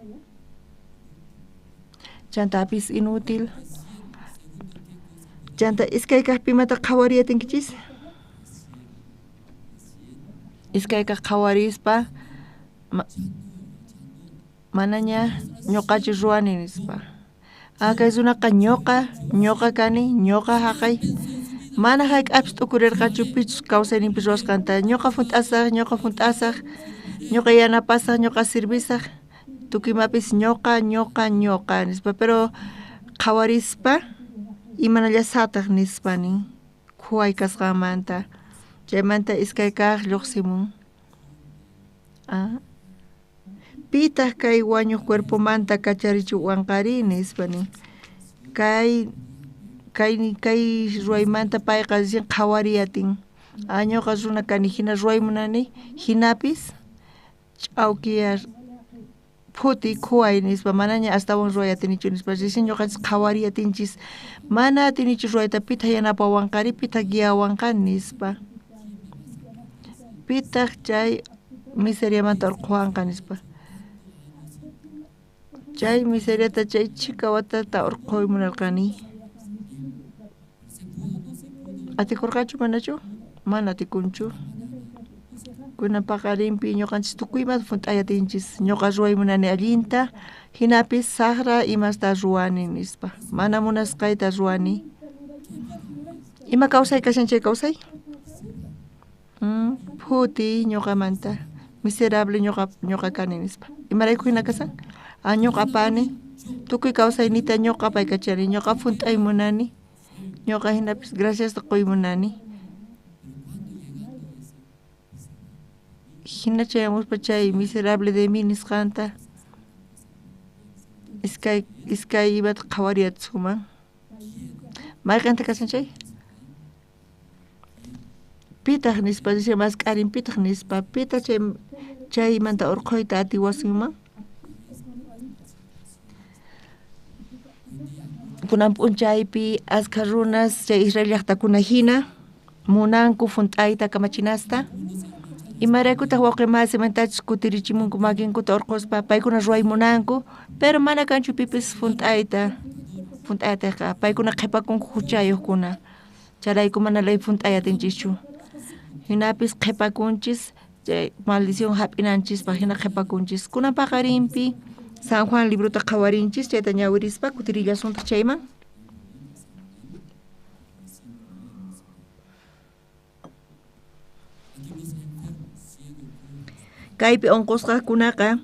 Chantapis inútil. Chanta iskay kaqpi imata qhawariyatinkichis? Iskay kaq qhawarispa manaña ñuqachu ruwani nispa. Kay runaqa ñuqa kani, ñuqa haqay. Mana hayk'apis t'ukurirqachu pichus kawsayninpi ruwasqanta. Ñuqa hunt'asaq, ñuqa yanapasaq, ñuqa servisaq, tukuy imapis ñuqa nispa. Pero qhawarispa imanallasataq nispa nin khuway kasqanmanta. Chaymanta iskay kaq lluqsimun. Pitaq kay wañuq cuerpomanta kacharichiwanqari nispa nin. Kay ruwaymanta payqa qhawariyatin. Ñuqa runa kani hina ruway munani hinapis ch'awkiyar phuti khuway nispa manaña astawan ruway atinichu nispa. Recién ñuqanchis qhawariyatinchis mana atinichu ruwayta pitaq yanapawanqari pitaq guiawanqa nispa. Pitaq chay miseriamanta urqhuwanqa nispa. Chay miseriata chay chhika watata urqhuy munarqani. Atikurqachu manachu? Mana atikunchu. Kunan paqarinpi ñuqanchis tukuy imata hunt'ayatinchis. Ñuqa ruway munani allinta, hinapis saqra imasta ruwani nispa. Mana munasqayta ruwani. Ima kawsay kashan chay kawsay? Phuti ñuqamanta. Miserable ñuqa kani nispa. Imarayku hina kasan? Ñuqa pani. Tukuy kawsaynita ñuqa paykachani. Ñuqa hunt'ay munani. Ñuqa hinapis graciasta quy munani. Hina chayamuspa chay miserable de mí nisqanta iskay imata qhawariyatsuman. Mayqinta kashan chay? Pitaq nispa mask'arin pitaq nispa pitaq chaymanta urqhuyta atiwasunman? Kunan p'unchaypi askha runas chay Israel llaqtakuna hina munanku hunt'ayta kamachinasta. Imaraykutaq wawqi masimantachus kutirichimunku makinkuta urqhuspa paykuna ruway munanku, pero mana kanchu pipis hunt'aytaqa paykuna qhipakunku huchayuqkuna. Chayrayku mana ley hunt'ay atinchischu. Hinapis qhipakunchis chay maldición hap'inanchispaq hina qhipakunchis. Kunan paqarinpi San Juan librota qhawarinchis chayta ñawirispa kutirillasuntaq chayman. Kaypi unqusqakunaqa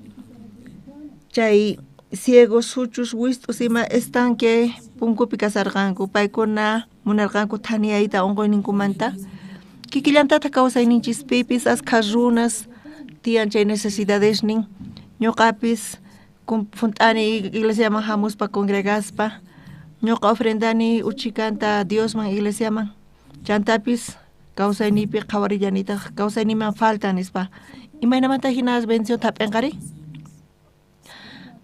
chay ciegos, suchus, wist'us ima estanque punkupi kasarqanku. Paykuna munarqanku thaniyayta unquyninkumanta. Kikillantataq kawsayninchispipis askha runas tiyan chay necesidadesnin. Ñuqapis Junt'ani iglesiaman hamuspa congregaspa. Ñuqa ofrendani uchikanta Diosman iglesiaman. Chantapis kawsaynipi qhawarillanitaq kawsayniman falta nispa. Imaynamanta hina bendición hap'inqari?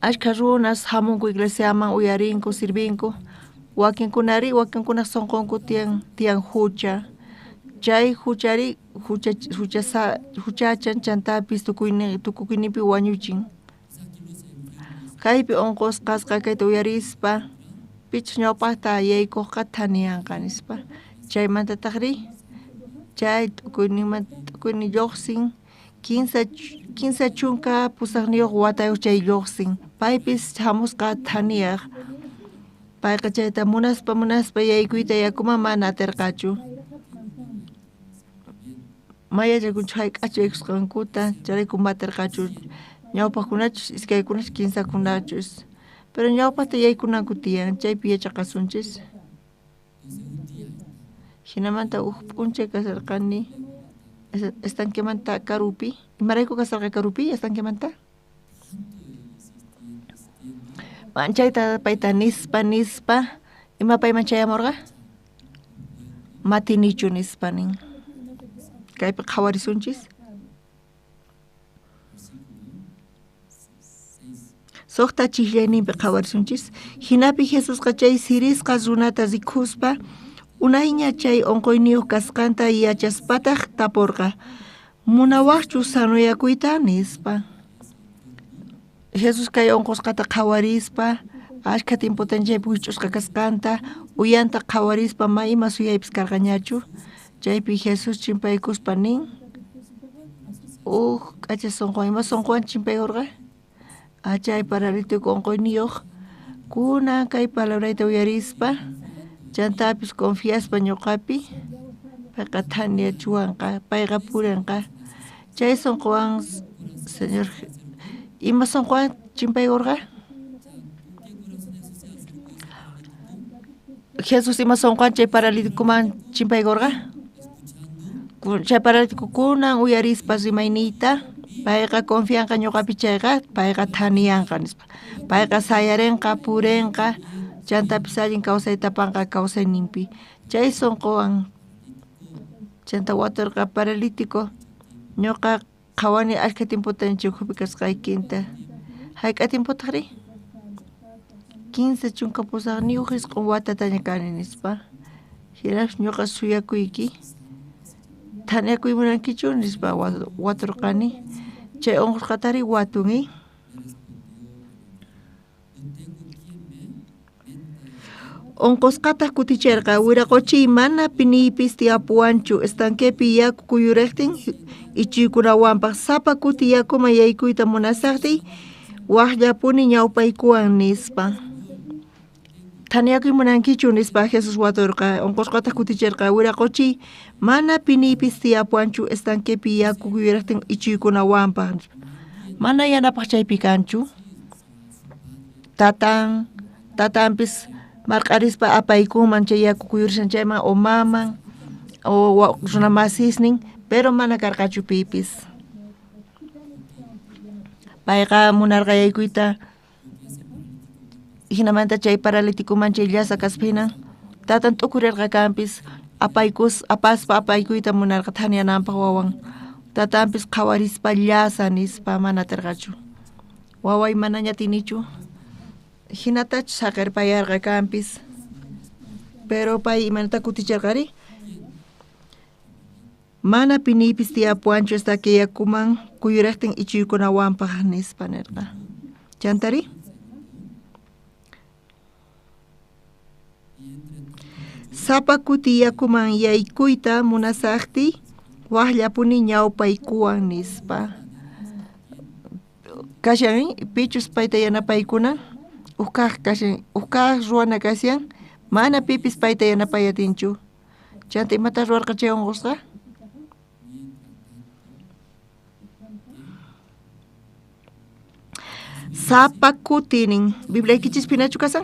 Ashkha runas hamunku iglesiaman uyarinku sirvinku. Wakinkunari wakinkunaq sunqunku tiyan hucha. Chay huchari huchachan chantapis tukukuyninpi wañuchin. Kaypi unqusqasqa kayta uyarispa pichus ñawpaqta yaykuqqa thaniyanqa nispa. Chaymantataqri chay tukuyninman tukuynin lluqsin 38 watayuq chay lluqsin. Paypis hamusqa thaniyaq. Payqa chayta munaspa yaykuyta yakuman mana atirqachu. Mayachakunchu hayk'achu yaykusqankuta chayrayku matirqachu ñawpaqkunachus iskaykunachus kinsakunachus. Pero ñawpaqta yaykunanku tiyan chaypi yachaqasunchis. Hinamanta huk p'unchay kasharqani estanquemanta karupi. Imarayku kasharqa karupi estanquemanta? Manchayta payta nispa ima payman chayamurqa? Matinichu nispa nin. Kaypi qhawarisunchis. Suqta chiqllayninpi qhawarisunchis. Hinapi Jesusqa chay sirisqa runata rikuspa unayña chay unquyniyuq kasqanta yachaspataq tapurqa. Munawaqchu sanuyakuyta nispa. Jesús kay unqusqata qhawarispa ashkha timputan chaypi wich'usqa kasqanta uyanta qhawarispa ma ima suyaypis karqañachu. Chaypi Jesús chimpaykuspa nin huk k'acha sunquwan ima sunquwan chimpaykurqa? Chay paralítico unquyniyuq kunan kay palabrayta uyarispa chantapis confiaspa ñuqapi payqa thaniyachiwanqa payqa purinqa. Chay sunquwan Señor ima sunquwan chimpaykurqa? Jesús ima sunquwan chay paralíticoman chimpaykurqa? Chay paralítico kunan uyarispa rimayniyta payqa confianqa ñuqapi chayqa payqa thaniyanqa nispa. Payqa sayarinqa purinqa chantapis allin kawsayta apanqa kawsayninpi. Chay sunquwan chanta waturqa paralítico ñuqa qhawani ashkha timputan chukhupi kasqaykinta. Hayk'a timputaqri? 58 watataña kani nispa. Hinapas ñuqa suyakuyki. Thaniyakuy munankichu nispa waturqani. Chay unqusqatari watun. Unqusqataq kutichirqa wiraquchiy mana piniypis tiyapuwanchu estanquepi yaku kuyuriqtin ichiykunawanpaq sapa kuti yakuman yaykuyta munasaqtiy waqllapuni ñawpaykuwan nispa. Thaniyakuy munankichu nispa Jesús waturqa unqusqataq kutichirqa wiraquchiy mana piniypis tiyapuwanchu estanquepi yaku kuyuriqtin ichiykunawanpaq. Mana yanapaq chaypi kanchu. Tatanpis marq'arispa apaykunman chay yaku kuyurishan chayman o maman o runamasisnin pero mana karqachu pipis. Payqa munarqa yaykuyta hinamanta chay paralíticoman chay llasa kaspa hinan tatan t'ukurirqa kanpis apaspa apaykuyta munarqa thaniyananpaq wawan. Tatanpis qhawarispa llasa nispa mana atirqachu. Waway manaña atinichu. Hinatachu saqirpayarqa kanpis. Pero pay imanata kutichirqari? Mana piniypis tiyapuwanchu estanque yakuman kuyuriqtin ichiykunawanpaq nispa nirqa. Chantari? Sapa kuti yakuman yaykuyta munasaqtiy waqllapuni ñawpaykuwan nispa. Kashan pichus payta yanapaykuna ukkaq kashan ukkaq ruwana kashan mana pipis payta yanapay atinchu. Chanta imata ruwarqa chay unqusqa? Sapa kuti nin Bibliaykichis pinachu kasan?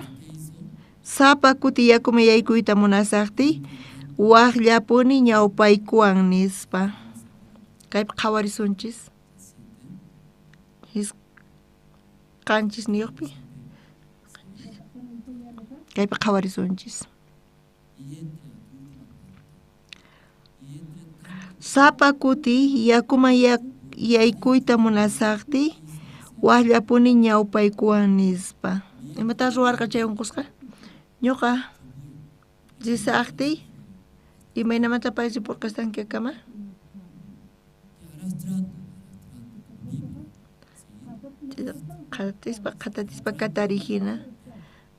Sapa kuti yakuman yaykuyta munasaqtiy waqllapuni ñawpaykuwan nispa. Kaypi qhawarisunchis. 7niyuqpi kaypi qhawarisunchis. Sapa kuti yakuman yaykuyta munasaqtiy wajllapuni ñawpaykuwan nispa. Imata ruwarqa chay unqusqa? Ñuqa risaqtiy imaynamanta pay ripurqa estanquekama? Qhatatispa katari hina.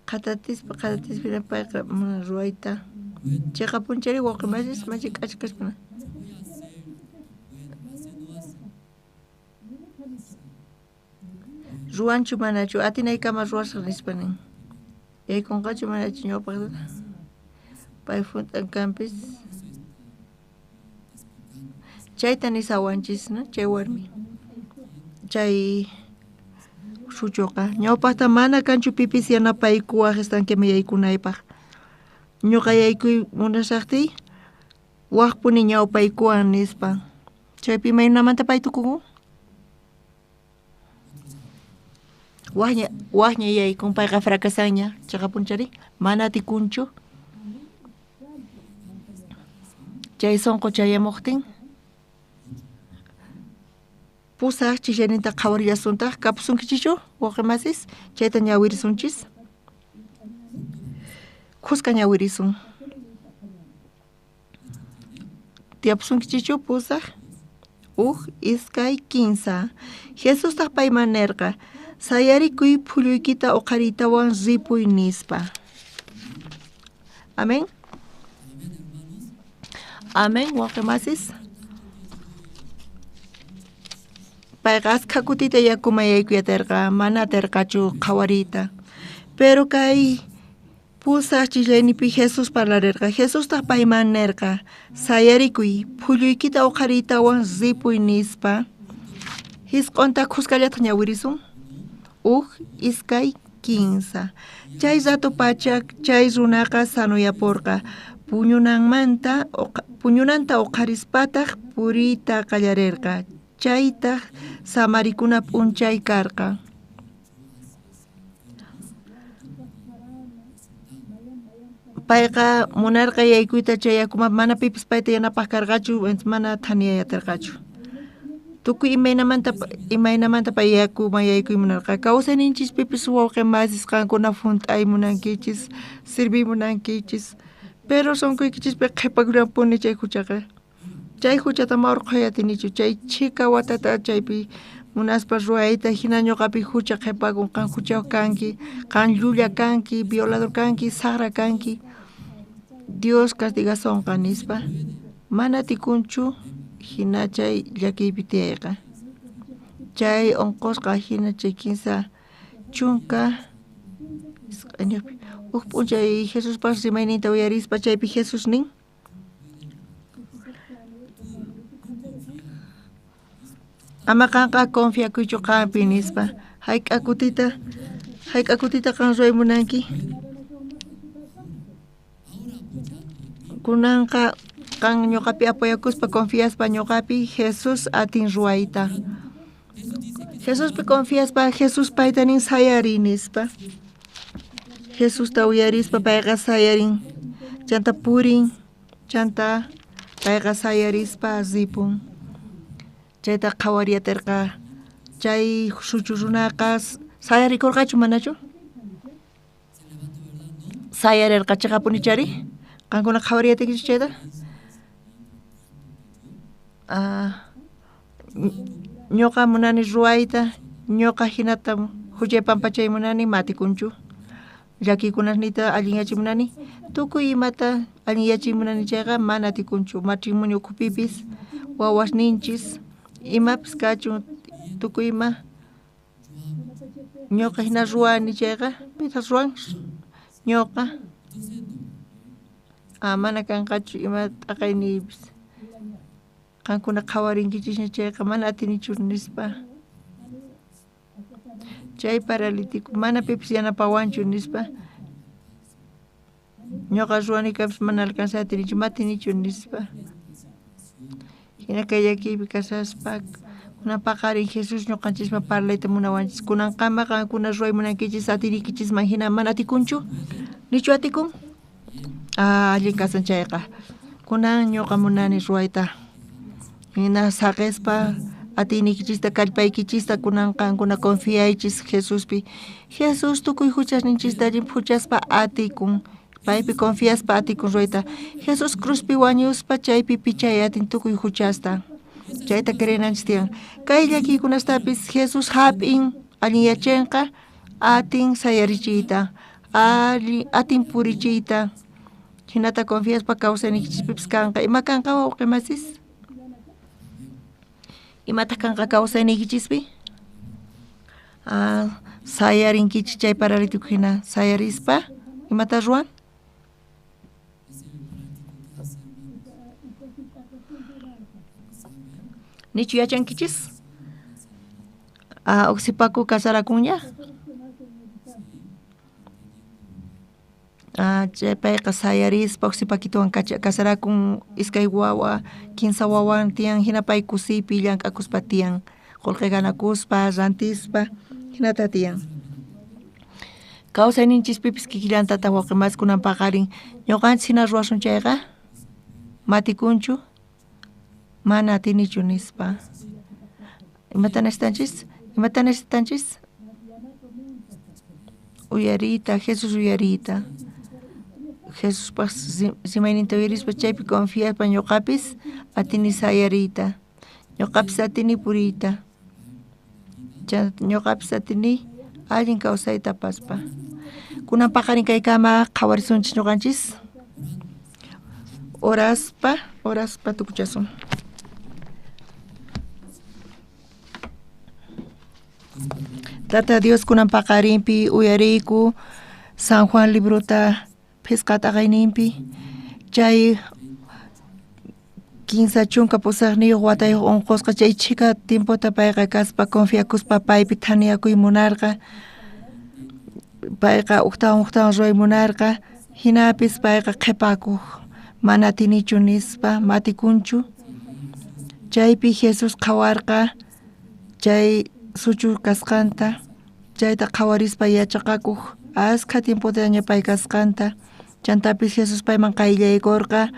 Qhatatispa hina payqa mana ruwayta. Chiqapunchari wawqi masis machi k'acha kaspa. Ruwanchu manachu atinaykama ruwasaq nispa nin. Yaykunqachu manachu ñawpaqta? Pay hunt'an kanpis. Chayta nisawanchis, no? Chay warmi. Chay suchuqa ñawpaqta mana kanchu pipis yanapaykuwaq estanqueman yaykunaypaq. Ñuqa yaykuy munasaqtiy waqpuni ñawpaykuwan nispa. Chaypi imaynamanta pay tukukun? Wajña yaykun payqa fracasanña chiqapunchari mana atikunchu. Chay sunqu chayamuqtin pusaq chishayninta qhawarillasuntaq kapusunkichichu wawqi masis chayta ñawirisunchis. Khuska ñawirisun. Tiyapusunkichichu pusaq 1 2 3. Jesustaq payman nirqa sayarikuy phulluykita uqhariytawan ripuy nispa. Amén. Amén, wawqi masis. Payqa askha kutita yakuman yaykuyatarqa mana atirqachu qhawariyta. Pero kay pusaq chislaynipi Jesús parlarirqa. Jesustaq payman nirqa sayarikuy phulluykita uqhariytawan ripuy nispa. Hisq'unta khuskallataq ñawirisun. 1 2 3. Chay rato pacha chay runaqa sanuyapurqa. Puñunanta uqharispataq puriyta qallarirqa. Chaytaq samarikuna p'unchay karqa. Payqa munarqa yaykuyta chay yakuman mana pipis payta yanapaq karqachu mana thaniyayatirqachu. Tukuy imaynamanta pay yakuman yaykuy munarqa. Kawsayninchis pipis wawqi masis qankuna hunt'ay munankichis, sirviy munankichis, pero sunquykichispi qhipakullanpuni chay huchaqa. Chay huchata ma urqhuy atinichu, chay chhika watata chaypi munaspa ruwayta hina ñuqapi hucha qhipakun, qan huchayuq kanki, qan llulla kanki, violador kanki, saqra kanki. Dios castigasonqa nispa. Mana atikunchu hina chay llakiypi tiyayqa. Chay unqusqa hina chay 30 huk p'unchay Jesuspas rimayninta uyarispa chaypi Jesús nin ama qanqa confiakuychu qanpi nispa. Hayk'a kutita qan ruway munanki? Kunanqa qan ñuqapi apoyakuspa confiaspa ñuqapi Jesús atin ruwayta. Jesuspi confiaspa Jesús payta nin sayariy nispa. Jesusta uyarispa payqa sayarin. Chanta purin, chanta payqa sayarispa ripun. Chayta qhawariyatirqa. Chay suchu runaqa sayarikurqachu manachu? Sayarirqa chiqapuni chari? Qankuna qhawariyatinkichu chayta? Ñuqa munani ruwayta, ñuqa hinata huchay pampachay munani matikunchu. Llakiykunasniyta allinyachiy munani, tukuy imata allinyachiy munani chayqa mana atikunchu. Matrimonio ukhupipis, wawasninchis, imapis kachun tukuy ima ñuqa hina ruwani chayqa pitaq ruwan ñuqa. Mana kanqachu ima t'aqayniypis. Qankuna qhawarinkichishña chayqa mana atinichu nispa. Chay paralítico mana pipis yanapawanchu nispa. Ñuqa ruwani kapis mana alcanzay atinichu matinichu nispa. Hina kay llakiypi kasaspa Kunan paqarin Jesús ñuqanchisman parlayta munawanchis. Kunankama qankuna ruway munankichis atiriykichisman hina mana atikunchu? Nichu atikun? Allin kasan chayqa. Kunan ñuqa munani ruwayta. Hina saqispa atiyniykichista kallpaykichista kunan qankuna confiaychis Jesuspi. Jesús tukuy huchasninchista llimphuchaspa atikun. Paypi confiaspa atikun ruwayta. Jesús cruzpi wañuspa chaypi pichay atin tukuy huchasta. Chayta creenanchis tiyan. Kay llakiykunastapis Jesús hap'in allinyachinqa atin sayarichiyta, atin purichiyta. Hinata confiaspa kawsaynikichispipis kanqa. Ima kanqa wawqi masis? Imataq kanqa kawsayniykichispi? Sayarinkichis chay paralítico hina sayarispa imata ruwan? Nichu yachankichis? Uksipaku kasarakunña? Chay payqa sayarispa uksipakituwan kasarakun iskay wawa, kinsa wawan tiyan, hina pay kusiypi llank'akuspa tiyan, qullqi ganakuspa, rantispa, hinata tiyan. Kawsayninchispipis kikillantataq wawqi masi kunan paqarin ñuqanchis hina ruwasun chayqa matikunchu? Mana atinichu nispa. Imata necesitanchis? Imata necesitanchis? Uyariyta, Jesús uyariyta. Jesuspaq rimayninta uyarispa chaypi confiaspa ñuqapis atini sayariyta. Ñuqapis atini puriyta. Ñuqapis atini allin kawsayta apaspa. Kunan paqarin kaykama qhawarisunchis ñuqanchis. Oraspa, oraspa tukuchasun. Tata Dios kunan paqarinpi uyariyku San Juan librota phisqa t'aqayninpi chay 38 watayuq unqusqa chay chhika tiempota payqa kaspa confiakuspa paypi thaniyakuy munarqa. Payqa uktawan uktawan ruway munarqa, hinapis payqa qhipakuq mana atinichu nispa matikunchu. Chaypi Jesús qhawarqa chay suchu kasqanta, chayta qhawarispa yachaqakuq askha tiempotaña pay kasqanta. Chantapis Jesús payman qayllaykurqa,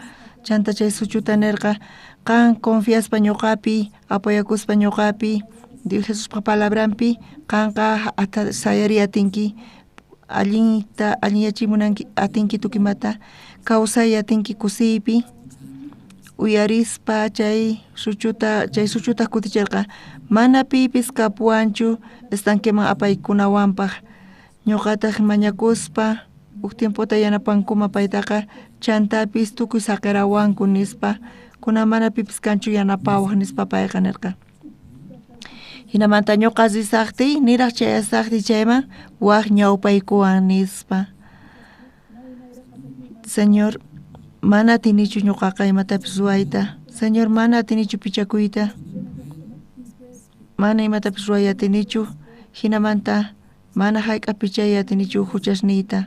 chanta chay suchuta nirqa, qan confiaspa ñuqapi, apoyakuspa ñuqapi, Dios Jesuspa palabranpi, qanqa sayariy atinki, allinta allinyachimunanki atinki tukimata, kawsay atinki kusiypi. Uyarispa chay suchuta kutichirqa, mana pipis kapuwanchu estanqueman apaykunawanpaq, ñuqataq mañakuspa huk tiempota yanapankuma paytaqa, chantapis tukuy saqirawanku nispa, kunan mana pipis kanchu yanapawaq nispa payqa nirqa. Hinamanta ñuqa risaqtiy niraq chayasaqtiy chayman waq ñawpaykuwan nispa. Señor, mana atinichu ñuqaqa imatapis ruwayta. Señor, mana atinichu pichakuyta. Mana imatapis ruway atinichu. Hinamanta mana hayk'aq pichay atinichu huchasniyta.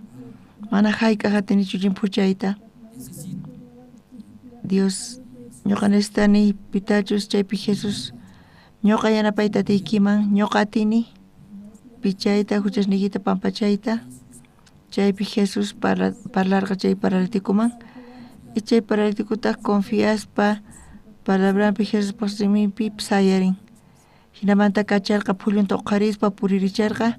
Mana hayk'aq atinichu llimphuchayta. Dios, ñuqa necesitani pitachus chaypi Jesús ñuqa yanapayta atiykiman, ñuqa atini pichayta, huchasniykita pampachayta. Chaypi Jesús parlarqa chay paralítikuman. Y chay paralítikutaq confiaspa palabranpi Jesuspaq riminpi sayarin. Hinamanta kacharqa phullunta uqharispa puriricharqa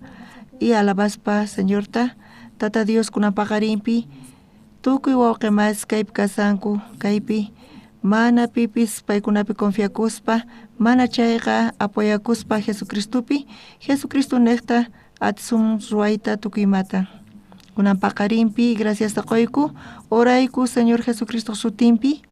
y alabaspa Señorta. Tata Dios kunan paqarinpi tukuy wawqi masi kaypi kasanku, kaypi mana pipis paykunapi confiakuspa, mana chayqa apoyakuspa Jesucristopi, Jesucristo niqta atisun ruwayta tukuy imata. Kunan paqarinpi graciasta qoyku, orayku Señor Jesucristo sutinpi.